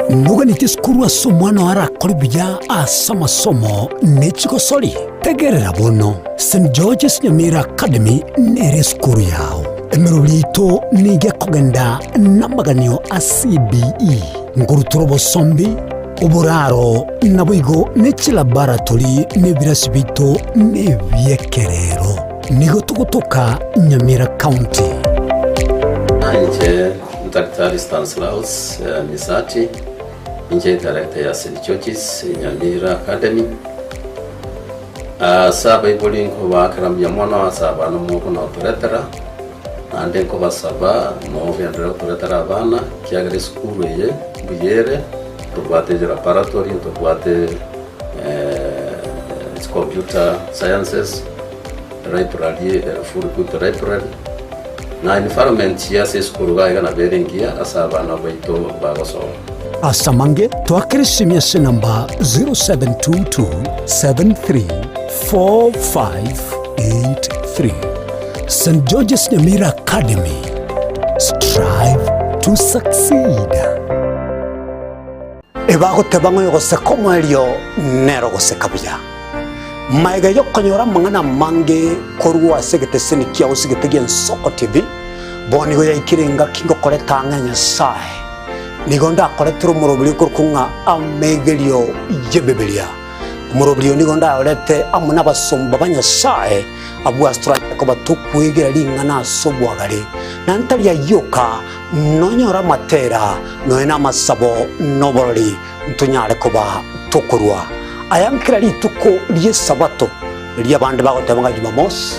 Noganeti esukuru ase omwana oo arakore buya ase amasomo ne chigosori? Tegerera bono, St George's Nyamira Academy nere esukuru yao. Emeroberi yaito nigo ekogenda namaganio a CBE, nkorutora obosombi, oboraro, naboigo ne chilaboratory na ebirasi biaito nebiekerero. Nigo togotoka Nyamira County. Inche Daktari Stanislaus Misati, inche director ya St George's Nyamira Academy. Ase abaibori nkobaakera mbuya mono ase abana mokonotoretera, naende nkobasaba mogenderere gotoretera abana, ekiagera esukuru eye mbuya ere, ntobwate laboratory, ntobwate computer sciences, library ere full good library, na environment ase esukuru iga iga nabo ere engiya ase abana baito bagosoma. Ase amange, toakere esimi ase enamba 0722734583. St George's Nyamira Academy, strive to succeed. Ebagoteba ng'a oyogoseka omoerio nere ogoseka buya. Magega y'okonyora amang'ana amange korwa ase egeteseni kiao ase egete gi'Ensoko TV, bono nigo yaikire engaki ngokoreta ang'e Nyasae. Nigo ndakoretere omoroberi okorokwa ng'a Amegerio y'Ebibilia. Omoroberi oyo nigo ndayorete amo nabasomba ba Nyasae, abwo ase toranyare koba tokwegera ring'ana ase obwagare, na ntari ayio oka, nonyore amatera, nonya namasabo, na oborori, ntonyare koba tokorua aya nkera rituko ri'Esabato, riria abande bagoteba ng'a Jumamosi,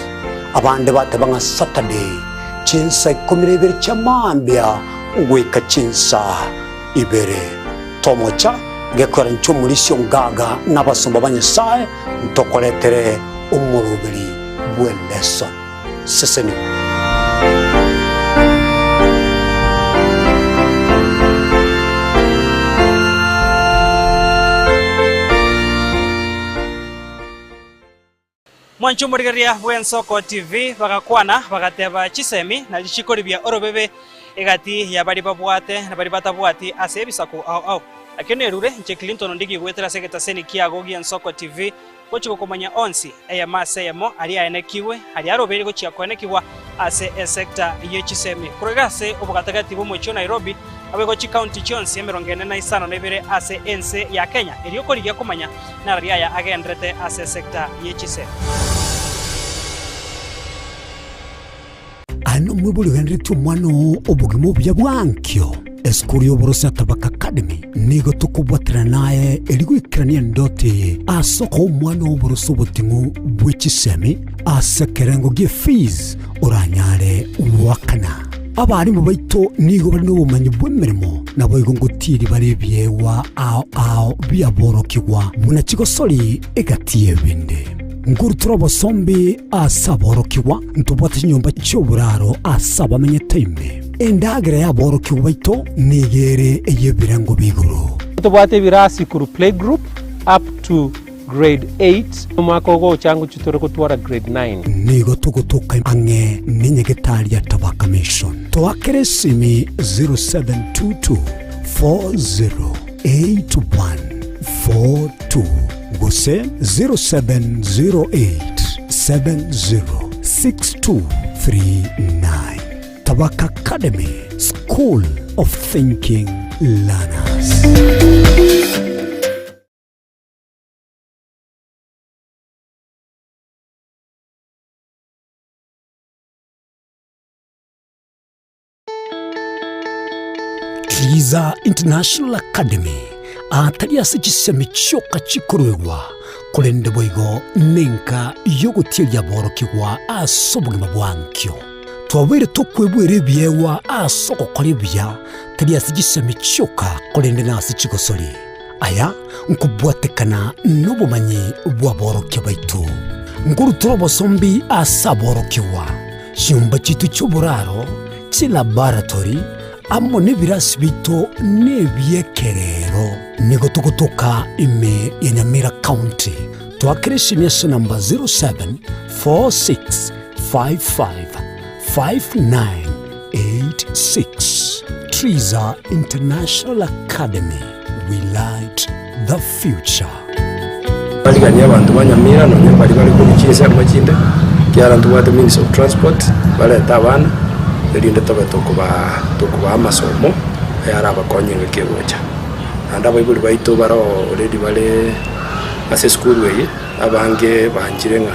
abande bateba ng'a Saturday, chinsa ikomi na ibere chia mambia goika chinsa ibere. Tomocha gekwera inche omorisia ongaga na abasomba ba Nyasae ntokoretere omoroberi bw'eleson. Sesenigwa. Mwanche omorigereria bw'Ensoko TV bagakwana bagateba chisemi na chikoribia orobebe egati ya baria babwate na baria batabwati ase ebisaku ao ao. Nakio nerure inche Clinton Ondigi goetera ase egetaseni kiago gi'Ensoko TV gochia gokomanya onsi, eyemo ase eyemo, aria aenekigwe, aria arobeire gochia koenekigwa ase esecta ye chisemi. Korwa iga ase obogatagati bw'omochie o Nairobi, naboigo chikaunti chionsi emerongo ene na isano na ibere ase ense ya Kenya, erio korigia komanya nararia aya agenderete ase esecta ye chisemi. Aye nomwibori ogenderetie omwana oo obogima obuya bwa ankio. Esukuru y'oboroso ya Tabaka Academy nigo tokobwaterana naye erio goikerania endoto eye ase okoa omwana oo oboroso oboting'u bwe chisemi ase ekerengo gie fees oranyare goakana. Abarimu baito nigo bare nobomanyi bw'emeremo naboigo ngotieri bare ebiegwa ao ao biaborokigwa buna chigosori egati y'ebinde. Nkorutora obosombi ase aborokigwa, ntobwate chinyomba chi'oboraro ase abamenyete ime. Endagera y'aborokigwa baito nigo ere ey'ebirengo bia igoro. Tobwate ebirasi korwa playgroup up to grade 8, omwaka ogocha ngochia tore gotwara grade 9. Nigo togotoka ang'e nenyagetari ya Tabaka Mission. Toakere esimi 0722 408142 gose 0708 706239. Tabaka Academy, School of Thinking Learners. Triza International Academy atari ase chisemi chioka chikoruegwa, korende boigo nenka y'ogotieria aborokigwa ase obogima bwa ankio. Twabeire tokwebwera ebiegwa ase ogokora ebuya, tari ase chisemi chioka, korende nase chigosori. Aya nkobwatekana nobomanyi bw'aborokia baito. Nkorutora obosombi ase aborokigwa, chinyomba chiaito chi'oboraro, chilaboratory, amo nebirasi biaito nebi'ekerero. Nigo togotoka ime ya Nyamira County. Toakere esimi ase namba 0746555986. Triza International Academy, we light the future. Bariganie abanto ba Nyamira nonya baria bare korwa chinsemo chinde, ekiagera ntobwate means of transport, barete abana, erinde tobe tokobaa tokobaa amasomo ayarabakonye engaki egocha. Naende abaibori baito bare already bare ase esukuru eye, abange banchire ng'a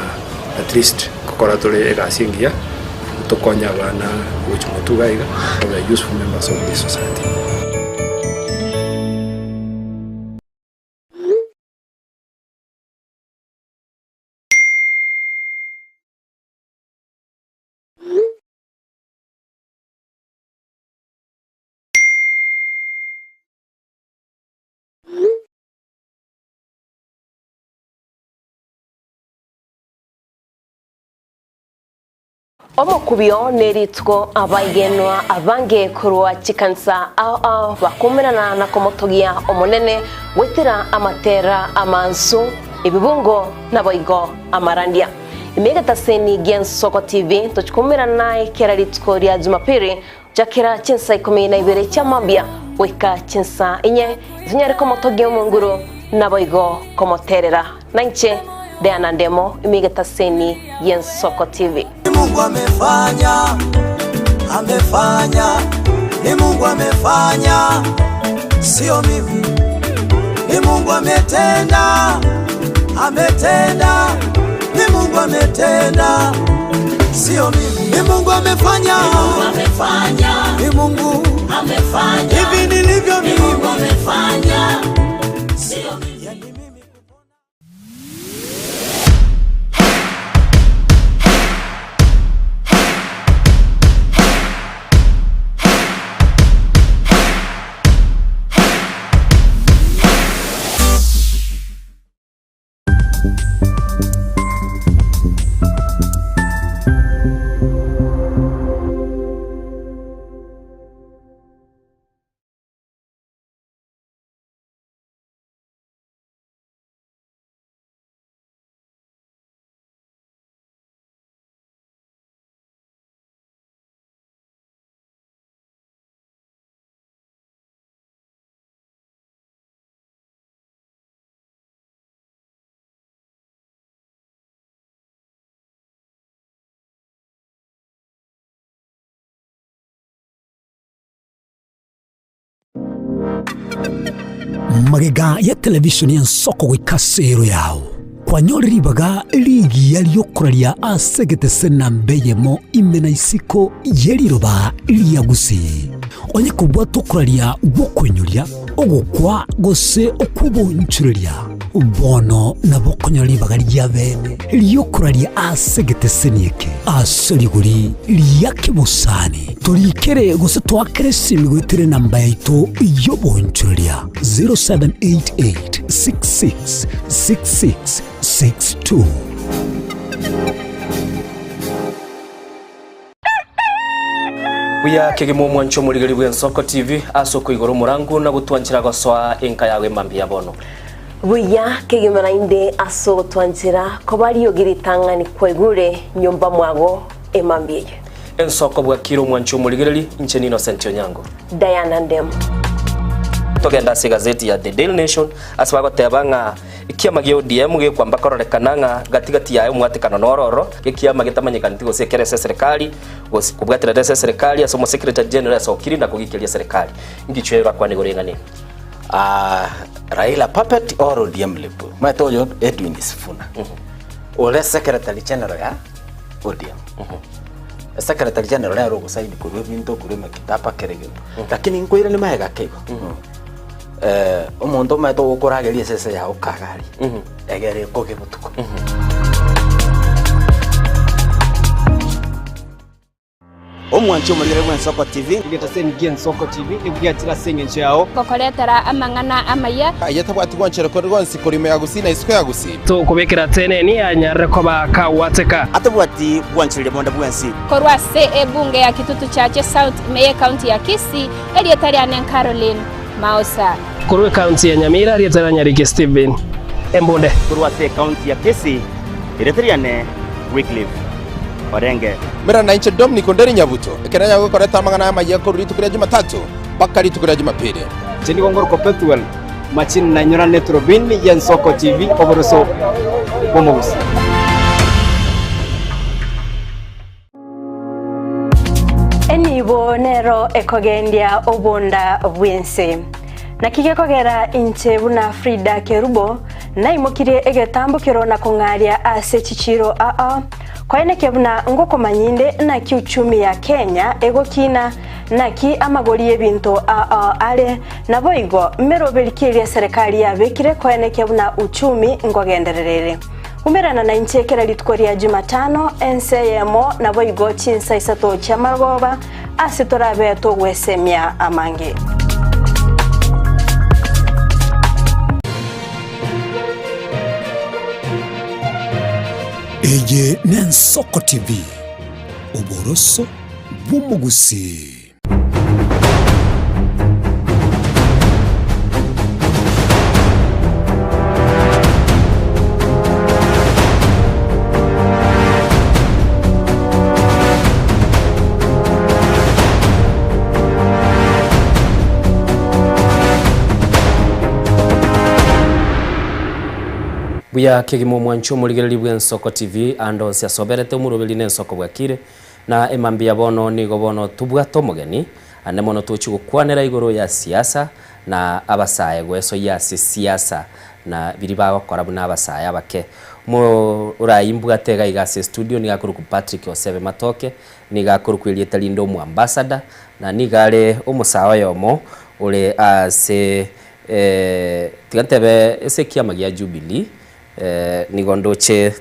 at least nkokora tore egasi engiya, tokonye abana gochia motwe iga iga, babe useful members of this society. Omokubio nerituko abaigenwa abange korwa chikanisa ao ao bakumerana na komotogia Omonene goetera amatera amansu, ebibungo naboigo amarandia. Ime egetaseni gi'Ensoko TV tochikumerana naye kera rituko ria Jumapili gochakera chinsa ikomi na ibere chia mambia goika chinsa inye, tonyare komotogia Omonguru naboigo komoterera. Nainche Diana Ndemo, ime egetaseni gi'Ensoko TV. Ni Mungu amefanya, amefanya, ni Mungu amefanya, sio mimi. Ni Mungu ametenda, ametenda, ni Mungu ametenda, sio mimi. Ni Mungu amefanya, ni Mungu amefanya, ni Mungu amefanya, hivi nilivyo mimi, ni Mungu amefanya, sio mimi. Magega ya television y'ensoko goika ase ero yao, kwanyore ribaga rigiya ri'okoraria ase egetese namba eyemo ime na isiko ye riroba ria Gusii. Onye kobwate okoraria gw'okoinyoria, ogokwa gose okw'obonchoreria, bono nabo okonyora ribaga ri'abeene ri'okoraria ase egeteseni eke ase rigori ria kebosani. Torikere gose toakere esimi goetera enamba yaito y'obonchoreria 0788 66 66 62. Buya kegima omwancho omorigeri bw'Ensoko TV ase okoigora omorangu na gotwanchera gosoa enka yago emambia ya bono. Buya kegima naende ase ogotwanchera koba riogi ritang'ani kwaigure nyomba mwago emambia eye. Ensoko bwakire omwancho omorigereri, inche n'Innocent Onyango. Diana Ndemo. Togende ase egazeti ya The Daily Nation ase bagoteba ng'a ekiama gia ODM gekwamba kororekana ng'a gati gati yaye omwatekano noro ororo, ekiama getamanyekaneti gose ekere ase eserekari gose kobwaterera ase eserekari ase omosecretary general asokire na kogikeria eserekari. Ngichwe orakwane igoro eng'ana eye? Ah, Raila puppet or ODM lip. Omanyete oyo Edwin Sifuna. Ore secretary general ya ODM. Secretary general nere ogosaini korwa ebinto korwa emekitaba kera egento. Lakini nkoirania magega ake igo. Eh, omonto omanyete ogokorageria esese yago kagari. Egere ekoge botuko. Omwanchi omorigere bw'Ensoko TV. Egetaseni gi'Ensoko TV nigo giachire ase engencho yao. Gokoretera amang'ana amaya. Aye tabwati gwanchera konde gwonsi korwa ime ya Gusii na isiko ya Gusii. Tokobekera teneni anyarire koba kagwateka. Atabwati gwanchereria bonde bwensi. Korwa ase ebunge ya Kitutu Chache South ime y'Ecounty ya Kisii, erieta riane Caroline Maosa. Korwa ecounty ya Nyamira, erieta ria Nyariki Stephen Embunde. Korwa ase ecounty ya Kisii, erieta riane Wycliffe Orenge. Mera nainche Dominic Onderi Nyabuto, ekero nyagokoreta amang'ana amayia korwa rituko ria Jumatatu mpaka rituko ria Jumapili. Inche nigo ngorokwa Pethuel Machini na inyorane eturubini y'Ensoko TV oboroso bw'omogusi. Enibo nero ekogendia obonda bw'ense. Naki gekogera inche buna Frida Kerubo naimokirie egetambokero na kong'aria ase chichiiro aa, koenekia buna ngokomanya inde naki uchumi ya Kenya egokina, naki amagori y'ebinto aa are, naboigo meroberi ki eria eserekari yabekire koenekia buna uchumi ngogenderera ere. Umerana nainche kera rituko ria Jumatano, ense eyemo, naboigo chinsa isato chi'amarogoba, ase torabe togwesemia amange. Eye n'Ensoko TV, oboroso bw'omogusii. Buya kegima omwancho omorigereria bw'Ensoko TV ande onsi asoberete omoroberi n'Ensoko bwakire. Na emambia bono nigo bono tobwate omogeni, ande mono tochia gokwanera igoro ya siasa na abasae goesoyia ase siasa na biria bagokora buna abasae abake. Omorai mbwate iga iga ase estudio nigo akorokwa Patrick Osebe Matoke, nigo akorokwa erieta rinde omoambassador na nigo are omosae oyomo ore ase tiga ntebe ase ekiama gia Jubilee. Nigo ndoche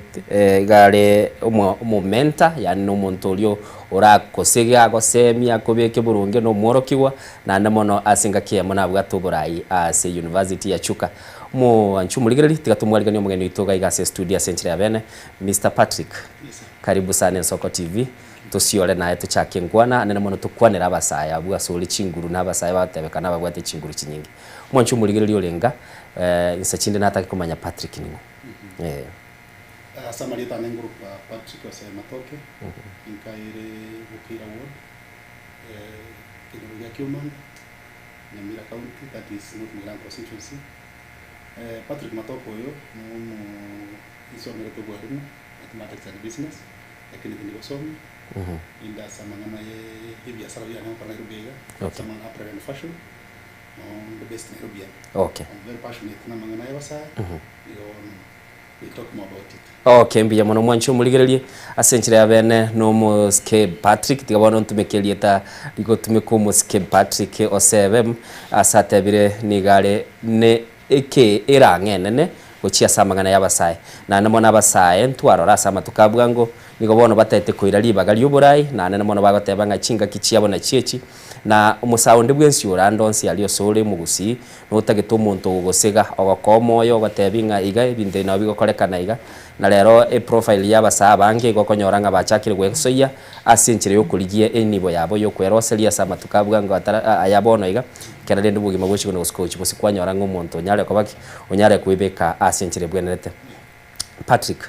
iga are omomenta, yaani nomonto oria orakosege agosemie akobeke boronge na omworokigwa, naende mono ase engaki eyemo nabwate oborai ase University ya Chuka. Omoanchi omorigereria, tiga tomwariganie omogeni oito iga iga ase estudio ase enchera ya bene, Mister Patrick, karibu sana Ensoko TV, tosiore naye tochake enkwana, anene mono tokwanere abasae abwo ase ore chinguru na abasae bagotebekana ababwate chinguru chinyinge. Omwanchi omorigereria ore inga, inse chinde natake komanya Patrick ning'o. Eh. Ase amarieta ane ngorokwa Patrick Osea Matoke, inka ere Bukeira Ward, ekenyoro gia Kiomanga, Nyamira County, that is North Mugirango Constituency. Patrick Matoke oyo nomo nsomerete obwarimu, Mathematics and Business, lakini tindi gosomia, inde ase amang'ana ye ebiasara biane ngokora Nairobi iga, ase amang'ana ya apparel and fashion. Okay. Okay, mbuya mono mwanche omorigererie ase enchera ya bene nomosike Patrick tiga bono ntumeke erieta rigotumeka omosike Patrick Osebe ase atebire nigo are ne eke erang'e enene gochia ase amang'ana y'abasae. Naende mono abasae ntwarora ase amatuko a bwango. Nigo bono bataete koira ribaga ri'oboraai, naende mono bagoteba ng'a chingaki chiabo nachio echi, na omosae onde bwensi ore ande onsi aria osore omogusii, notagete omonto ogogosega, ogokoa omoyo, ogotebi ng'a iga ebinto ebi nabo bigokorekana iga. Na rero eprofile y'abasae abange igo okonyora ng'a bachakire gwesoyia ase enchera y'okorigia enibo yabo y'okweroseria ase amatuko a bwango atara aya bono iga, ekero rende obogima bw'ochiko na gosika gochia bosio kwanyora ng'a omonto onyare koba ki? Onyare kwebeka ase enchera ebwenerete. Patrick,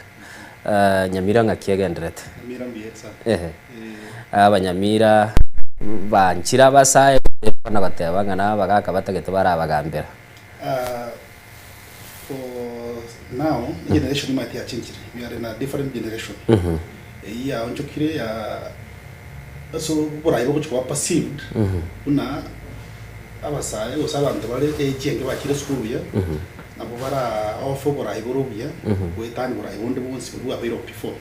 Nyamira ng'aki egenderete? Nyamira mbuya sana. Ehe. Abanyamira banchire abasae na goteba ng'a na abagaka batagete barabagambera. For now, egeneration nimanyete yachenchire, we are in a different generation. Eyio yaonchokire ya ase oborai bogochia koba perceived buna abasae gose abanto bare age enke bachire esukuru buya, nabo bara offer oborai bore obuya goetania oborai bonde bwonsi boria bwabeire oo before.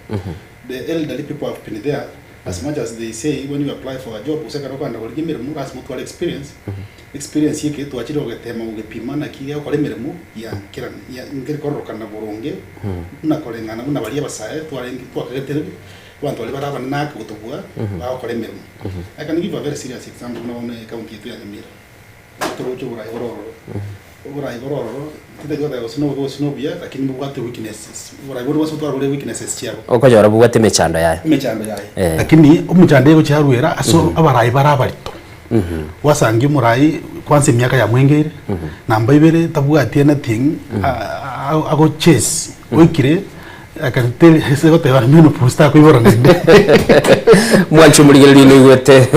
The elderly people have been there as much as they say when you apply for a job gose ekero okogenda korigia emeremo lasima otware experience, experience eke twachire gogetema gogepima naki gegokora emeremo ya kera ya nkeri kororokana boronge buna koreng'ana buna baria abasae twarenge twakagetire abanto baria bare abanene ake gotobua bagokora emeremo. I can give a very serious example buna bono ecounty yaito ya Nyamira. Toroche oborai bore ororo. Oborai bore ororo, titari goteba gose nobobe gose nobuya, lakini mbobwate weaknesses. Oborai bonde bwonsi botware bore weaknesses chiabo. Okonyora bobwate emechando yaye. Emechando yaye. Eh. Lakini omochando egochia arwera ase abarai bare abarito. Gwasangia omorai kwanza emiaka yamwengeire, namba ibere tabwati anything ago chase, oikire Ase goteba menopause takoibora naende. Mwanche omorigereria noigwete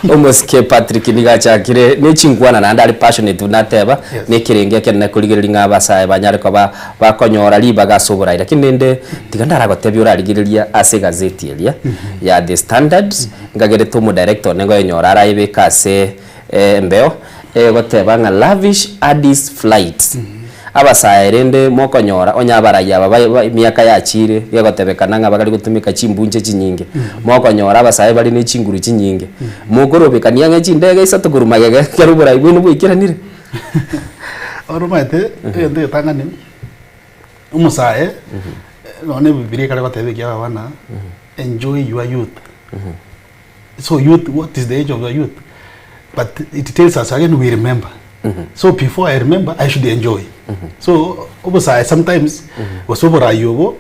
omosike Patrick nigo achakire ne chinkwana naende are passionate buna ateba Yes. na ekerenge ekenene korigereria ng'a abasae banyare koba bakonyora ribaga ase oborai lakini rende tiga ndaragotebie orarigereria ase egazeti eria ya The Standard nkagerete omodirector one ngoyenyora araebeke ase Embeo egoteba ng'a lavish Addis flights. Abasae rende mokonyora onye abarai aba ba emiaka yachiire gegotebekana ng'a bakari gotumeka chimbunche chinyinge, mokonyora abasae bare ne chinguru chinyinge. Mokorobekania ang'e chindege isato korwa magega ekero oborai bwaino bwaikeranire. Bono omanyete egento egetang'ani, omosae nonya na ebibiria ekare goteba ekiagera abana, enjoy your youth. So youth, what is the age of the youth? But it tells us again we remember. So before I remember, I should enjoy. So obosae sometimes gose oborai obo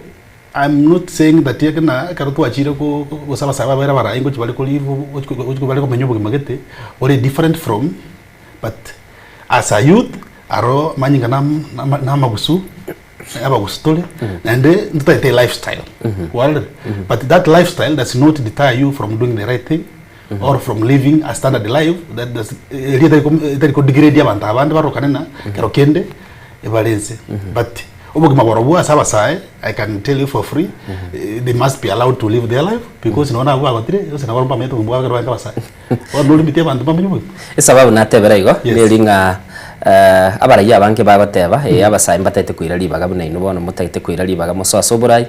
I'm not saying that ekena ekero twachire ko ko- gose abasae babeire abarai ngochi bare korivu gochi gochi bare komenya obogima gete bore different from but as a youth aro manyinga nam nama namagusu abagusu tore naende ntotagete lifestyle kwarorire but that lifestyle does not deter you from doing the right thing or from living a standard life that does eria etari ko- etari kodegrade abanto abande barokane na kero kende ebare ense but obogima borobwo ase abasae I can tell you for free eh, they must be allowed to live their life because nonye nabwo bagotire gose nabo mbamenyete obogima bwabo ekero barenge abasae. Bono norimeti abanto bamenye obogima. Esababu natebera igo, neri ng'a abaraiyo abange bagoteba, ee abasae mbatagete koira ribaga buna inwe bono motagete koira ribaga mosoe ase oborai,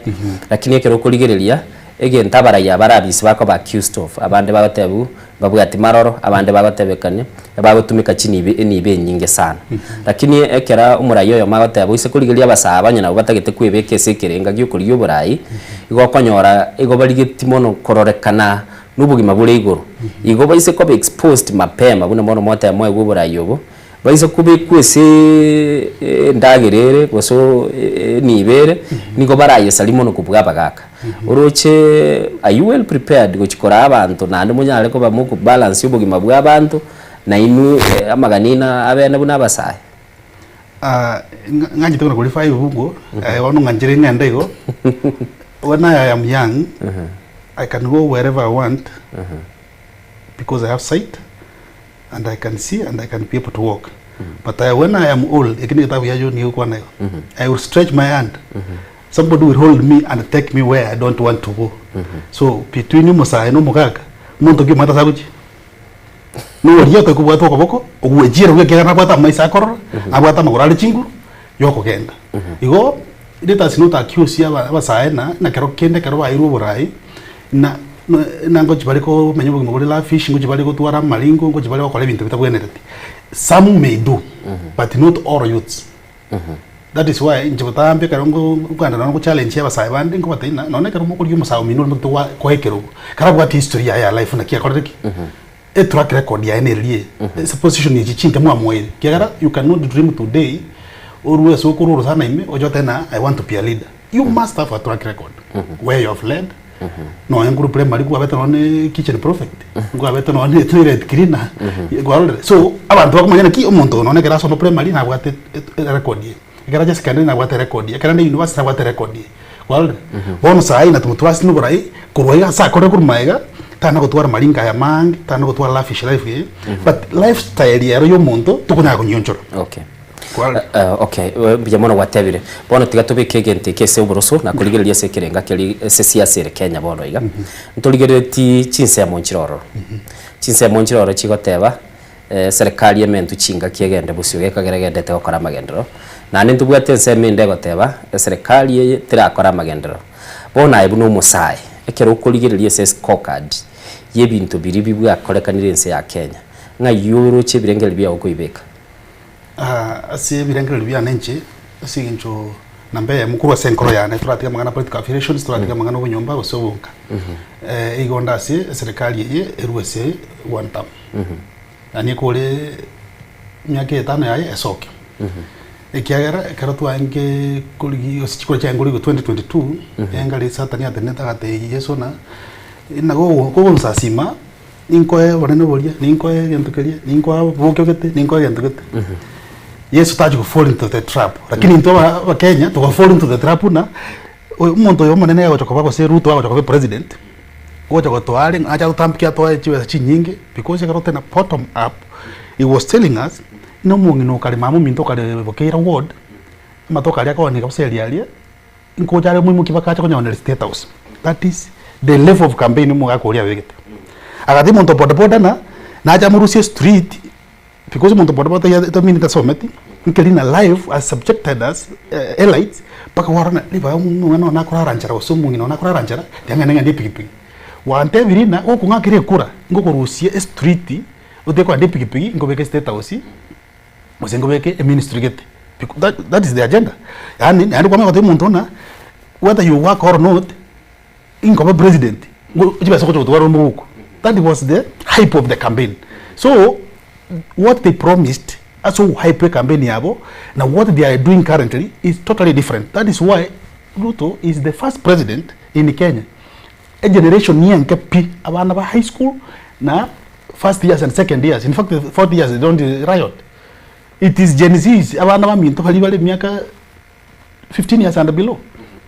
lakini ekero okorigereria, egento abaraiyo aba barabisi bakoba accused of, abande bagotebiwa mbabwati maroro, abande bagotebekania, bagotumeka chinibo enibo enyinge sana. Lakini ekero omoraiyo oyomo agoteba oise korigereria abasae aba onye nabo batagete kwebeka ase ekerenga gia okorigia oborai, igo okonyora igo barigetie mono kororekana nobogima bore igoro. Igo baise koba exposed mapema buna bono mwateba moegwe oborai obo, baise kobekwa ase endagera ere gose enibo ere, nigo barayesarie mono kobua abagaka. Oroche are you well prepared gochia koraa abanto naende monyare koba mokobalance obogima bwa abanto, nainwe amagani aino abene buna abasae? Ng'anchete buna qualify ebungo, bono ng'anchire ng'ende igo, when I am young, I can go wherever I want because I have sight and I can see and I can be able to walk. But I, when I am old, eki negetabu gia John gegokwana igo, I will stretch my hand, somebody will hold me and take me where I don't want to go. So between omosae na omogaka, omonto ki omanyete ase agochia? Noria otakobwata okoboko, ogwechiera buya ekiagera nabwate amaiso akorora, nabwate amagoro are chinguru yokogenda. Igo let us not accuse aba abasae na na kero kende ekero bairwe oborai na na ngochi bare komenya obogima bore lavish, ngochi bare gotwara amaringo, ngochi bare gokora ebinto bitabwenereti. Some may do, but not all youths. That is why inche botambe ekero ngo nkogenda nonya go challenge abasae bande nkobatebia ng'a nonya ekero mokorigia omosae omino ore omotete gwa koa ekerogo, karabwate history yaye ya life naki akorire ki? Etrack record yaye neriria eye, ase position echi chinke mwamoeire, ekiagera you cannot dream today orue ase okorwa orosana ime oche otebe ng'a I want to be a leader. You must have a track record where you have led, nonya nkorwa primary kwabete nonya ne kitchen prefect, nkwabete nonya ne toilet cleaner, kwarorire? So abanto bakomanya naki omonto oyo nonya ekero asoma primary nabwate erecord eye, ekero acha secondary nabwate erecord eye, ekero ande university nabwate erecord eye, kwarorire? Bono saii na tomotwasi na oborai korwa iga ase akorire korwa magega, tana gotwara maringo aya amange, tana gotwara lavish life eye, but lifestyle ero ya omonto tokonyara konyionchora. Okay. Okay, mbuya mono gwatebire. Bono tiga tobeke egento eke ase oboroso na korigereria ase ekerenga keria ase siasa ere Kenya bono iga. Ntorigereretie chinsemo nchire ororo. Chinsemo nchire ororo chigoteba serikali ementwe chingaki egende bosio gekagera egendete gokora amagenderero. Naende ntobwate ensemo ende egoteba eserekari eye terakora amagenderero. Bono aye buna omosae, ekero okorigereria ase escorecard ya ebinto biria bibwakorekanire ense ya Kenya, ng'ai oroche ebirengererio biago okoibeka? Ase ebirengererio biane inche, ase eng'encho namba eyemo korwa ase enkoro yane toratiga amang'ana a political affiliations, toratiga amang'ana a obonyomba gose obonka. Igo onde ase eserekari eye erwe ase one term. Yaani ekore emiaka etano yaye esoke. Ekiagera ekero twaenge korigia gose chikura chiaye nkorigwa 2022, engari satani atenenete agatebia Yeso ng'a nago kogonsasima. Ninkoe obonene boria, ninkoe egento keria, ninkoe obokio gete, ninkoe egento gete. Yeso tachi go fall into the trap, lakini intwe aba abakenya toga fall into the trap buna, oyo omonto oyo omonene agocha koba gose Ruto agocha koba epresident, gocha gotoa are ng'a ache atotambokie atoe chibesa chinyinge, because ekero toteba bottom up, he was telling us, ng'a omong'ina okare mama ominto okare Bokeira ward, amatoke aria akooneka bosa eria aria. Nkocha are omoimoki bakacha konyoneria state house that is the level of campaign omogaka oria abegete. Agatebi omonto boda boda ng'a nache amorusie street because omonto boda boda taiyo tamini tasometi nkeri na life has subjected us elites mpaka kwarora ng'a ribaga omwana one akorara nchera gose omong'ina one akorara nchera tiga ng'ende ng'ende epikipiki. Gwantebirie ng'a gokong'akera ekura ngokorusia estreet otige kogenda epikipiki nkobeke state house. Gose nkobeke eministry gete, that that is the agenda. Yaani naende kwamanya gotebia omonto ng'a whether you work or not, inkoba president, ngo chibesa ogocha gotwara omogoko. That was the hype of the campaign. So, what they promised ase ogohype ecampaign yabo, na what they are doing currently is totally different. That is why Ruto is the first president in Kenya, egeneration enke pi, abana ba high school na first years and second years, in fact the fourth years they don't riot. It is Gen Zs, abana baminto baria bare emiaka 15 years and below,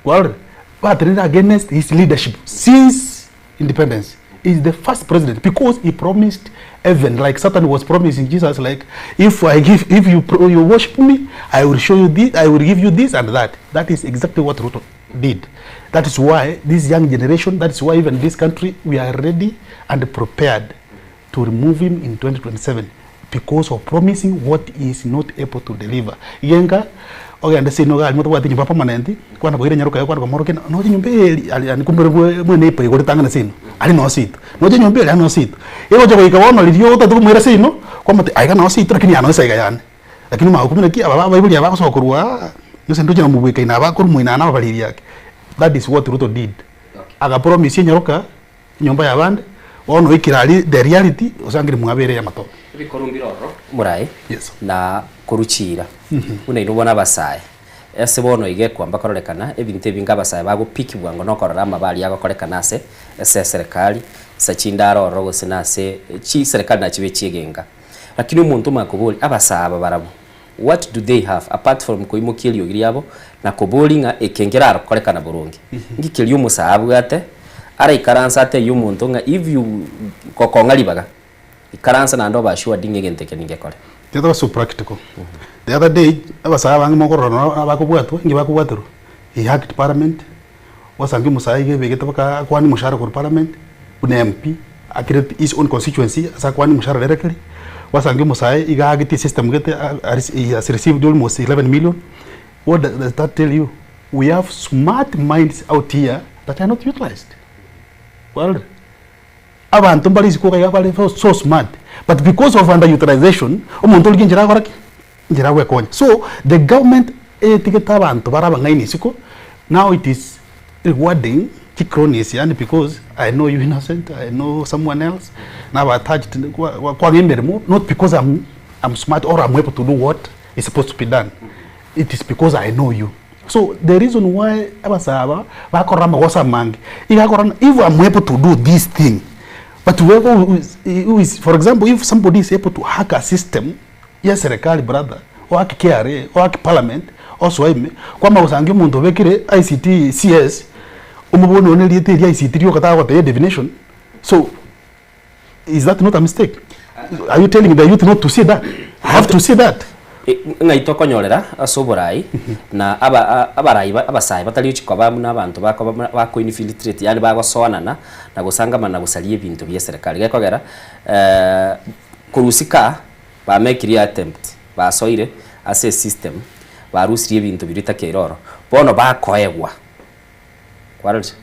kwarorire, batenenire against his leadership since independence. He is the first president because he promised heaven like Satan was promising Jesus like if I give if you pro you worship me I will show you this I will give you this and that. That is exactly what Ruto did. That is why this young generation, that is why even this country we are ready and prepared to remove him in 2027 because of promising what he is not able to deliver. Igenka ogende ase inoga aria motobwati nyomba permanent, kwana koira nyaroka yaye kwana komorokia ng'a noche nyomba eye eri aria yaani kumbe bwe bwe neighbour igoro etang'ani seino, aria noo seito, noche nyomba eria noo seito. Egocha goika bono riria otagete komoira seino, kwamotebia aiga noo seito lakini aa noo esaiga yane. Lakini omanye gokumia naki aba abaibori aba bagosoka korwa aa, gose ndoche namobwekaine aba korwa moino aa nababariri ake. That is what Ruto did. Agapromise enyaroka. Enyomba y'abande, bono oikire aria the reality, osangire mwabere y'amatobe. Ebikoru mbire ororo morae na korwa chiira, buna inwe bono abasae. Ase bono iga ekwamba kororekana ebinto ebinge abasae bagopiki bwango nokorora amabe aria agokorekana ase ase eserekari, ase chindaro ororo gose nase chiserekari nachibe chiegenga. Lakini omonto omanye koboria abasae aba barabwo What do they have apart from koimokia eriogi riabo na koboria ng'a eke nkerarokorekana boronge? Nki keria omosae abwate araikaranse atebie omonto ng'a if you gokong'a ribaga, ikaransa naende obe assured ng'a egento eke ningekore. Tiga tobe so practical. The other day, abasae abange mokorora noro abakobwatwa, inki bakobwaterwa? He hacked parliament, gwasangia omosae iga ebegete mpaka akwane omoshahara korwa parliament, buna MP, akire his own constituency ase akwane omoshahara directly, gwasangia omosae iga ahagetie esystem gete he has received almost 11 million, what does that tell you? We have smart minds out here that are not utilized. Kwarorire? Abanto mbare isiko iga bare so smart but because of underutilization, omonto origia enchera agokora ki? Enchera agwekonya. So the government. Etigete abanto bare abang'aini isiko, now it is rewarding chicronies yaani because I know you Innocent, I know someone else, naba attached kwang'a emeremo not because I'm I'm smart or I'm able to do what is supposed to be done, it is because I know you. So the reason why abasae aba bakorora amagoso amange, iga akora ng'a if I'm able to do this thing, but whoever who is, who is for example if somebody is able to hack a system, ye serikali brother, oake KRA, oake parliament, osoe ime, kwama gosangia omonto obekire ICT CS, omoboni one erieta eria ICT rioka tagotebia definition, so is that not a mistake? Are you telling the youth not to see that? I have to see that. Ng'ai tokonyorera ase oborai na aba abarai abasae batari gochia koba buna abanto bakoba buna bako infiltrate yaani bagosoanana na gosangamana na gosaria ebinto bia eserekari. Gekogera korwa isiko aa Bamekirie attempt, basoire ase esystem, barusirie ebinto biria bitakeire oro. Bono bakoegwa, kwarorire?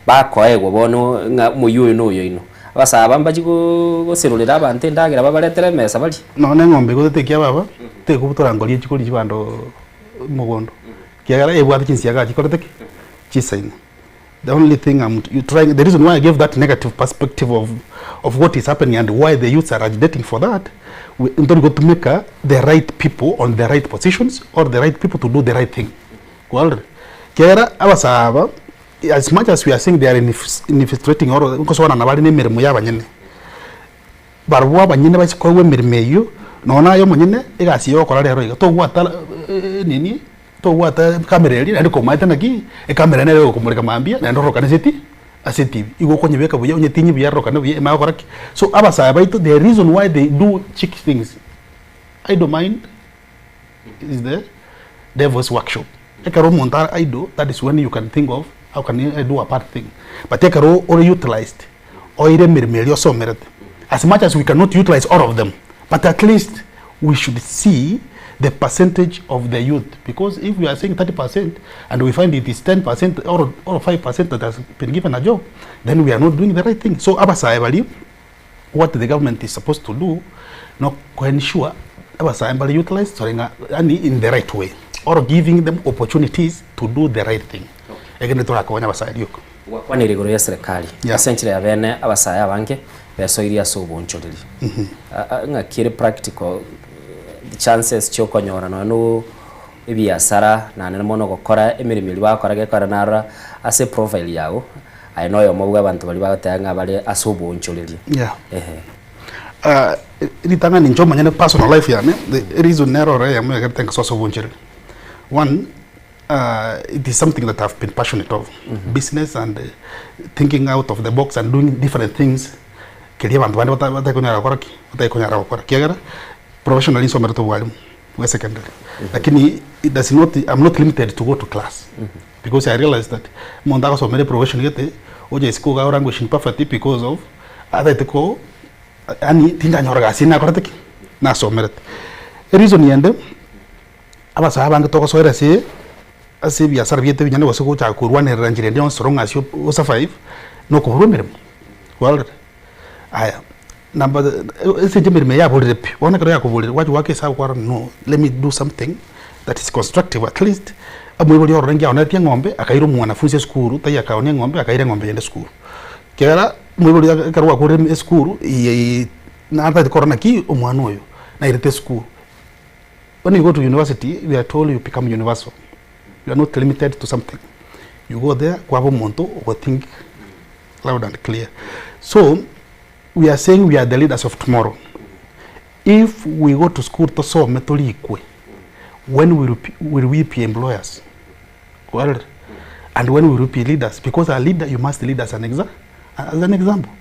Bakoegwa bono ng'a omoyio oyo na oyoino. Abasae aba mbachie goserorera abanto endagera babaretere emesa barie. Nonya na eng'ombe egotete ekia baba, tekobutora ngoria echi koria chibando mogondo, ekiagera ebwate chinsiaga chikorete ki? Chisaine. The only thing I'm trying, the reason why I gave that negative perspective of, of what is happening and why the youths are agitating for that, we, ntori gotumeka the right people on the right positions or the right people to do the right thing. Kwarorire? Kera abasae aba, as much as we are saying they are infiltrating or nkosoanana bare na emeremo ya abanyene, Barabwo abanyene baise koegwa emeremo eyio, nonya naye omonyene egasi eye ogokora rero iga, togwata nini, togwata ekamera eria naende komaete naki, ekamera nere egokomoreka mambia naende ororokane ase eti ase etibi. Igo okonyebeka buya onyetinyi buya erorokane buya emanye gokora ki. So abasae baito the reason why they do cheeky things, idle mind is the devil's workshop. Ekero omonto are idle, that is when you can think of how can I do a bad thing. But ekero ore utilized, oire emeremo eria osomerete, as much as we cannot utilize all of them, but at least we should see the percentage of the youth because if we are saying 30% and we find it is 10% or, or 5% that has been given a job, then we are not doing the right thing. So abasae baria, what the government is supposed to do no ko ensure abasae mbare utilized sore ng'a yaani in the right way or giving them opportunities to do the right thing. Ekero torakonya abasae rioka. Gwakwanire igoro y'eserekari Yeah. ase enchera ya bene abasae abange besoirie ase obonchoreri. Ng'aki ere practical chances chiokonyora nonya no ebiasara naende mono gokora emeremo eria bagokora gekogera narora ase eprofile yago Aye noyomo bw'abanto baria bagoteba ng'a bare ase oboonchoreria. Yeah. Ehe. Ah, ritang'ani inche omonyene personal life yane, the reason nere oro eyemo yagerete nkasoa ase oboonchoreria. One, ah, it is something that I've been passionate of, business and thinking out of the box and doing different things, keria abanto bande bata batakonyara gokora ki? Batakonyara gokora. Ekiagera, professionally nsomerete obwalimu bwa secondary, lakini it does not, I'm not limited to go to class. Because I realized that omonto agosomera eprofession gete, ocha isiko iga language in poverty because of atagete ko yaani tindanyora gasi nakorete ki? Nasomerete. Ereason ende, abasae abange togosoera ase ase ebiasara biaito ebinyene gose gochaka korwanerera nchera ende yonsi so long as o survive, na okoborwa emeremo, kwarorire? Aya, number ase inche emeremo eye yaborire pi, bono ekero yakoborire gwacha goaka esabu kwarora no, let me do something that is constructive at least, omoibori orore ngiaonetie eng'ombe akaira omwanafunzi esukuru, taiyo akaonia eng'ombe akaira eng'ombe eyende esukuru. Ekiagera omoibori ekero gwakorire esukuru natagete korora naki omwana oyo nairete esukuru. When you go to university we are told you become universal, you are not limited to something, you go there kwaba omonto ogothink loud and clear. So we are saying we are the leaders of tomorrow. If we go to school tosome torikwe, when will, will we be employers? Well, and when will we be leaders? Because a leader, you must lead as an, exa as an example.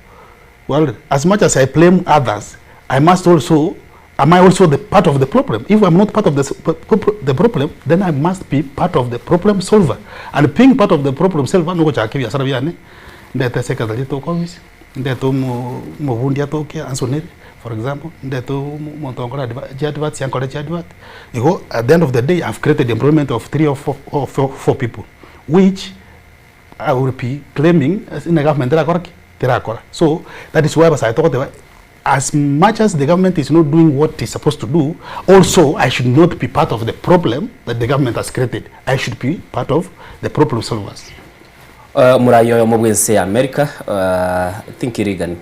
Well, as much as I blame others, I must also, am I also the part of the problem? If I'm not part of the, the problem, then I must be part of the problem solver. And being part of the problem solver, nogochaka ebiasara biane, ndete secretary toka office, ndete omobundi atoke ansonere, for example, ndete omonto onkore chiadverts ankore chiadvert. Igo at the end of the day, I've created employment of three or four, or four, four people, which I will be claiming ase government erakora ki? Terakora. So, that is why abasae togoteba. as much as the government is not doing what it's supposed to do, also I should not be part of the problem that the government has created. I should be part of the problem solvers. Omorai oyomo bw'ense ya America, I think Reagan,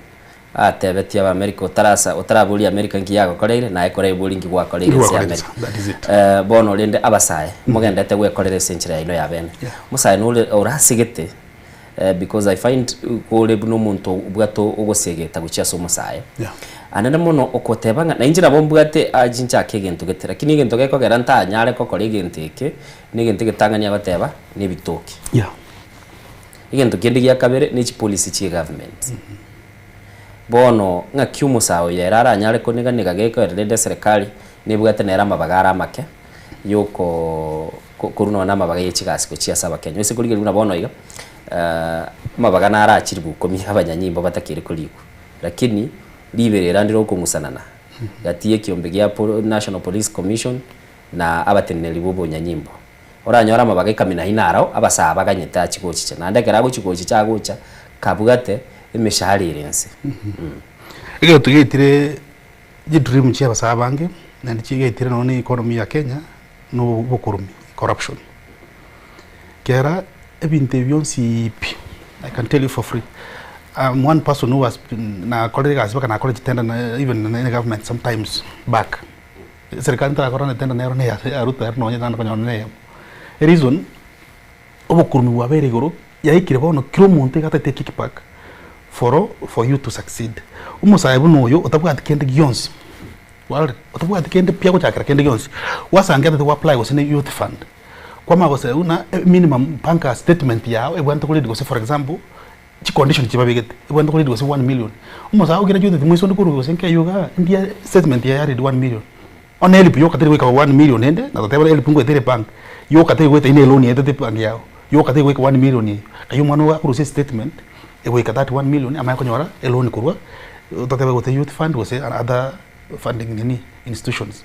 atebetie Abaamerika otarasa otaraboria America nki yagokoreire, naye koraeborie nki gwakoreire ense ya America. That is it. Bono rende abasae, mogendete gwekorera ase enchera yaino ya bene. Omosae nore orasegete because I find kore buna omonto obwate ogosegeta gochia ase omosae. Anene mono okoteba ng'a nainche nabo mbwate achi nchake egento gete, lakini egento gekogera ntanyare gokora egento eke, na egento egetang'ani agoteba, na ebitoki. Egento kende gia kabere, ne chipolicy chia egovernment. Bono ng'aki omosae oyo ere aranyare koniganiga gekoera rende eserekari nebwate nere amabaga are amake yoko korwa nonya na amabaga ye chigasi gochia ase abakenya. Ase korigereria buna bono iga, amabaga naro achire gokumia abanyanyimbo batakeire korikwa, lakini riberera ndire okong'usanana gati ya ekiombe gia National Police Commission na abateneneri ba obonyanyimbo. Oranyore amabaga ekamina aino arao, abasaa baganyete achie gochicha, naende ekero agochia gochicha agocha kabwate emeshahara ere inse. Egento giaitire chidream chia abasaa abange, naende chigaitire nonya na economy ya Kenya, na obokorumi, corruption. Kera ebinto ebi bionsi pi, I can tell you for free, I'm one person who has been nakorire egasi mpaka nakora chitender na even na government sometimes back. Eserikari ntarakora na etender nero neya ya Ruto ere nonye naende konyora neyemo. Ereason, obokorumi bwabeire igoro, yaikire bono kera omonto iga atagete kickback for for you to succeed. Omosae buna oyo otabwati kende gionsi, kwarorire, otabwati kende pi agochakera kende gionsi, gwasangia atagete go apply gose ne youth fund, kwamanya gose buna minimum bank statement yago ebwenerete koredi gose for example, chicondition chibabegete, ebwenerete koredi gose one million. Omosae ograduateti moiso onde korwa gose nkeywo igaa, ndia statement yaye yaredi one million. Onye help yoka teri goika one million ende, na totebe help ngoeta ere bank, yoka teri goeta ine eloan yaetete ebank yago, yoka teri goika one million eywo. Aywo omwana ogo akorusia estatement, egoika that one million amanye konyora eloan korwa, totebe gose youth fund gose other funding nini institutions.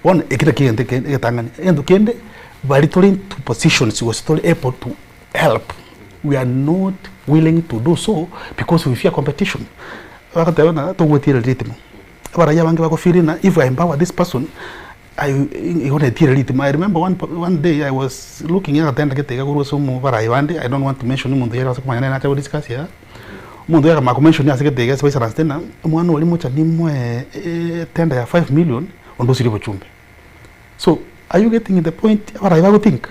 Bono eki nakio egento eke egetang'ani. Egento kende, baria tore into positions gose tore able to help, we are not willing to do so because we fear competition. Bagoteba ng'a togwetiera ritimo. Abarai abange bago feel ng'a if I empower this person, I igo netiere ritimo. I remember one one day I was looking agatenda gete iga korwa ase omobarai bande, I don't want to mention omonto oyio ase komanya nere nacha go discuss igaa, omonto oyo akamanya ko mention ase gete iga ase baisaransete ng'a omwana oria mochani moe etender ya 5 million onde osirie obochumbe. So are you getting the point abarai bago think?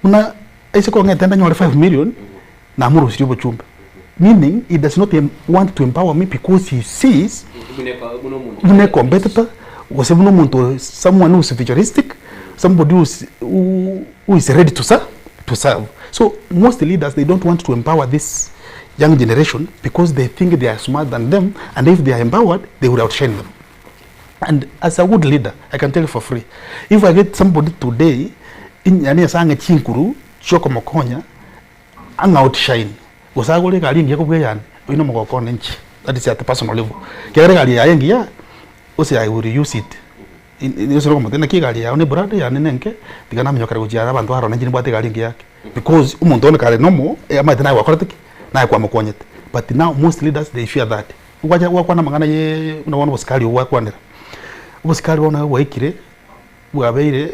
Buna aise kong'a etender nyore 5 million, namorosirie obochumbe. Meaning he does not want to empower me because he sees buna ecompetitor gose buna omonto someone who is futuristic, somebody who is who who is ready to serve to serve. So most leaders they don't want to empower this young generation because they think they are smart than them and if they are empowered they will outshine them. And as a good leader I can tell you for free if I get somebody today in yaani ase ang'e chinkuru chiokomokonya Ang'a outshine, gose agore egari engiya kobua eyane, oyio nomogoko one inche, that is at personal level. Ekiagera egari yaye engiya, gose I will use it, gose nokomotebia naki egari yao ne brand eyane nenke, tiga naminyokera gochia aro abanto barore inche nimbwate egari engiya ake. Because omonto one kare nomo, amaete naye gwakorete ki? Naye kwamokonyete. But now most leaders they fear that. Gwacha gwakwana amang'ana ye buna bono obosikari obo gwakwanera, obosikari bono bwaikire, bwabeire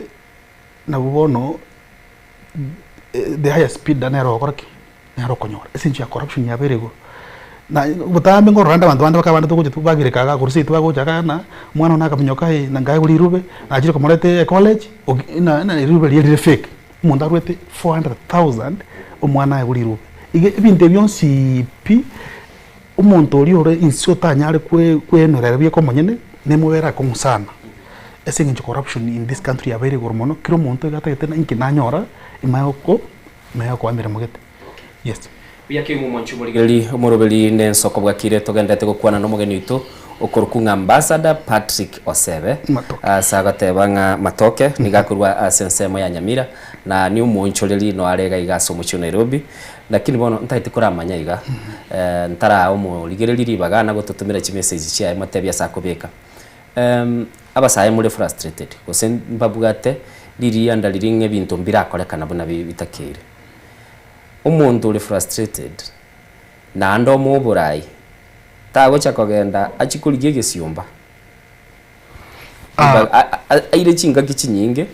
nabwo bono. the highest bidder nere ogokora ki? Nere okonyora ase eng'encho ya corruption yabeire igoro. Na botambe nkorora rende abanto bande bakaba bande togocha bagireka iga korwa seito bagocha iga ng'a omwana one akaminyoka ee na nkaegwa rirube, nachire komoreta ecollege oki na na rirube riria rire fake. Omonto arwete 400,000 omwana aegwe rirube. Iga ebinto ebi bionsi pi, omonto oria ore inse otanyare kwe kwenerera bieka omonyene, nemobere akong'u sana. Ase eng'encho corruption in this country yabeire igoro mono, kera omonto iga atagete na inki nanyora, imanye goko imanye gokoa emeremo gete. Yes. Buya kegima omwanchi omorigereri omoroberi ne ensoko bwakire togenderete gokwana nomogeni oito okorokwa ng'a Ambassador Patrick Osebe ase agoteba ng'a Matoke nigo akorwa ase ensemo ya Nyamira na ni omoonchoreri no are iga iga ase omochie o Nairobi lakini bono ntagete koramanya iga ntaraa omorigereri ribaga na gototomera chimessage chiaye motebie ase akobeka Abasae more frustrated, gose mbabwate ririanda riria ng'a ebinto mbirakorekana buna bitakeire. Omonto ore frustrated, naende omoe oborai, Tagocha kogenda achie korigia egesiomba. Aire chingaki chinyinge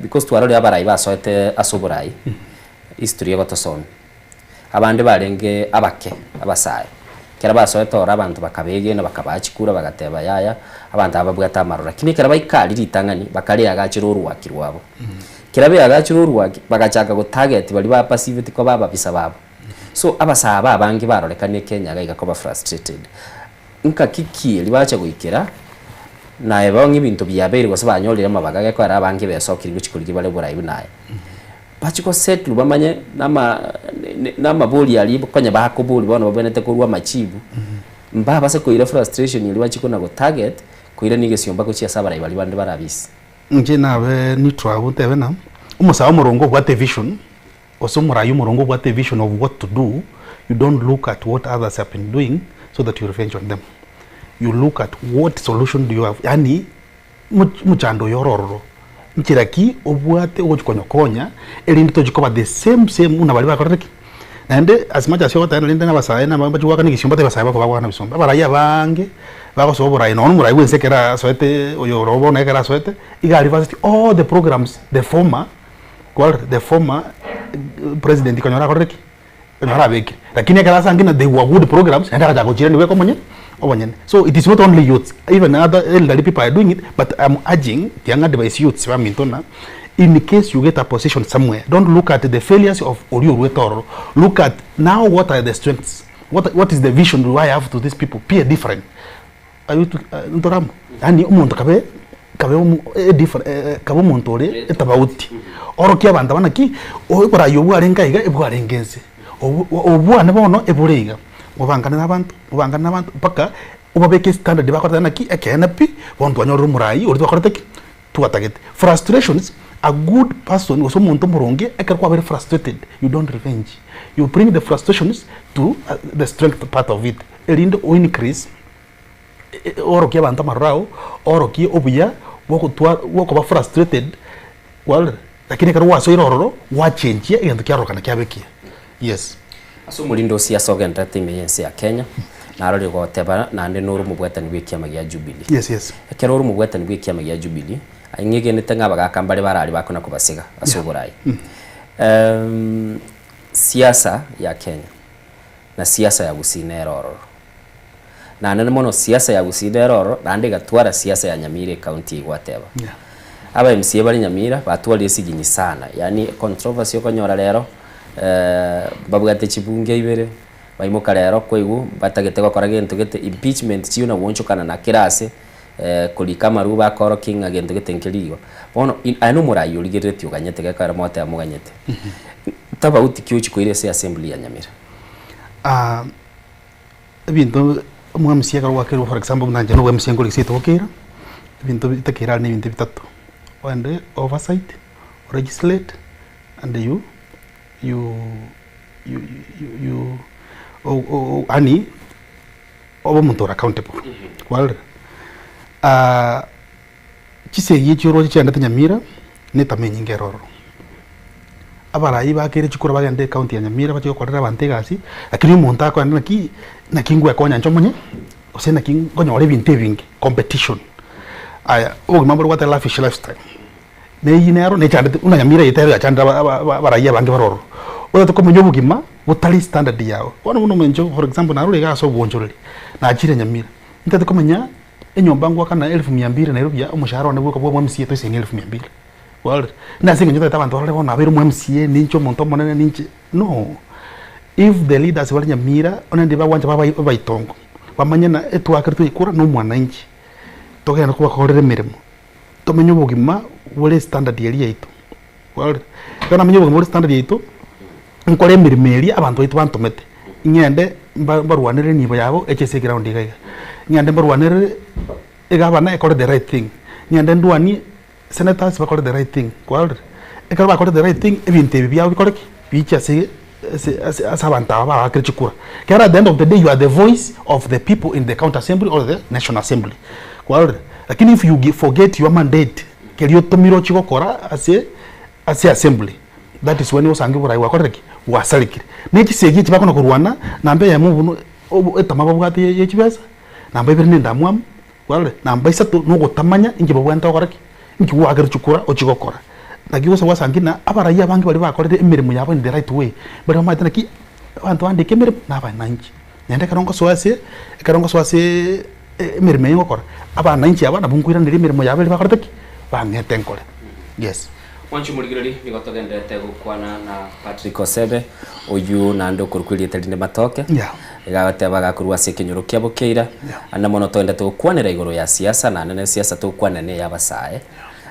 because twarorire abarai basoete ase oborai, history egotosomia. Abande barenge abake, abasae, ekero basoete ororo abanto bakabegena bakabaa chikura bagateba yaya, abanto aba babwate amaroro. Lakini ekero baika aria ritang'ani, bakareagachera orwaki rwabo. Ekero beagachire orwaki, bagachaka gotarget baria ba perceived koba ababisa babo. So abasae aba abange barorekanire Kenya iga iga koba frustrated. Nkaki ki eria bacha goikera, naye bono ebinto biabeire gose banyorire amabaga gekoera abange besokire gochia korigia bare oborai buna aya. Bachie go settle bamanye nama namabori aria konya bakoboria bono babwenerete korwa amachibu, mbabase koira frustration eria bachie kona go target koirania egesiomba gochia ase abarai baria bande bare abisi. Inche nabe neutral abwo ntebe ng'a, omosae omoronge obwate evision, gose omorai omoronge obwate evision of what to do, you don't look at what others have been doing so that you revenge on them. You look at what solution do you have, yaani omochando oyo ore ororo, nchera ki obwate ogochi konyokonya erinde tochi koba the same same buna baria bakorire ki? Naende as much as ogoteba rende na abasae na abambe bachi goakana egesiomba tari abasae bako bagoakana ebisiomba, abarai abange bagosoa oborai nonya omorai bwensi ekero asoete oyo ore bono ekero asoete, iga a reversed all the programs the former kwarora the former president konyora akorire ki? Konyora abekire. Lakini ekero ase angina they were good programs naende agachaka gochirania bweka omonye obonyene. So it is not only youths even other elderly people are doing it but I'm urging tiang'a advise youths baminto ng'a in case you get a position somewhere don't look at the failures of oria oruete ororo look at now what are the strengths what, what is the vision do I have to these people be different Aywo to ntore amo, yaani omonto kabe kabe omo ediffer kabe omonto ore etabauti, orokie abanto aba naki, oborai obwo bwarenge aiga ebwarenge inse, obo obwane bono ebore iga, mobangane na abanto mobangane na abanto mpaka obabeke estandard bakoreta naki ekeene pi, bono twanyorire omorai oria twakorete ki? Twatagete. Frustrations, a good person gose omonto omoronge ekero kwabeire frustrated you don't revenge, you bring the frustrations to the strength part of it, erinde o increase Oorokie abanto amaroro ao, oorokie obuya bw'ogotwa bw'okoba frustrated, kwarorire? Lakini ekero gwasoire ororo, gwachenchia egento kiarorokana kiaba ekiya. Yes. Ase omorinde o siasa ogendererete ime y'ense ya Kenya, narorire goteba naende nore omobwatani bw'ekiama gia Jubilee. Yes, yes. Ekero ore omobwatani bw'ekiama gia Jubilee, aye ng'egenete ng'a abagaka mbare barari bakona kobasiga ase oborai. Siasa ya Kenya na siasa ya Gusii nere ororo. Naende mono siasa ya Gusii nere ororo, naende egatwara siasa ya Nyamira ecounty eye gwateba. Aba MCA bare Nyamira batwarire esiginyi sana, yaani econtroversy okonyora rero mbabwate chibunge ibere, baimoka rero kwaigwa batagete gokora gento gete impeachment chiyo na goonchokana na kera ase korika amarwa bakorokia ng'a gento gete nkeri igo. Bono aye na omorai origereretie oganyete gekogera mogoteba moganyete. Tofauti ki ochia koira ase assembly ya Nyamira? Ebinto omwamisia ekero gwakerwa for example buna inche na omwamisia nkore gose togokeira, ebinto bitakeire are na ebinto bitato, ogende oversight, o legislate and you you you you yaani obe omonto ore accountable kwarorire. Chisegi echi oroche chiaendete Nyamira, na etama enyinge ere ororo. Abarai bakeire chikura bagende ecounty ya Nyamira bachie gokorera abanto egasi, lakini omonto akoenda naki, naki ngwekonya inche omonyene, gose naki nkonyora ebinto ebinge, competition. Aya, obogima mbore bwate lavish lifestyle, na eywo nero nechandete buna Nyamira eye tero yachandire aba- aba- aba- abarai abange bare ororo. Otagete komenya obogima botari standard yago, bono buna omonto for example narure iga ase obonchoreri, nachire Nyamira, ntagete komenya. Enyomba ngoakana elfu mia mbili Nairobi aa, omoshahara one bwoka bwa omo-MCA toisaini elfu mia mbili. Kwarorire? Buna ase eng'encho otagete abanto barore bono nabeire omo-MCA, ninche omonto omonene, ninche, no. If the leaders bare Nyamira, onye ndiri bagwancha babe abaitongo, bamanye ng'a etwakerwe ekura na omwananchi, togende kobakorera emeremo, tomenye obogima bore standard eria yaito. Kwarorire? Ekero namenye obogima bore standard yaito, nkore emeremo eria abanto baito bantomete, ng'ende mba mbarwanerere enibo yabo eche ase eground iga iga, ng'ende mbarwanerere egavana ekore the right thing, ng'ende ndwanie senators bakore the right thing, kwarorire? Ekero bakorire the right thing, ebinto ebi biabo bikore ki? Biche ase ase ase ase abanto aba baakire chikura. Ekero at the end of the day you are the voice of the people in the county assembly or the national assembly, kwarorire? Lakini if you forget your mandate, keria otomire ochie gokora ase ase assembly, that is when osange oborai bwakorire ki? Bwasarekire. Ne chisegi echi bakona korwana, namba eyemo buna. obo etama babwate ye chibesa, namba ibere na endamwamu, kwarorire, namba isato na ogotamanya inki babwenerete gokora ki? Inki gwakerwa chikura ochie gokora. Naki gose gwasangi ng'a abaraiyo abange baria bakorire emeremo yabo in the right way, baria bamaete naki abanto bandike emeremo na abananchi. Naende ekero ngosoa ase ekero ngosoa aseeee emeremo eye ngokora, abananchi aba nabwo nkoiraneria emeremo yabo eria bakorete ki? Bang'ete nkore. Yes. Mwanche omorigereria, nigo togendererete gokwana na Patrick Osebe, oyio naende okorokwa erieta rinde Matoke, Yeah. iga agoteba agakorwa ase ekenyoro kia Bokeira, ande mono togenderete gokwanera igoro ya siasa, naende ne siasa togokwanera neye abasae,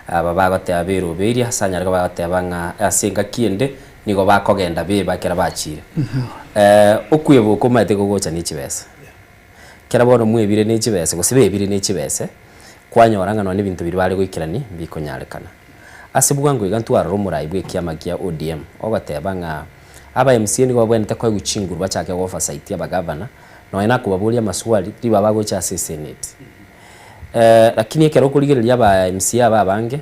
aba bagoteba berobeirie ase anyare koba bagoteba ng'a ase engaki ende nigo bakogenda beba ekero bachire. Okweba oko omanyete gogocha ne chibesa. Ekero bono mwebire ne chibesa gose bebire ne chibese, kwanyora ng'a nonye ebinto biria bare goikerania mbikonyarekana. Ase bwango iga ntwarora omorai bw'ekiama kia ODM ogoteba ng'a aba MCA nigo babwenerete koegwa chinguru bachake go oversight abagavana nonye nakobaboria amaswali ribaga bagocha ase eseneti. Lakini ekero okorigereria aba MCA aba abange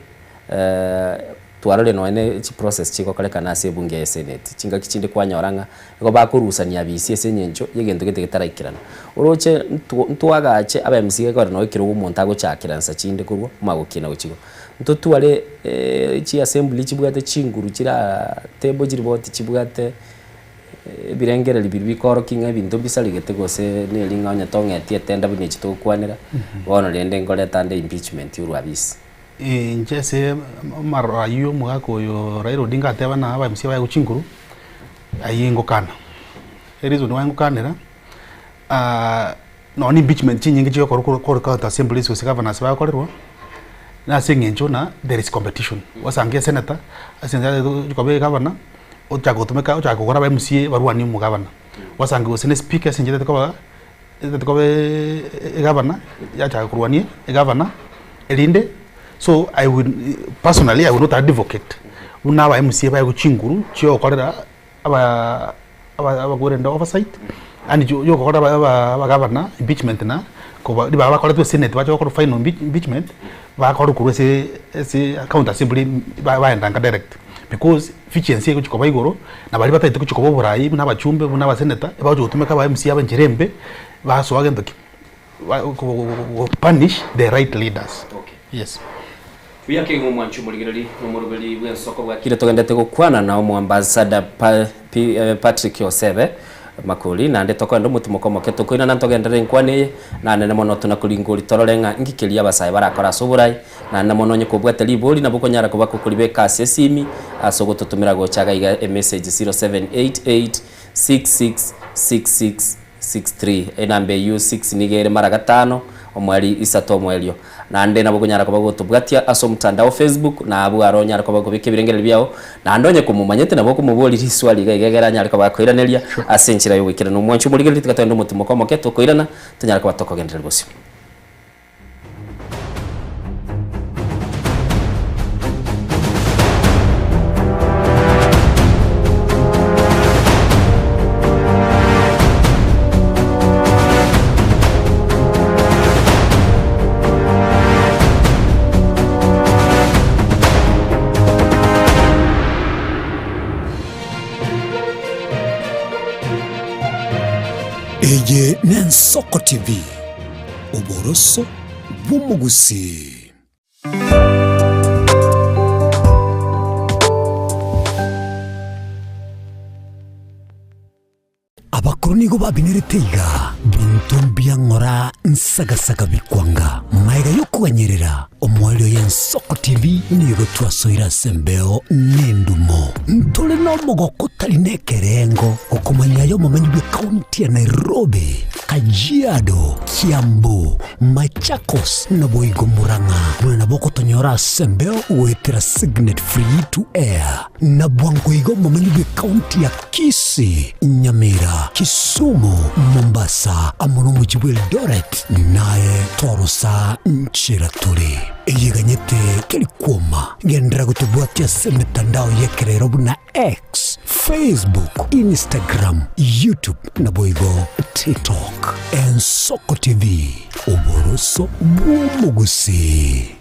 Twarorire nonya ne chiprocess chigokorekana ase ebunge ya Senate, chingaki chinde kwanyora ng'a nigo bakorusania abisi ase eng'encho y'egento gete getaraikerana. Oroche ntwagache aba MCA gekogera nonya ekerogo omonto agochakera nsa chinde korwa omagokina gochia igoro. Ntotware chiassembly chibwate chinguru chira table chiripoti chibwate ebirengererio biria bikorokia ng'a ebinto mbisaregete gose neri ng'a onye tong'eti etenda buna echi togokwanera, bono rende nkoreta nde impeachment orwa abisi. Inche ase amaroro ayio omogaka oyo Raila Odinga ateba na aba MCA baye gochia inkuru, ayio ingokana. Ereason why ngokanera, nonye na impeachment chinyinge chigokorwa korwa korwa county assemblies gose governors bagokorerwa, na ase eng'encho ng'a there is competition. Gwasangia esenator, ase eng'encho koba egavana, ochaka gotumeka ochaka kogora aba MCA barwanie omogavana. Gwasangia gose na espeaker ase eng'encho etari koba. Etete koba egavana, yachaka korwania egavana, erinde so I will personally I will not advocate buna aba MCA baegwe chinguru chia ogokorera aba aba abakorenda oversight, yaani chio yogokorera aba aba abagavana impeachment na koba ribaga bakoretwe esenate bache gokora final impeachment, bakorwe korwa ase ase county assembly ba baenda nka direct because efficiency egochi koba igoro, na baria batagete gochi koba oborai buna abachumbe buna abaseneta, ebagochi gotumeka aba MCA aba enchera embe, basoa gento ki? Ba go punish the right leaders. Yes. Buya kegima omwanchi omorigereri na omoroberi bw'ensoko bwakire togendete gokwana na omoambassador Pa Pi Patrick Osebe Makori naende tokoenda omotimoko omoke tokoirana ntogenderere enkwana eye nanene mono tonakoringori torore ng'a inki keria abasae barakore ase oborai Naende mono onye kobwate ribori nabo okonyara koba kokoribeka ase esimi ase ogototomera gocha iga iga emessage 0788666663 enamba eyio 6 nigo ere mara gatano omweri isato omoerio. Naende nabo okonyara koba gotobwatia ase omotandao Facebook na abwo aro onyare koba okobeka ebirengererio biao naende onye komomanyete nabo okomoboria riswali iga iga egere anyare koba akoiraneria ase enchera yogoikeranu. Omwancho omorigereria tiga togende omotimoko omoke tokoirana tonyare koba tokogendereria bosio. Eye n'Ensoko TV. Oboroso bw'omogusii. Abakoro nigo babinerete iga, Binto mbia ng'ora nsagasaga bikwanga. Magega y'okoganyerera omoerio y'Ensoko TV nigo twasoire ase embeo n'endumo. Ntore nomogoko otari nekerengo gokomanya aye omomenyi bw'ekaunti ya Nairobi. Kajiado, Kiambu, Machakos, naboigo Murang'a, buna nabo okotonyora ase embeo goetera Signet Free to Air, na bwango iga omomenyi bw'ecounty ya Kisii, Nyamira, Kisumu, Mombasa, amo nomochie bw'Eldoret, naye torosa nchera tore. Eyeganyete teri kwoma, genderera gotobwatia ase emetandao y'ekerero buna X, Facebook, Instagram, YouTube naboigo TikTok. Ensoko TV, oboroso bw'omogusii.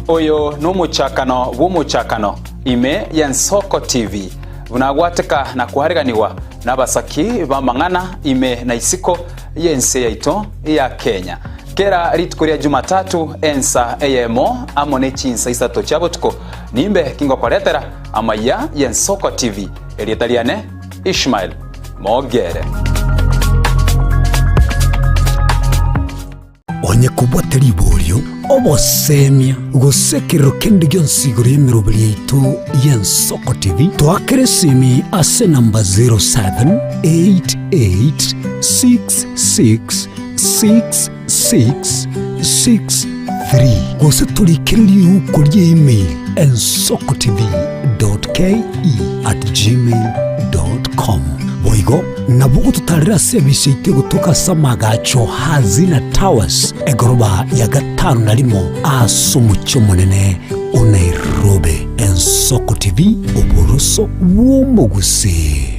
Oyo nomochakano bw'omochakano ime y'Ensoko TV, buna agwateka na koareganigwa. Nabasaki b'amang'ana ime na isiko y'ense yaito ya Kenya. Kera rituko ria Jumatatu ensa eyemo amo ne chinsa isato chia botuko nimbe kingokoretera amaiya y'Ensoko TV. Erieta riane Ishmael Mogere. Onye kobwate riborio, obosemia, gose ekerero kende gionsi igoro y'emeroberi yaito y'Ensoko TV, toakere esimi ase enamba 0788666663 gose torikere riuko ria email ensokotv.ke@gmail.com. Boigo nabo ogototarera ase ebise yaito egotoka ase amagacho Hazina Towers, egoroba ya gatano na rimo ase omochie omonene o Nairobi. Ensoko TV, oboroso bw'omogusii.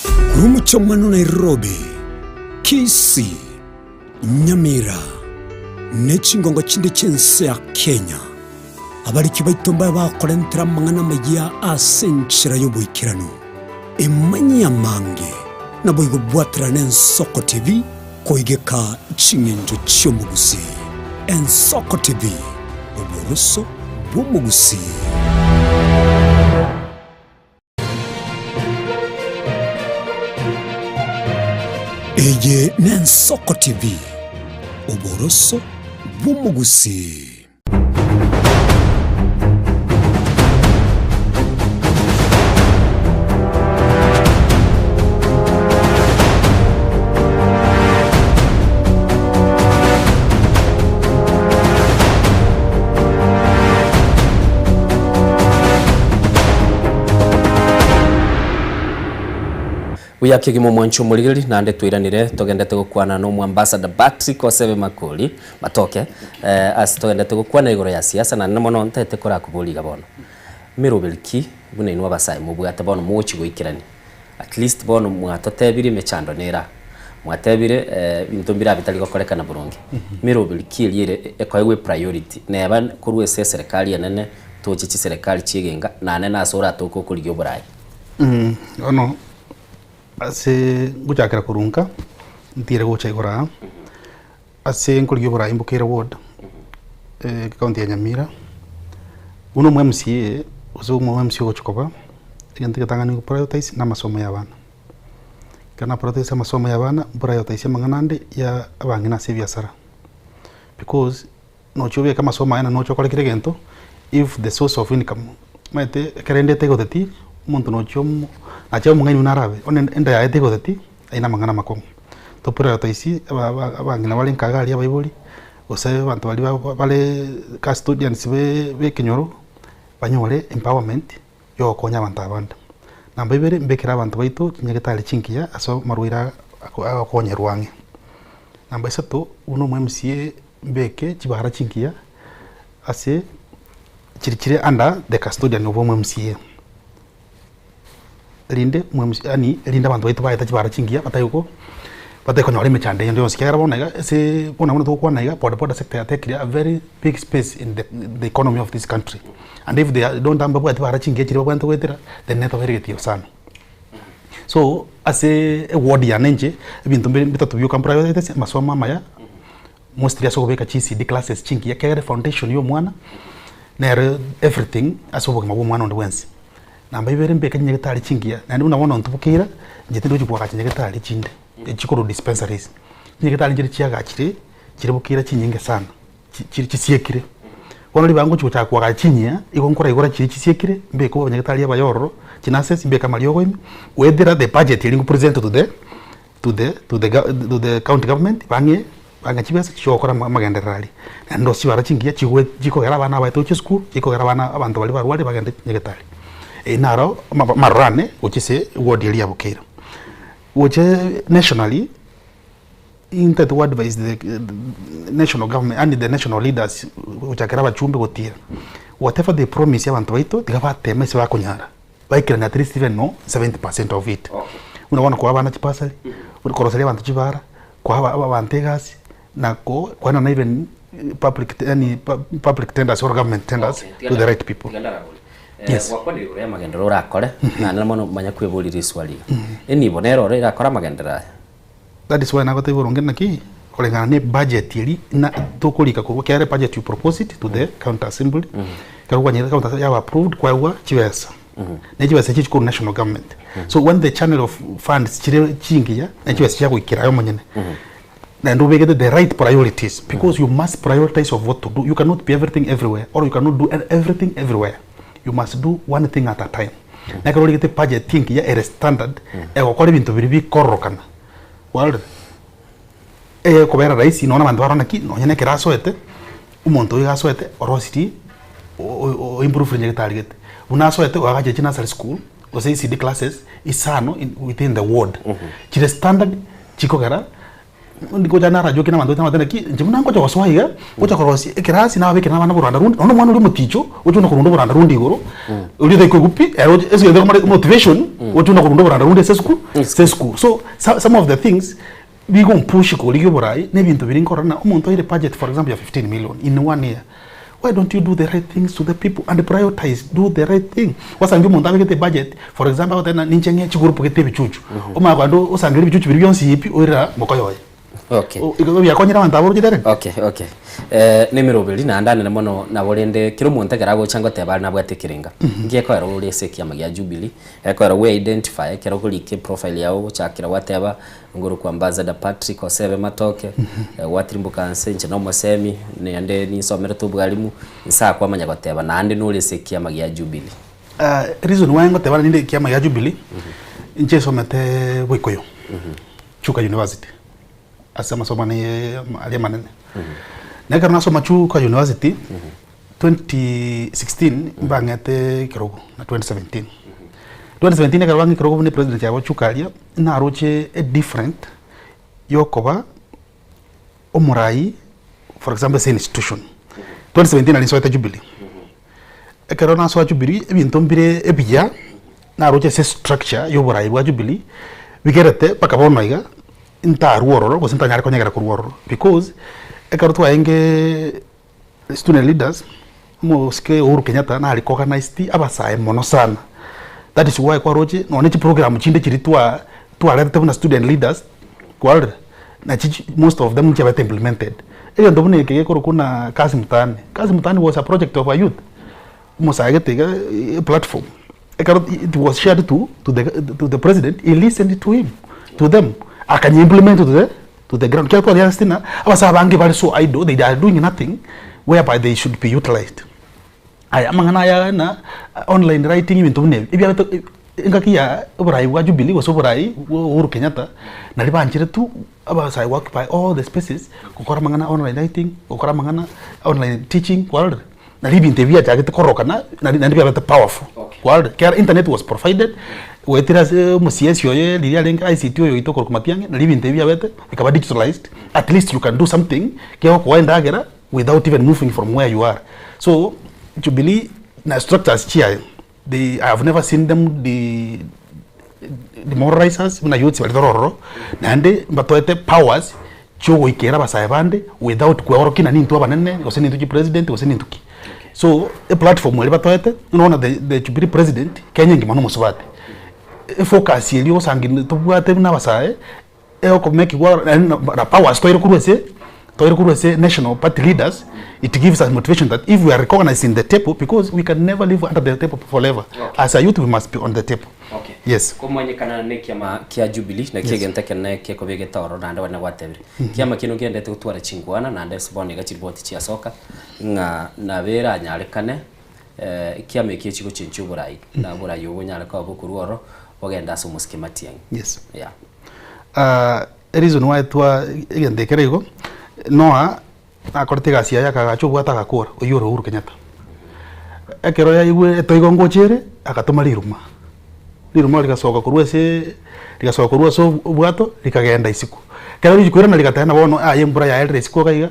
Korwa omochie omonene o Nairobi, Kisii, Nyamira, ne chingongo chinde chi'ense ya Kenya, abariki baito mbabe bakorentera amang'ana amayia ase enchera y'oboikeranu. Emanyie amange, naboigo bwaterane Ensoko TV koigeka ching'encho chi'omogusii. Ensoko TV, oboroso bw'omogusii. Eye n'Ensoko TV, oboroso bw'omogusii. Buya kegima omwanchi omorigereria naende twairanire togendete gokwana na omoambassador Patrick Osebe Makori Matoke eh, ase togendete gokwana igoro ya siasa naende mono ntaete korakoboria iga bono meroberi ki buna inwe abasae mobwate bono mogochi goikerania At least bono mwatotebirie emechando nere aa, mwatebire ebinto mbire aa bitari gokorekana boronge. Meroberi ki eria ere ekoegwa epriority neba korwa ase eserekari enene toche chiserekari chiegenga naende nase oratoke okorigia oborai? Bono ase ngochakera korwa nka, ntiire gocha igoro aa, ase nkorigia oborai mbokeire ward, ekaunti ya Nyamira, buna omo MCA gose omo MCA ogochia koba, egento egetang'ani go prioritize na amasomo ya abana. Ekero na prioritize amasomo ya abana, mprioritize amang'ana ande ya abang'ina ase ebiasara, because nochia obeke amasomo aya naende noche okore kera egento, if the source of income, omanyete ekero ende etegoteti, omonto nochia omo nache omong'aini buna arabe, onye enda yaye tegoteti, aye na amang'ana amakong'u. To prioritize aba aba abang'ina bare nka iga aria abaibori, gose abanto baria ba bare custodians be be ekenyoro, banyore empowerment ya ogokonya abanto abande. Namba ibere, mbekere abanto baito chinyagetari chingiya ase amarwaire aya agokonyerwa ang'e. Namba isato, buna omo MCA mbeke chibara chingiya ase chiri chire under the custodian of omo MCA. Erinde omo MCA yaani erinde abanto baito baete chibara chingiya batari go batari konyora emechando ende yonsi ekiagera bono iga ase bono buna togokwana iga boda boda sector yatekire a very big space in the the economy of this country and if they don't have mbabwati bara chingiya chiria babwenerete goetera then netoba ere egetiro sana. So ase eward yane inche ebinto mbire bitato bioka mprioritize amasomo amaya mostly ase okobeka chi ECD classes chingiya ekiagera efoundation ya omwana nere everything ase obogima bwa omwana onde bwensi. Namba ibere mbeke chinyagetari chingiya naende buna bono ntubokeire inche tindochi koagacha nyagetari chinde chikorwa dispensaries. Chinyagetari nchire chiagachire chire bokeire chinyinge sana chi chiri chisiekire. Bono ribaga ngochi gochaka koagacha chinyiya igo nkoraigora chiria chisiekire mbeke abanyagetari abaye ororo chinurses mbeke amariogo ime goetera the budget eria nkopresent to the to the to the to the county government bang'e bang'e chibesa chiogokora amagenderero aria. Naende ndose chibara chingiya chigoe chikogera abana abaye tochie esukuru, chikogera abana abanto baria barwarire bagende nyagetari. Eyio naro amaroro ane gochia ase eward eria ya Bokeira. Gochia nationally, intagete go advise the national government yaani the national leaders gochakera abachumbe gotira, whatever they promise abanto baito tiga bateme ase bakonyara. Baikeranie at least even no 70% of it. Buna bono koa abana chibasari, koroseria abanto chibara, koa abanto egasi, na ko koenana even public yaani public tenders or government tenders to the right people. Yes. Gwakwanire igoro y'amagenderero orakore, naende mono manya kweboria riswali iga. Enibo nere ore erakore amagenderero aya? That is why nagotebia boronge naki, koreng'ana ne budget eria na tokorika korwa kere budget you propose it to the county assembly, ekero kwanyerete county assembly yaba approved kwaegwa chibesa, ne chibesa echi chikorwa national government. So when the channel of funds chire chingiya, ne chibesa chiagoikera aye omonyene, naende obegete the right priorities because you must prioritize of what to do, you cannot be everything everywhere or you cannot do everything everywhere, you must do one thing at a time. Na ekero origete budget engiya ere standard, egokora ebinto biria bikororokana, kwarorire? Eyekobera rahisi nonya abanto barore naki nonya na ekero asoete, omonto oyo iga asoete orosirie o improve nyagetari gete. Buna asoete oagachire chinursery school, gose ECD classes isano within the ward, chire standard chikogera ngocha narajoke na abanto baito nabatebie naki inche buna ngocha gosoa iga, ngocha korosia ekerasi nababekere na abana boranda rundi, nonya omwana oria omoticho, oche buna korunda oboranda rundi igoro, oria otakoigwa pi, ere oche ase egento ekomoreta motivation, oche buna korunda oboranda rundi ase esukuru, ase esukuru. So some of the things bigompush korigia oborai, na ebinto biria nkorora ng'a omonto oire budget for example ya 15 million in one year, why don't you do the right things to the people and prioritize, do the right thing. Gwasangi omonto abegete ebudget, for example agoteba ng'a ninche ng'e chigroup gete ebichuchu, omanye kogenda osangererie ebichuchu biria bionsi pi oirera mokoyo oye. Okay. Igo biakonyire abanto abwo oroche rere? Okay, okay. Eh, nemeroberi naende anene mono nabo rende kera omonto ekero agocha ngoteba are nabwate ekerenga. Nki ekoera ore ase ekiama gia Jubilee, ekoera we identify ekero okorika eprofile yago ogochakera gwateba ngorokwa Ambassador Patrick Osebe Matoke, gwatirimboka nse inche na omosemi, naende ninsomerete obwalimu, nse akwamanya goteba naende nore ase ekiama gia Jubilee. Reason why ngoteba ninde ekiama gia Jubilee, inche nsomete Boikoyo, Chuka University, ase amasomo ane aria amanene. Na ekero nasoma Chuka University, 2016 mbang'ete ekerogo na 2017. 2017 ekero bang'a ekerogo buna epresident yabo Chuka aria, naroche e different yokoba omorai for example ase institution. 2017 nari nsoete Jubilee, ekero nasoa Jubilee ebinto mbire ebiya naroche ase estructure ya oborai bwa Jubilee bigerete mpaka bono iga ntarwa ororo gose ntanyare konyegera korwa ororo because ekero twaengeee Student leaders, omosike Uhuru Kenyatta na recognized abasae mono sana. That is why kwaroche nonya ne chiprogram chinde chiria twa twarerete buna student leaders, kwarorire? Nachi most of them nchiabete implemented. Egento buna eke gekorokwa buna Kazi Mtaani, Kazi Mtaani was a project of a youth, omosae gete iga eplatform, ekero it was shared to to the to the president, he listened to him, to them, akanya implement to the to the ground. Ekiagera twariansete ng'a abasae abange bare so idle, they are doing nothing whereby they should be utilized. Aya amang'ana aya ng'a online writing ebinto buna ebi, ebiabete engaki ya oborai bwa Jubilee gose oborai bwa Uhuru Kenyatta, naria banchire tu abasae go occupy all the spaces, gokora amang'ana online writing, gokora amang'ana online teaching, kwarorire? Nario ebinto ebi biachagete kororokana nari naende biabete powerful. Kwarorire? Ekiagera internet was provided, goetera ase omo-CS oye riria arenge ICT oyo oito okorokwa Matiang'i, nario ebinto ebi biabete bikaba digitalized, at least you can do something kegokoa endagera without even moving from where you are. So, Jubilee na structures chiaye, they I have never seen them de demoralize us buna youths baria tore ororo, naende mbatoete powers chiogoikera abasae bande without kweorokia ng'a nintwe abanene gose nintwe chipresident gose nintwe ki. So eplatform eria batoete buna bono the the Jubilee president Kenya engima na omosubati, efocus eria ogosangi tobwate buna abasae egokomekigwa naende na powers toire korwa ase toire korwa ase national party leaders it gives us motivation that if we are recognized in the table because we can never live under the table forever as a youth we must be on the table Okay. yes. Komanyekana na ekiama kia Jubilee naki Yes. egento ekenene gekobegete ororo naende bari nagwatebire. Ekiama kino nkiendete gotwara chinkwana naende ase bono iga chiripoti chiasoka ng'a nabo eranyarekane ekiama eki echigochenchia oborai na oborai obo bonyare koba bokorwa ororo bogende ase omosike Matiang'i. Yes. Yeah. Ereason why twa egento ekere igo, Noah nakorete egasi yaye akagacha obwato agakora, oyio ore Uhuru Kenyatta. Ekero yaigwe etoigo ngocha ere, agatoma riruma, riruma rigasoka korwa ase rigasoka korwa ase obwato rikagenda isiko. Ekero rigochi koirana rigateba ng'a bono aye embura yaerire isiko iga iga,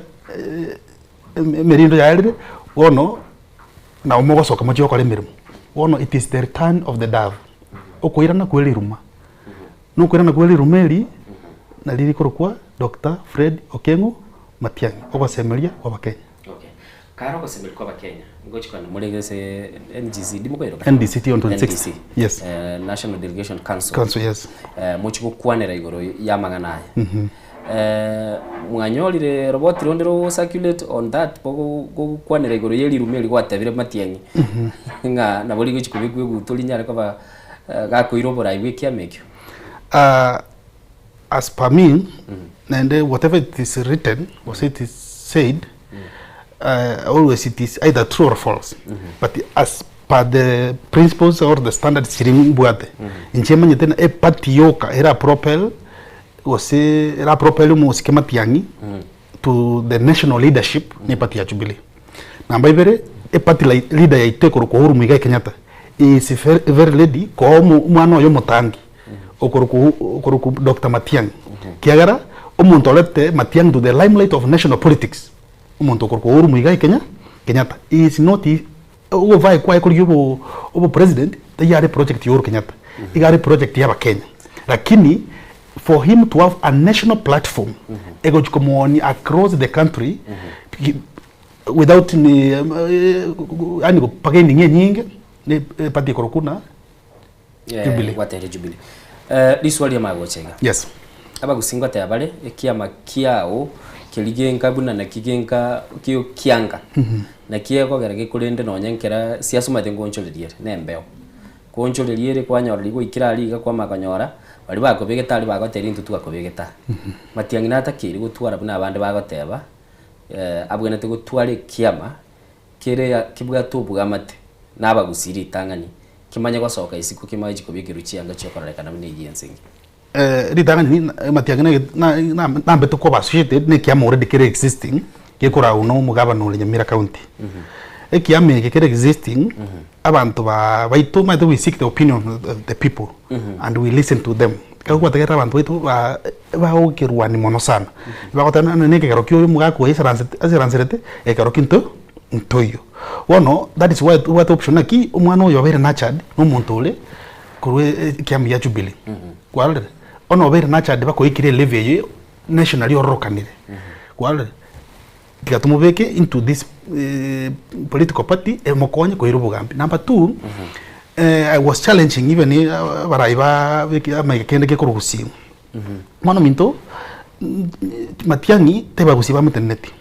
emerindo yaerire, bono nabo mogosoka mochie gokora emeremo. Bono it is the return of the dove, okoirana kwe riruma. Nokoirana kwe riruma eri nario rikorokwa Doctor Fred Okengo Matiang'i, ogosemeria kw'Abakenya. Okay. Kare ogosemeria kwa abakenya ngochi kogenda more gese NGC ndi mokoiroka? NDC on 26. NDC. Yes. Eh, National Delegation Council. Council, yes. Eh, mochi gokwanera igoro y'amang'ana aya. Eh, mwanyorire roboti ronde rogo circulate on that bogo gokwanera igoro y'eriruma eri gwatebire Matiang'i ng'a nabo rigochi kobekwa eguto rinyare koba eh, gakoira oborai bwa ekiama ekio. As per me, naende whatever it is written gose it is said, always it is either true or false. But as per the principles or the standards chiri mbwate, inche manyete ng'a eparty yoka era propel gose era propel omosike Matiang'i to the national leadership ne eparty ya Jubilee. Namba ibere, eparty leader yaito ekorokwa Uhuru Muigai Kenyatta is very, very ready koa omwana oye omotangi okorokwa okorokwa Doctor Matiang'i. Kiagera omonto orete Matiang'i to the limelight of national politics, omonto okorokwa Uhuru Muigai Kenya Kenyatta. He is not ogovae kwaye korigia obo obo president taiyo are project ya Uhuru Kenyatta, iga are project ya abakenya. Lakini for him to have a national platform egochi komoonia across the country without ni yaani bargaining enyinge ne eparty ekorokwa buna Jubilee. Gwatere Jubilee. Eh, riswali riamanya gocha iga. Yes. Abagusii ngoteba bare ekiama kiao keria genka buna naki genka kio kianga. Naki ekogera gekorende nonye nkera siasa omanyete nkoonchoreria ere na embeo. Koonchoreria ere kwanyora riria gwaikire aria iga kwamanya konyora baria bakobegete aria bagotebia intwe twakobegete aa. Matiang'i natakeire gotwara buna abande bagoteba abwenerete gotwara ekiama kere kebwate obwamate na abagusii ritang'ani kimanye gosoka isiko kimanye chikobekerwa chianga chiokororekana buna eyio ense engima. Ritang'ani matiang'i nambete koba associated na ekiama already kere existing gekoragwa na omogabana ore Nyamira County. Ekiama eke kere existing, abanto ba baito omanyete we seek the opinion of the people and we listen to them. Ekero gwategerera abanto baito ba bagokerwani mono sana, bagoteba ng'a na ekegero kia oyo omogaka oyo aisaransete aisaranserete, ekero ki nto ntoiyo. Bono that is why tobwate option naki omwana oyo obeire nurtured na omonto ore korwa ekiama gia Jubilee. Kwarorire? Bono obeire nurtured bakoikire elevel eywo nationally ororokanire. Kwarorire? Tiga tomobeke into this political party emokonye koira obogambi. Number two, I was challenging even abarai ba ekiama kende gekorwa Gusii. Omwana ominto, Matiang'i tari bagusii bamoteneneti,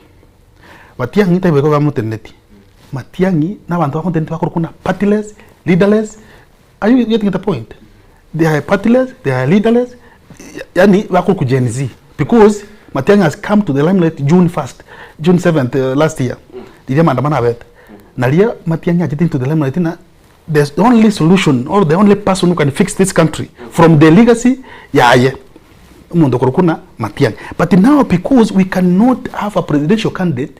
Matiang'i tari baikoro bamoteneneti, Matiang'i na abanto bamoteneneti bakorokwa buna partyless, leaderless, are you getting the point? They are partyless, they are leaderless, yaani bakorokwa Gen Z because Matiang'i has come to the limelight June 1st, June 7th last year, riria maandamano abete, naria Matiang'i achete into the limelight ng'a the only solution or the only person who can fix this country from the legacy yaye omonto okorokwa buna Matiang'i. But now because we cannot have a presidential candidate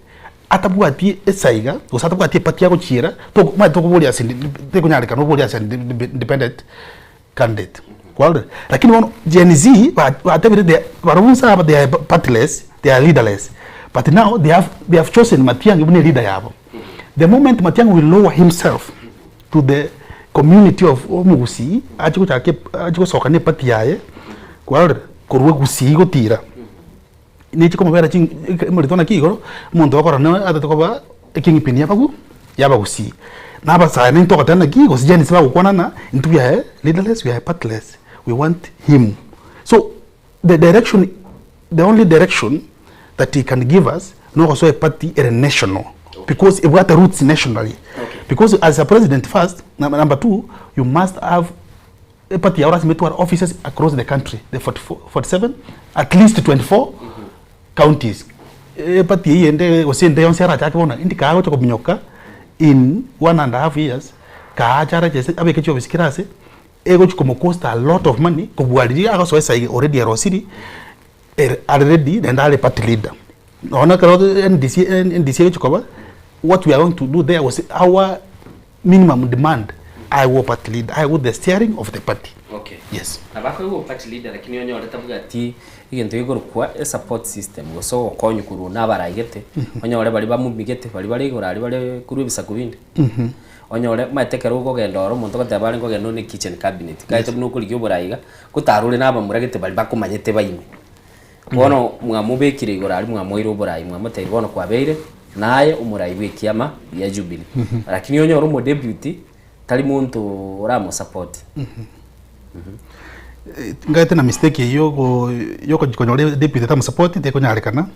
atabwati esaiga gose atabwati eparty agochiera toko omanyete tokoboria ase tekonyarekana oborie ase independent candidate kwarorire? Lakini bono Gen Z ba batebire they barobwo inse aba they are partyless they are leaderless but now they have they have chosen Matiang'i buna eleader yabo. The moment Matiang'i will lower himself to the community of omogusii ache gochaka ache gosoka na eparty yaye kwarorire korwa egusii gotira nechi komobera chi omorito naki igoro omonto okora na atete koba ekingpin yabagu yabagusii. Na abasae naintwe togoteba naki gose Gen Z bagokwana ng'a intwe we are leaderless we are partyless we want him. So the direction the only direction that he can give us nogosoa eparty ere national because ebwate roots nationally because as a president first number two you must have eparty yao lasima etware offices across the country the 44, 47 at least 24 counties eparty eyio ende gose ende yonsi arachake bono indi kagocha kominyoka in one and a half years kaacha arache abeke chiofisi kera ase egochi komocost a lot of money kobua riria agosoa esai already erosiri ere are ready naende are party leader. Nonya ekero NDC NDC egochi koba what we are going to do there gose our minimum demand aegwe party leader aegwe the steering of the party. Okay. Yes. Nabo akoigwa party leader lakini onyore tabwati egento gekorokwa esupport system gose ogokonywa korwa na abaraigete onyore baria bamomigete baria bare igoro aria bare korwa ebisaku binde. Onyore omanyete ekero okogenda oro omonto ogoteba are nkogenda one kitchen cabinet, kaete buna okorigia oborai iga, gotara ore na abamura gete baria bakomanyete baime. Bono mwamobekire igoro aria mwamoire oborai mwamotebirie bono kwabeire. Naye omorai bw'ekiama gia Jubilee. Lakini onyore omodeputy tari monto oramosupport. Ngaete na mistake eyio yogo yokonyora deputy atamosupport tekonyarekana,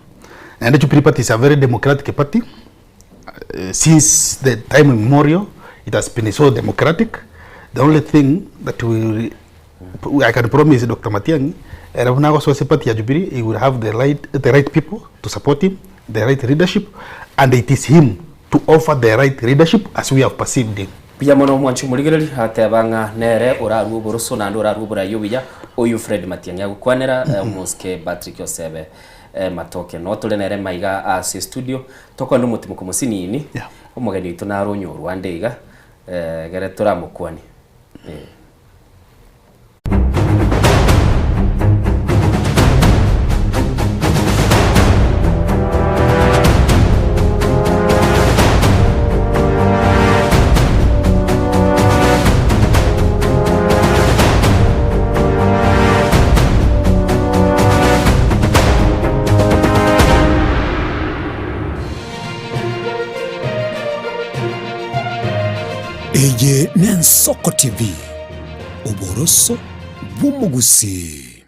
naende Jubilee party is a very democratic party, since the time immemorial it has been so democratic, the only thing that we I can promise Doctor Matiang'i, ere buna agosoa ase party ya Jubilee, he will have the right, the right people to support him, the right leadership, and it is him to offer the right leadership as we have perceived him. Mbuya mono omwanchi omorigereria, ateba ng'a nere orarue oboroso naende orarue oborai obuya, oyio Fred Matiang'i agokwanera, omosike Patrick Osebe Matoke. Noo tore nere maiga ase estudio, tokore nomotimoko mosinini, omogeni oito nare onyorwa ande iga, egere toramokwanie. Eye n'Ensoko TV, oboroso bw'omogusii.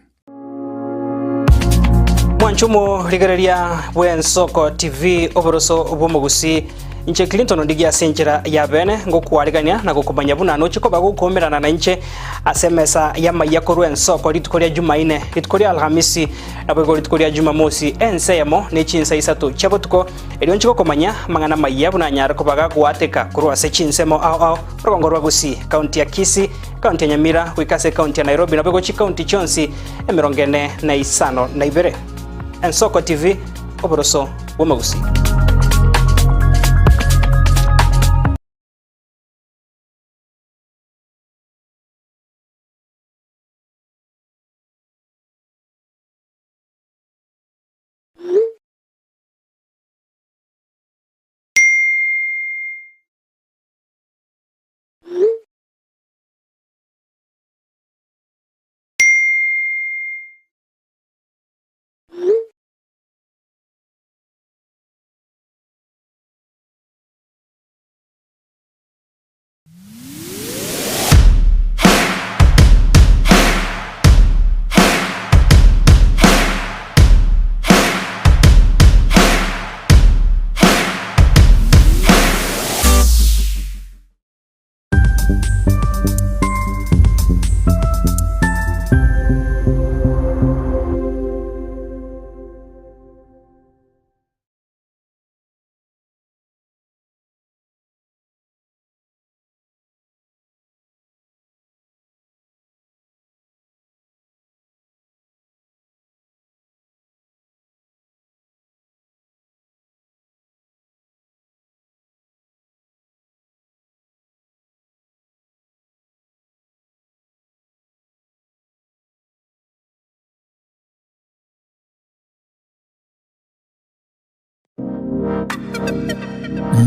Mwanche omorigereria bw'Ensoko TV oboroso bw'omogusii. Inche Clinton Ondigia ase enchera ya bene ngokwarigania na gokomanya buna noche koba gokoumerana nainche ase emesa y'amaiya korwa Ensoko rituko ria Jumaine, rituko ria Alhamisi, naboigo rituko ria Jumamosi ense eyemo ne chinsa isato chia botuko, erio nche gokomanya amang'ana amaiya buna anyare koba gagoateka korwa ase chinsemo ao ao Orogongo rwa Gusii, County ya Kisii, County ya Nyamira, goika ase County ya Nairobi naboigo chicounty chionsi 452. Ensoko TV, oboroso bw'omogusii.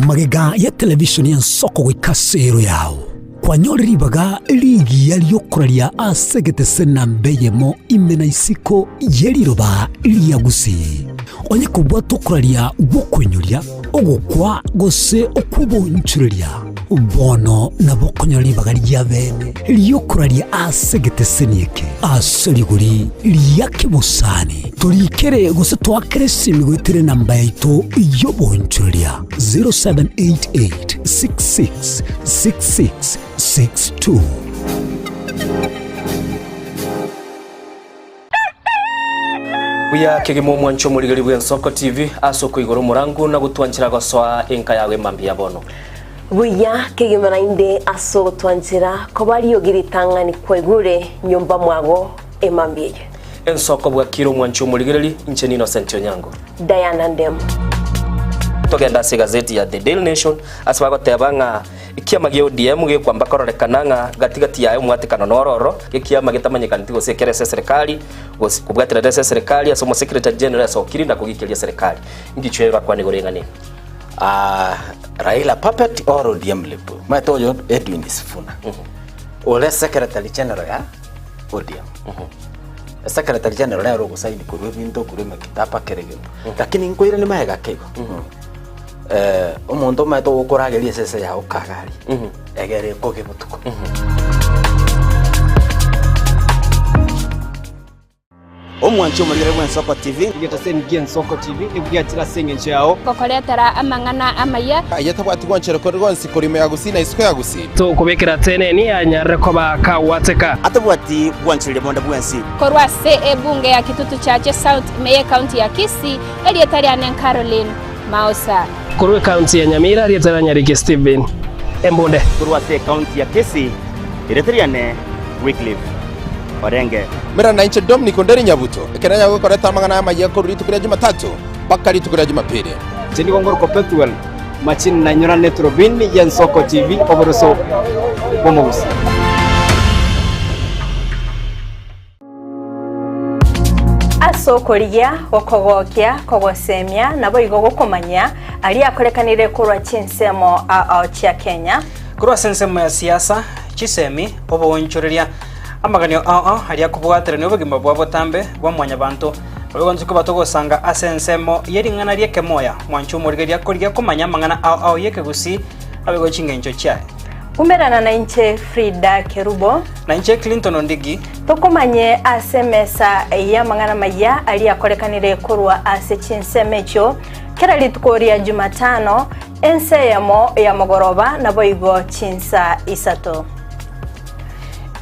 Magega ya televishoni y'ensoko goika ase ero yao, kwanyore ribaga rigiya ri'okoraria ase egetese namba eyemo ime na isiko ye riroba ria Gusii. Onye kobwata okoraria gw'okoinyoria, ogokwa, gose okw'obonchoreria, bono nabo okonyora ribaga ria bene ri'okoraria ase egeteseni eke ase rigori ria kebosani. Torikere gose toakere esimi goetera enamba yaito y'obonchoreria 0788 66 66 62. Buya kegima omwancho omorigeri bw'Ensoko TV ase okoigora omorango na gotwanchera gosoa enka yago emambia ya bono. Buya kegima naende ase ogotwanchera koba riogi ritang'ani kwaigure nyomba mwago emambia eye. Ensoko bwakire omwancho omorigereri, inche n'Innocent Onyango. Diana Ndemo. Togende ase egazeti ya The Daily Nation ase bagoteba ng'a Ekiama gia ODM gekwamba kororekana ng'a gati gati yaye omwatekano nororo, ekiama getamanyekaneti gose ekere ase eserekari, gose kobwaterana ase eserekari ase omosecretary general asokire na kogikeria eserekari. Ngichwe orakwane igoro eng'ana eye? Ah, Raila puppet or ODM lip. Omanyete oyo Edwin Sifuna. Ore secretary general ya ODM. Secretary general nere ogosaini korwa ebinto, korwa emekitaba, kera egento. Lakini nkoiranie magega ake igo. Omonto omanyete ogokorageria esese yago kagaria, egere ekoge botuko. Omwanchi omorigere bw'Ensoko TV. Egetaseni gi'Ensoko TV nigo giachire ase engencho yao. Gokoretera amang'ana amaya. Aye tabwati gwanchera kore gonsi korwa ime ya Gusii na isiko ya Gusii. Tokobekera teneni anyarire koba kagwateka. Atabwati gwanchereria bonde bwensi. Korwa ase ebunge ya Kitutu Chache South ime y'Ekaunti ya Kisii, erieta riane Caroline Maosa. Korwa ekaunti ya Nyamira, rieta ria Nyariki Stephen Embunde. Korwa ase ekaunti ya Kisii, erieta riane Wycliffe Orenge. Mera nainche Dominic Onderi Nyabuto, ekero nyagokoreta amang'ana aya amayia korwa rituko ria Jumatatu mpaka rituko ria Jumapili. Inche nigo ngorokwa Pethuel Machini na nyorane Turubini y'Ensoko TV oboroso bw'omogusi. Ase okorigia, gokogokia, kogosemia, naboigo gokomanyia aria akorekanire korwa chinsemo ao chia Kenya. Korwa ase ensemo ya siasa, chisemi, oboonchoreria, amaganio ao ao aria akobwaterania obogima bwa botambe bwa mwanyabanto, naboigo intwe koba togosanga ase ensemo ye ring'ana ri'ekemoya, mwanche omorigereria korigia komanya amang'ana ao ao y'ekegusii naboigo chingencho chiaye. Umerana nainche Frida Kerubo. Nainche Clinton Ondigi. Tokomanye ase emesa y'amang'ana amayia aria akorekanire korwa ase chinsemo echio kera rituko ria Jumatano, ensa eyemo ya mogoroba naboigo chinsa isato.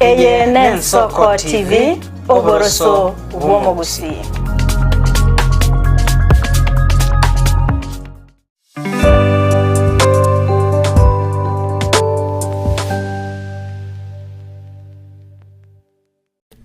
Eye n'Ensoko TV, oboroso bw'omogusii.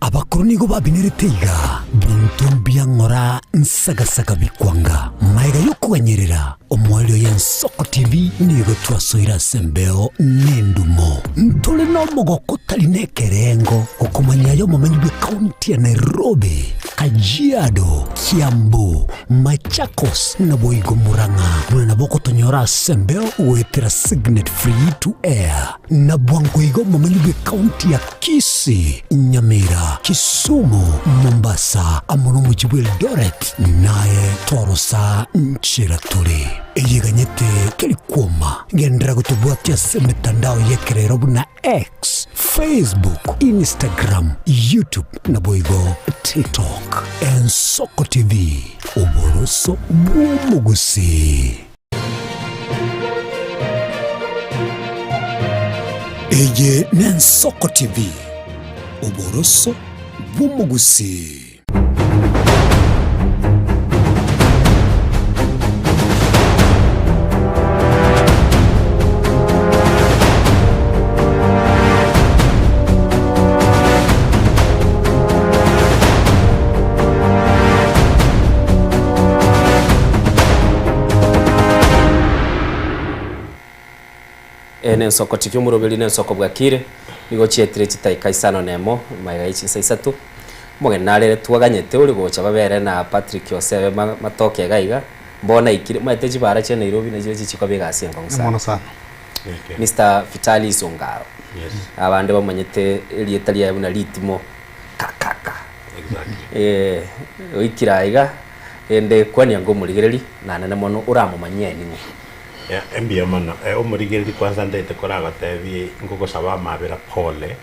Abakoro nigo babinerete iga, Binto mbuya ng'ora nsagasaga bikwanga. Magega y'okoganyerera omoerio y'Ensoko TV nigo twasoire ase embeo n'endumo. Ntore nomogoko otari nekerengo gokomanyia aye omomenyi bw'ekaunti ya Nairobi, Kajiado, Kiambu, Machakos, naboigo Murang'a, buna nabo okotonyora ase embeo goetera Signet Free to Air. Na bwango iga omomenyi bw'ekaunti ya Kisii, Nyamira, Kisumu, Mombasa, amo nomochie bw'Eldoret, naye torosa nchera tore. Eyeganyete teri kwoma. Genderera gotobwatia ase emetandao y'ekerero buna X, Facebook, Instagram, YouTube naboigo TikTok. Ensoko TV, oboroso bw'omogusii. Eye n'Ensoko TV, oboroso bw'omogusii. Eye nensoko TV omoroberi nensoko bwakire nigo chietire chitaika isano nemo magega ye chinsa isato omogeni narere twaganyete ore gocha babere na Patrick Osebe matoke iga iga mbono aikire omanyete chibara chia Nairobi nachio chichikoba egasi enkong'u sana. Mono sana. Mister Vitalis Ongaro Yes. abande bamanyete erieta riaye buna ritimo kakaka Exactly. Eh, oikire aiga rende kwania ngomorigereria nanene mono oramomanyie aye ning'o. Yeah, mbuya mono. Eh, omorigereria kwanza ntaete koragotebie ngogosaba amabera pole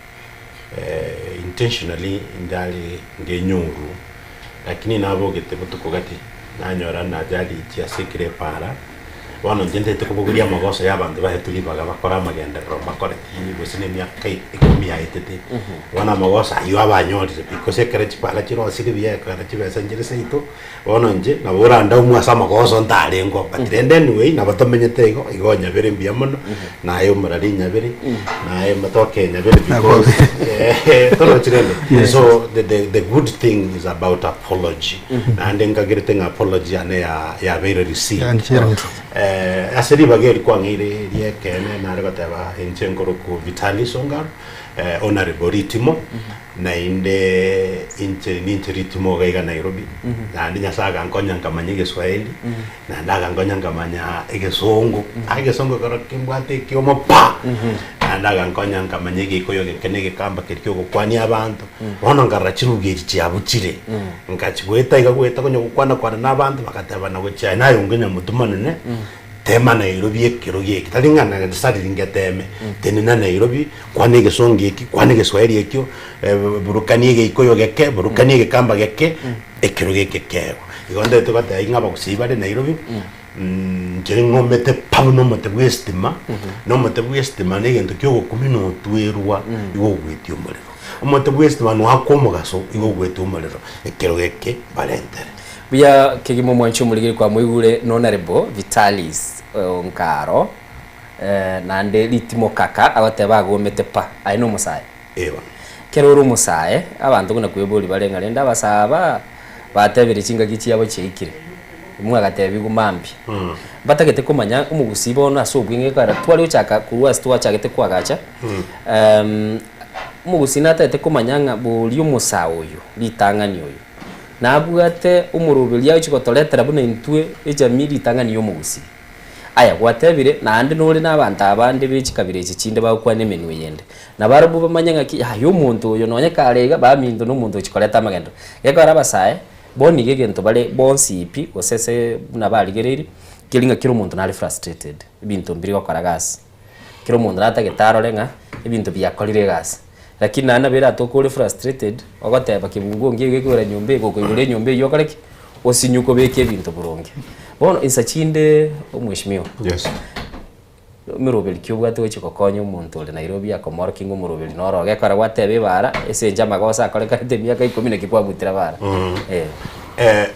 eh, intentionally ndari ngenyoru lakini nabogete botuko gati nanyora najaritie ase ekero epaara Bono inche ntaete kobogoria amagoso y'abanto baetwe ribaga bakore amagenderero mbakoreti gose na emiaka ikomi yaetete. Bono amagoso ayio abanyorire pi, gose ekero chipara chirosire buya ekero chibesa nchire seito, bono inche nabo orandaumwe ase amagoso ntarengeo. But rende anyway, nabo tomenyete igo, igo nyabere mbuya mono, naye omorari nyabere, naye matoke nyabere because torochi rende. So the the the good thing is about apology. Naende nkagerete ng'a apology yane ya yabeire received. Eh, ase ribaga eri kwang'eire ri'ekeene nare goteba inche nkorokwa Vitalis Ongaro, eh, Honorable Ritimo, naende inche ninche Ritimo iga iga Nairobi, naende Nyasae agankonya nkamanya Egeswahili, naende agankonya nkamanya Egesongo, aa Egesongo ekero kimbwate ekiomo pa! Naende agankonya nkamanya Egikoyo geke na Egekamba keria kiogokwania abanto, bono nkarora chiruga echi chiabuchire. Nkachigoeta iga goeta konya gokwana kwana na abanto, bagatebana gochia aye naye onge nyamotu monene. Tema Nairobi ekero geke, tari ng'a necessarily ngeteme, tenena Nairobi, kwana egesongo eki, kwana egeswahili ekio, burukania egeikoyo geke, burukania egekamba geke, ekero geke keegwa. Igo ntagete goteba ng'a abagusii bare Nairobi, inche ng'omete pa buna omote bwa estima, na omote bwa estima na egento kia ogokumia na otwerwa, igo ogwetia omorero. Omote bwa estima noakwa omogaso, igo ogwetia omorero, ekero geke barentere. Buya kegima omwanchi omorigeri kwamoigure n'Honourable Vitalis Ongaro naende ritimo kaka agoteba agomete pa aye nomosae. Eeh. Kero ore omosae abanto buna kwebori bare ng'a rende abasae aba batebire chingaki chiabo chiaikire mwagatebiwu mambia. Mbatagete komanya omogusii bono ase obweng'e ekero tware gochaka korwa ase twachagete koagacha omogusii natagete komanya ng'a boria omosae oyo ritang'ani oyo Nabwate omoroberio agochia gotoretera buna intwe ejamii ritang'ani y'omogusii. Aya, gwatebire, naende nore nabanto abande be chikabira echi chinde bagokwana emenwa eyende. Na barabwo bamanye ng'aki, yaya omonto oyo nonye kare iga, baminto nomonto ogochia koreta amagenderero. Gekogera abasae, bono iga egento bare bonsi pi, gose ase buna barigereirie, keri ng'a kera omonto nare frustrated, ebinto mbiri gokora gasi. Kera omonto natagete arore ng'a ebinto biakorire egasi. Lakini naende nabo eratoke ore frustrated, ogoteba kebunguo nki gekoira nyomba eye, gokoigora enyomba eywo okore ki? Osinywe kobeka ebinto boronge. Bono insa chinde omweshimiwa, Yes. emeroberi ki obwate gochia gokonya omonto ore Nairobi akomorokia ng'a omoroberi noro iga ekero gwateba ebara, ase enche amagoso akorekanete emiaka ikomi naki kwabutire bara. Eh. Eh,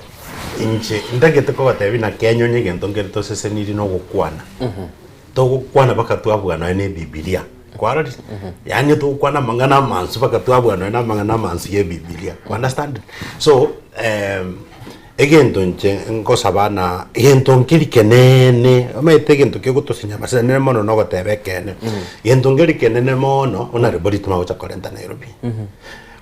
inche ntagete kogotebia naki enyonye egento nkere tosesenirie na ogokwana. Togokwana mpaka twabua nonya na ebibilia. Kwarorire? Yaani togokwana amang'ana amansu mpaka twabua nonya na amang'ana amansu ya ebibilia. You understand? So, egento inche nkosaba na egento nkeri keneene, omanyete egento kegotosinya amasenene mono na ogoteba ekeene. Gento nkeri kenene mono, buna riborio ritimo gocha korenta Nairobi.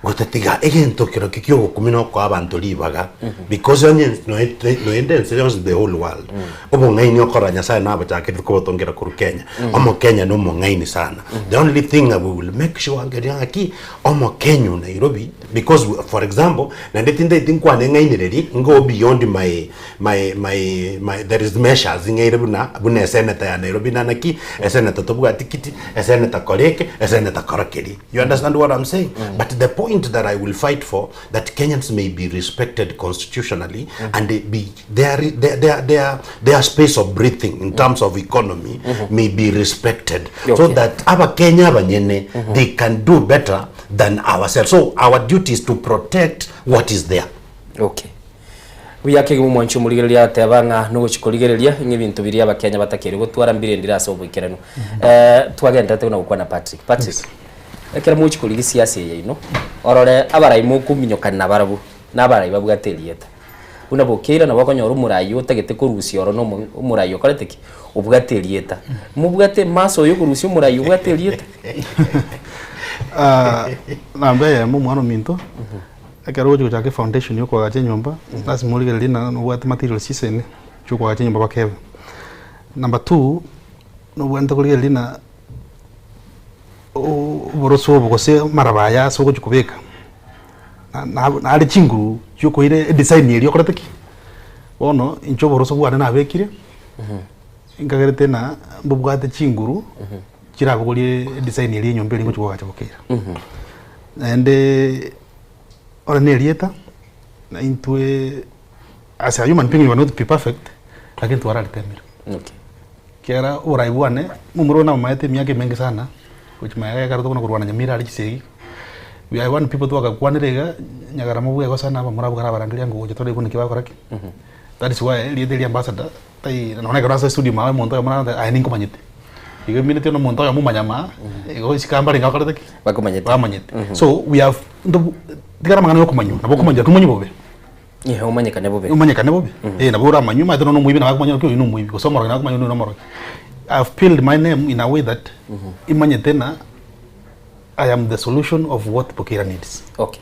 Gotatiga egento kerokio kia ogokumia na okoa abanto ribaga, because onye noende ense yonsi the whole world, obong'aini okorora Nyasaye nabochakerete kobotongera korwa Kenya, omokenya na omong'aini sana. The only thing we will make sure nkeria ng'aki, omokenya o Nairobi, because for example, naende tintaeti nkwane ng'ainererie, ngo beyond my my my my there is measures ng'eire buna buna eseneta ya Nairobi na naki, eseneta tobwati kiti, eseneta kora eke, eseneta kora keria. You understand what I'm saying? But the point that I will fight for that Kenyans may be respected constitutionally and they be their, their, their, their, their space of breathing in terms of economy may be respected so that abakenya abanyene they can do better than ourselves. So our duty is to protect what is there. Okay. Buya kegima omwanchi omorigereria agateba ng'a nogochia korigereria ng'a ebinto biria abakenya batakeire gotwara mbirendire ase oboikeranu. Twagenderete buna gokwana Patrick. Patrick, ekero mogochia korigia siasa eye yaino, orore abarai mokominyokana nabarabwo, na abarai babwate erieta. Buna bokeira nabo okonyora omorai otagete korusia oro na omo omorai okorete ki? Obwate erieta. Mobwate emaso oyo okorusia omorai obwate erieta? Namba eyemo omwana ominto. Ekero ogochia gochaka efoundation ya okoagacha enyomba, lasima origererie ng'a nobwate materials chisene chia okoagacha enyomba bakebe. Number two, nobwenerete korigereria ng'a oboroso obo gose amaraba aya ase ogochia kobeka, nare chinguru chia okoira edesign eria okorete ki? Bono inche oboroso bwane nabekire, nkagerete ng'a mbobwate chinguru chirabogorie edesign eria enyomba eria ngochia koagacha bokeira. Naende ore na erieta, na intwe as a human being you are not be perfect, lakini twararitemire. Okay. Ekiagera oborai bwane, momura oyo namomaete emiaka emenge sana, gochia magega ekero tokona korwana Nyamira aria chisegi, we are one people twagakwanire iga, Nyagarama bwego sana abamura abwo kare abarangeria ngocha tore igo naki bagokora ki? That is why erieta eria ambassador, tai nonya ekero ase estudio mama omonto oyomo nagoteba aye ninkomanyete. Igo emineti onde omonto oyomo omanyama, igo isiko mbarenge bakorete ki? Bakomanyete. Bamanyete. So we have ntobu tigara amang'ana ya okomanywa, nabo okomanywa lakini omanye bobe. Eeh omanyekane bobe. Omanyekane bobe, eh nabo oramanywe omanyete nonya omoibi nabo akomanya ng'a oyo nomoibi, gose omorogi nabo akomanya oyo nomorogi. I have built my name in a way that imanyete ng'a I am the solution of what Bukira needs. Okay.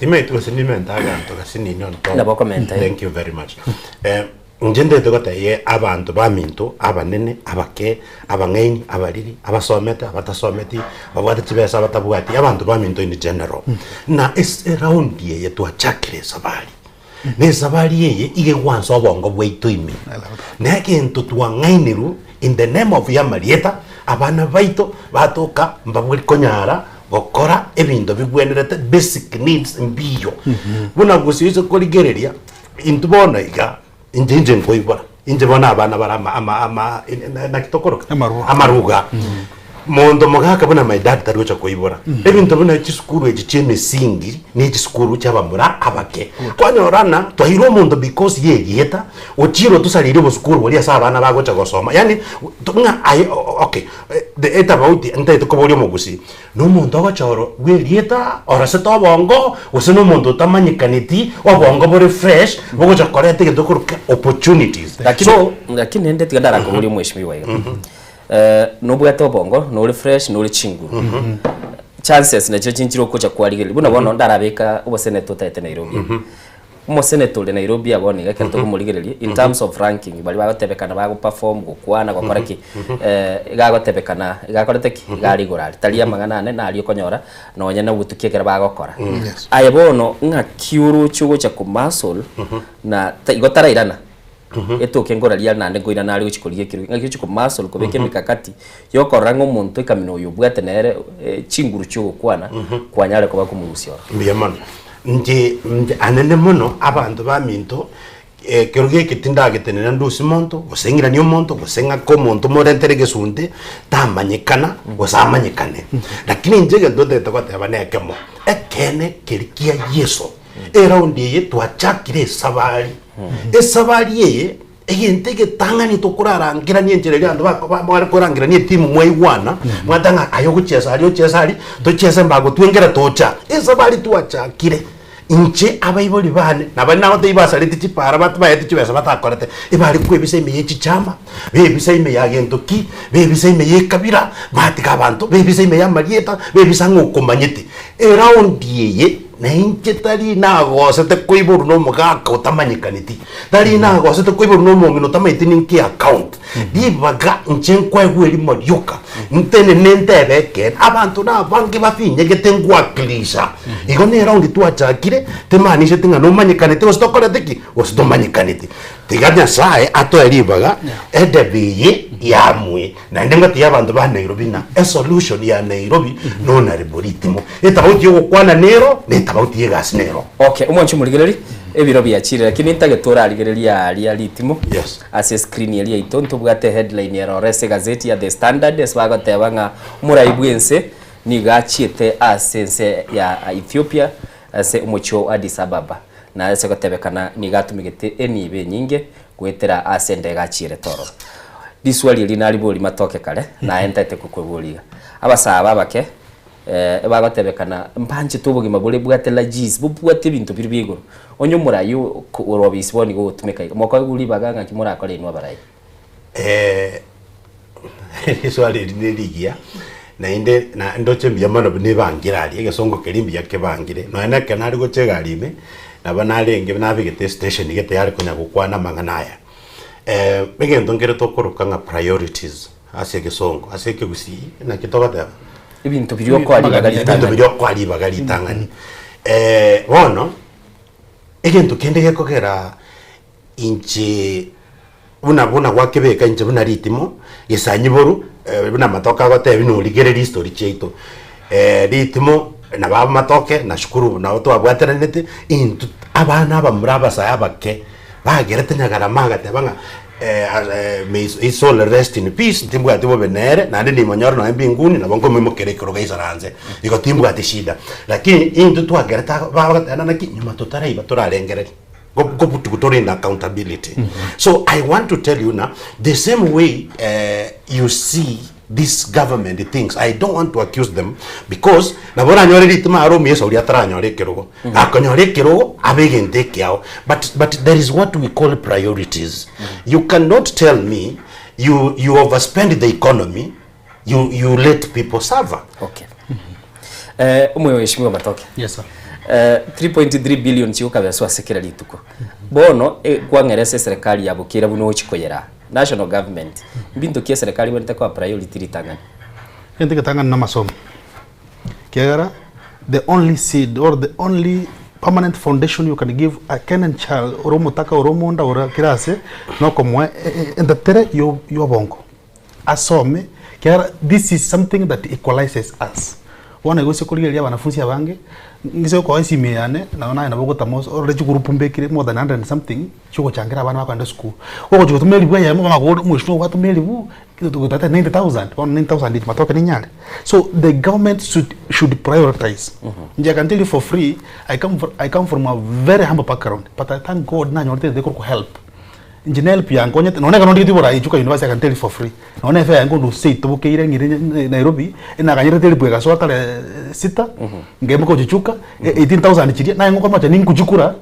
Timanyeti gose nimente aganto gose nini on top. Nabo okomenta, eh. Thank you very much. Eh, inche ndete gotebia abanto baminto, abanene, abake, abang'aini, abariri, abasomete, abatasometi, babwate chibesa, abatabwati, abanto baminto in general. Na ase eroundi eye twachakire esabari. Na esabari eye iga egwansa obongo bwaito ime. Na egento twang'ainirwe in the name of y'amarieta, abana baito batoka mbabweri konyara gokora ebinto bigwenerete basic needs mbiyo. Buna gose oise korigereria, intwe bono iga, inche inche nkoibora, inche bono abana bare ama ama ama naki tokoroka? Amaruga. Monto mogaka buna my dad tari gocha koibora. Ebinto buna chisukuru echi chia emisingi, ne chisukuru chia abamura abake. Kwanyora ng'a twairwe omonto because ya erieta, ochire otosareire obosukuru boria ase abana bagocha gosoma, yaani ng'a aye okay, the etabauti ntaete koboria omogusii, na omonto ogochorwa bwa erieta orosete obongo, gose na omonto otamanyekaneti, obongo bore fresh, bogocha koreta egento okorokwa opportunities. Lakini, So, lakini rende tiga ndarakoborie omweshimiwa iga. Nobwate obongo, nore fresh, nore chinguru. Chances nachio chinchire okocha kwarigereria. Buna bono ndarabeka oboseneta otaete Nairobi. Omoseneta ore Nairobi abwo niga ekero tokomorigereria in terms of ranking baria bagotebekana bago perform, gokwana, gokora ki, iga agotebekana iga akorete ki? Iga are igoro aria. Tari amang'ana ane naria okonyora nonye na obotuki ekero bagokora. Aye bono ng'aki oroche ogocha ko muscle na igo tarairana, etoke nkoraria naende nkoirana aria gochia korigia ekerogo, ng'aki ogochia ko muscle kobeka emikakati yokorora ng'a omonto ekamina oyo obwate nere chinguru chia ogokwana kwanyare koba komorusia ororo. Mbuya mono. Inche inche anene mono abanto baminto ekero geke tindagetenena ndusie monto, gose ng'iranie omonto, gose ng'ake omonto morentere egesunte, tamanyekana gose amanyekane. Lakini inche egento ntagete goteba nekemo, ekeene keria kia Yeso, eraundi eye twachakire esabari, esabari eye Egento egetang'ani tokorarangeranie enchera eria abanto bako ba bare korangerania etimu mwaigwana, mwateba ng'a aye ogochiesa aria ochiese aria, tochiese mbagotwengera tocha. Esabari twachakire, inche abaibori bane, nabari nagotebia basareti chipara bat baeti chibesa batakorete, ebare kwebisa ime ye chichama, bebisa ime ya gento ki, bebisa ime ya ekabira, batiga abanto, bebisa ime ya amarieta, bebisa ng'a okomanyete. Eraundi eye. Na inche tari nagosete koiborwa nomogaka otamanyekaneti, tari nagosete koiborwa nomong'ina otamanyeti ninki account. Ribaga inche nkoegwa erimo rioka, ntenene ntebe ekeene, abanto nabange bafinyegete ngwakilisha. Igo ne round twachakire, temaanisheti ng'a nomanyekaneti gose tokorete ki? Gose tomanyekaneti. Tiga Nyasaye atoe ribaga, edebe eye yamwe. Naende ngatiga abanto ba Nairobi ng'a esolution ya Nairobi nonarebo ritimo. Etabauti yogokwana nero, na etabauti yegasi nero. Okay, omwanchi omorigereri, ebiro biachire lakini ntagete orarigererie aaria ritimo Yes. ase escreen eria yaito ntobwate headline ere ore ase egazeti ya The Standard ase bagoteba ng'a omorai bwense nigo achiete ase ense ya Ethiopia ase omochie o Addis Ababa na ase gotebekana nigo atumegete enibo enyinge goetera ase endege achierete ororo. Riswali eri naribori matoke kare, naye ntaete kokweboria iga. Abasae aba abake ebagotebekana mbanchete obogima bore bwate lajis, bobwate ebinto biria bia igoro. Onye omorai ore obisi bono nigo ogotumeka iga, mokoigwa ribaga ng'aki morakore inwe abarai? Riswali eri nerigiya, naende na ndoche mbuya mono buna ebangire aria, egesongo keria mbuya kebangire. Nonya na ekero nare gocha egari ime, nabo narenge nabegete estation gete yare konya gokwana amang'ana aya. Egento nkere tokoroka ng'a priorities ase egesongo, ase ekegusii naki togoteba? Ebinto biria okoa ribaga Ebinto ritang'ani. biria okoa ribaga ritang'ani. Bono, egento kende gekogera inche buna buna gwakebeka inche buna ritimo, gesanyiboru buna amatoke agotebia norigereria history chiaito, ritimo nabo amatoke nashukuru nabo twabwateranete, intwe abana abamura abasae abake, bagerete nyagarama agateba ng'a may his soul rest in peace, timbwati bobe nere, naende nimonyore nonye mbinguni nabo nkomoimokera ekero gaisaranse, igo timbwati shida. Lakini intwe twagerete aba bagateba naki nyuma totaraiba torarengereria. Go in accountability. So I want to tell you now, the same way you see this government thinks, I don't want to accuse them because nabo oranyore ritima aro omuyeso oria ataranyora ekerogo. Akonyora ekerogo abe egento ekiao. But, but there is what we call priorities. You cannot tell me you, you overspend the economy, you, you let people suffer. Okay. Omweshimiwa Matoke. Yes, sir. 3.3 billion chigokabeswa ase kera rituko. Bono kwang'era ase eserekari ya Bukira buna ogochi koyera national government. Mbinto ki eserekari ebwenerete koa priority ritang'ani? Egento egetang'ani namasomo, ekiagera the only seed or the only. permanent foundation you can give a Kenyan child ore omotaka ore omonda ore kera ase nokomoa entetere yo obongo asome ekiagera this is something that equalizes us. Bono igo ase korigereria abanafunsi abange, ng'ise gokoa esimi eye yane, nabo naye nabo ogotama ose orore chigroup mbekire more than hundred and something, chigochangera abana bakogenda esukuru. Ogochia gotoma elifu eyemo bamanye omweshimiwa gwatoma elifu, gotata 90,000, bono 90,000 echi matoke ninyare. So the government should should prioritize. Inche I can tell you for free, I come fro I come from a very humble background, but I thank God nanyorete egento gekorokwa help. Inche ne help yankonyete, nonya ekero ndigeti borai Chuka University I can tell you for free, nonya efare yaye nkondusia seito bokeire ng'ire Nairobi, enaganyerete elifu egasoa tarehe sita, nkaimoka gochia Chuka, 18,000 chiria, naye ngokomocha ninkochikura,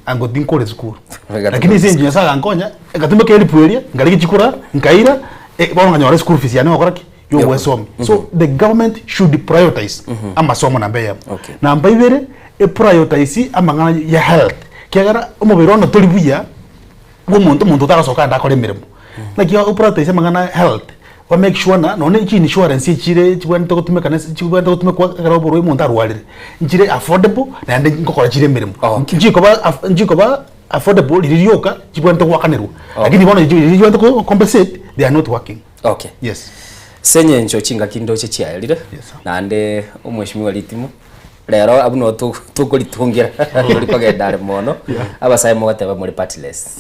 ango tinkore esukuru. Lakini ase eng'encho Nyasaye agankonya, ngatumeka elifu eria, nkarigia chikura, nkaira, bono nkanyora eschool fees yane gokora ki? Yogwesomia. So the government should prioritize amasomo namba eyemo. Namba ibere, eprioritize amang'ana ya health, ekiagera omobere one tori buya, bwa omonto, omonto otagasoka ande akore emeremo. Naki oprioritize amang'ana ya health, ba make sure ng'a nonye chi insurance echire chibwenerete gotumeka na chibwenerete gotumekwa ekero oborwaire omonto arwarire, nchire affordable naende nkokora chire emeremo. Nchikoba aff nchikoba affordable riria rioka chibwenerete goakanerwa, lakini bono riria chibwenerete ko compensate they are not working. Okay. Yes. Ase eng'encho chingaki ndoche chiaerire, naende omweshimiwa Ritimo, rero abwo noo to- tokoritongera tori kogenda are mono, abasae mogoteba more partyless,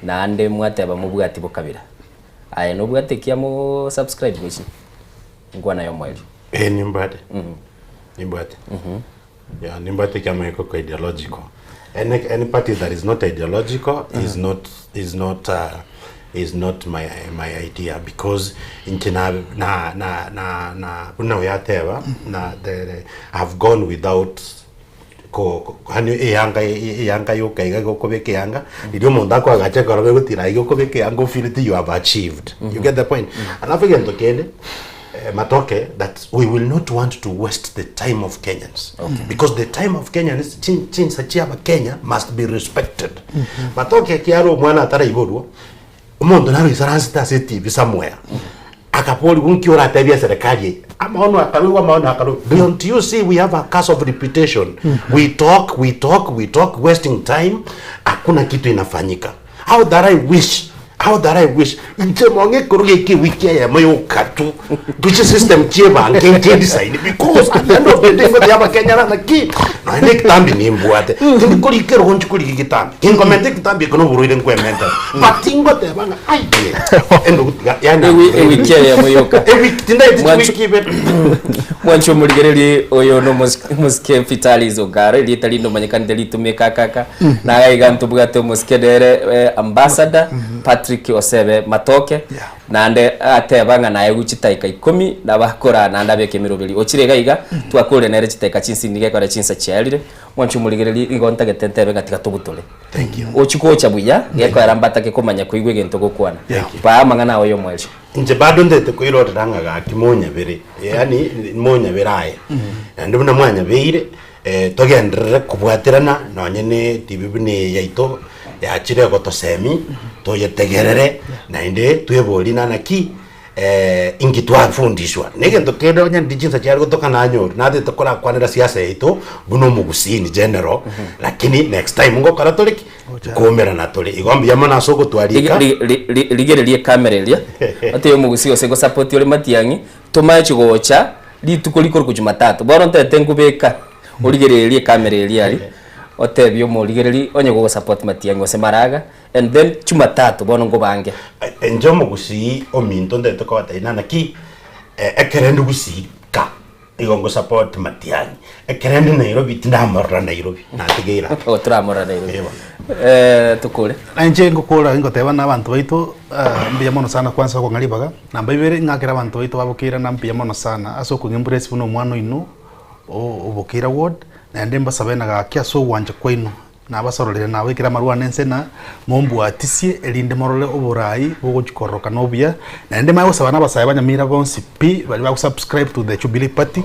naende mwateba mobwati bokabira. Aye nobwate ki amo subscribe gochia? Nkwana ya omoerio. Eh, nimbwate. Nimbwate. Yeah, nimbwate ekiama eke ko ideological. Any, any party that is not ideological is not is not uh, is not my my idea because inche na na na na na buna oyateba na the, the, I've gone without ko ko- yani eyanga eyanga yoka iga gokobeka eyanga riria omonto akoagacha ekero begotira iga okobeka eyanga ofeelete you have achieved you get the point alafu egento kende eh, matoke that we will not want to waste the time of Kenyans okay. because the time of Kenyans chin- chinsa chia abakenya must be respected mm -hmm. matoke ekiaro omwana ataraiborwa omonto naro isaransete ase etibi somewhere akaborigwa nki oratebia eserikali eye amaono akarugwa amaono akarugwa don't you see we have a curse of reputation we talk we talk we talk wasting time hakuna kitu inafanyika How that I wish, how that I wish, inche mong'e koruga eke wiki eyemo yoka tu, tuche system chiebange nche design because at the end of the day ngote abakenya bana ki, nonya na ekitambi nimbwate, tindi korika erogo nchi korika egetambi, kinkomenta ekitambi eke noborwaire nkwementa, but tingoteba ng'a ai endugu tiga yaani Ewi- ewiki eyemo yoka. Ewiki, tindaeti Mwancho- chiwiki ibere. Mwancho omorigereria oyo no omosike Vitalis Ogaro erieta rinde omanyekanete ritumeka akaka Naye iga ntobwate omosike nere eh, ambassador Patrick Osebe Matoke naende ateba ng'a naye chitaika ikomi nabakora naende abeke emeroberi ochire iga iga twakore nere chitaika chinsini gekore chinsa chiarire mwanche omorigereria igo ntagete ntebe ng'a tiga tobutore Ochi gocha buya gekoera mbatake komanya koigwa egento gokwana baa amang'ana ao y'omoerio. Inche bado ntete koirorera ng'a gaki monyabere, yaani monyabere aye. Naende buna mwanyabeire, togenderere kobwaterana nonye ne TV buna eye yaito yachire gotosemia, toyetegerere, naende tweborie na naki inki twafundishwa. Na egento kende onye ndi chinsa chiare gotoka nanyore, natete korakwanera siasa yaito buna omogusii in general, lakini next time ngokora tore ki? Nkoumerana tore. Igo mbuya mono ase ogotwarika. Rigereria ekamera eria, otebe omogusii gose ngosapoti ore Matiang'i, tomache gocha Rituko rikorokwa Jumatatu. Bono ntete nkobeka origererie ekamera eria aria, otebie omorigereri onye gogosupport Matiang'i gose Maraga, and then Jumatatu bono nkobange. Inche omogusii ominto ntete kobatebia ng'a naki ekero inde gusii ka igo ngosupport Matiang'i, ekero inde Nairobi tindamorora Nairobi, natigeire ake. Oh, toramorora Nairobi. Eh, bono. Tokore. Na inche ngokora ngoteba na abanto baito mbuya mono sana kwansa okong'a ribaga. Namba ibere, ng'akere abanto baito babokeire na mbuya mono sana ase okong'embrace buna omwana oino o Obokeira Ward, naende mbasabe na gaki ase ogwancha kwaino, nabasororire nabaikere amarwa ane inse na mombwatisie erinde morore oborai bogochia kororokana obuya. Naende manye gosaba na abasae ba Nyamira bonsi pi baria bago subscribe to the Jubilee Party.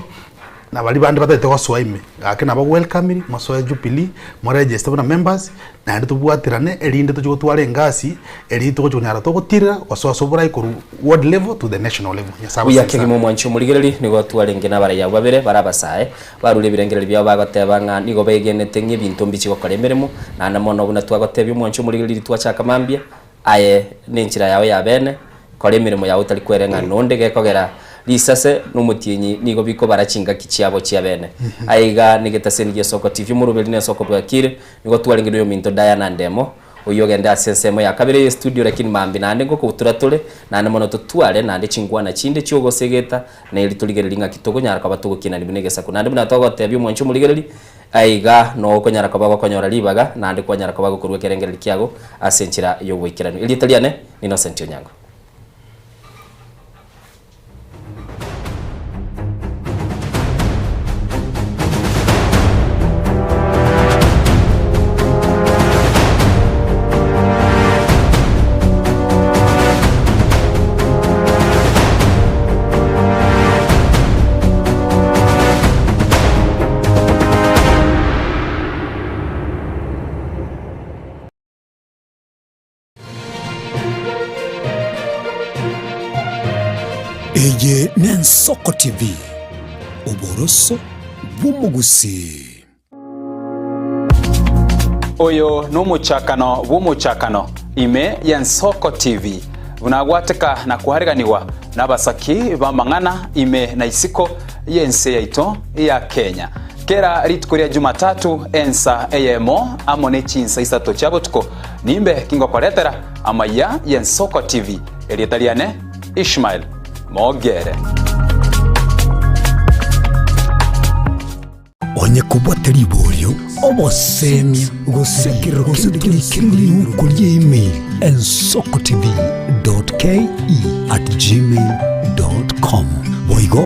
Na baria bande batagete gosoa ime, gaki nabo welcomiri, mosoe Jubilee, moregister buna members, naende tobwaterane erinde tochie gotwara engasi eria togochia konyara togotirera gosoa ase oborai korwa ward level to the national level. Nyasae Buya abasesenie kegima sana. omwanchi omorigereri, nigo twarenge nabaraiyo abwo babere bare abasae, barure ebirengererio biabo bagoteba ng'a nigo begenete ng'a ebinto mbichi gokora emeremo, naende mono buna twagotebia omwanchi omorigereri twachaka mambia, Aye nenchera yao ya bene, kora emeremo yao otari kwereng'ana nonde, gekogera risase na omotienyi nigo bikobara chingaki chiabo chia bene. Aye iga negetaseni gi'esoko TV omoroberi na esoko bwakire, nigo twarenge noyominto Diana Ndemo, oyio ogende ase ensemo ya kabere y'estudio lakini mambia naende ngokobutora tore, naende mono totware naende chingwana chinde chi'ogosegeta, na eri torigererie ng'aki tokonyara koba togokinani buna egesaku. Naende buna togotebia omwanchi omorigereri, Aiga noo okonyara koba gokonyora ribaga, naende kwanyara koba gokorua ekerengererio kiago ase enchera y'oboikeranu. Erieta riane n'Innocent Onyango. Eye n'Ensoko TV, oboroso bw'omogusii. Oyo nomochakano bw'omochakano ime y'Ensoko TV, buna agwateka na koareganigwa nabasaki b'amang'ana ime na isiko y'ense yaito ya Kenya. Kera rituko ria Jumatatu ensa eyemo amo ne chinsa isato chia botuko nimbe kingokoretera amayia y'Ensoko TV. Erieta riane Ishmael Mogere. Onye kobwate riborio, obosemia, gose ekerero kende gionsi riuko ria email ensokotv.ke@gmail.com.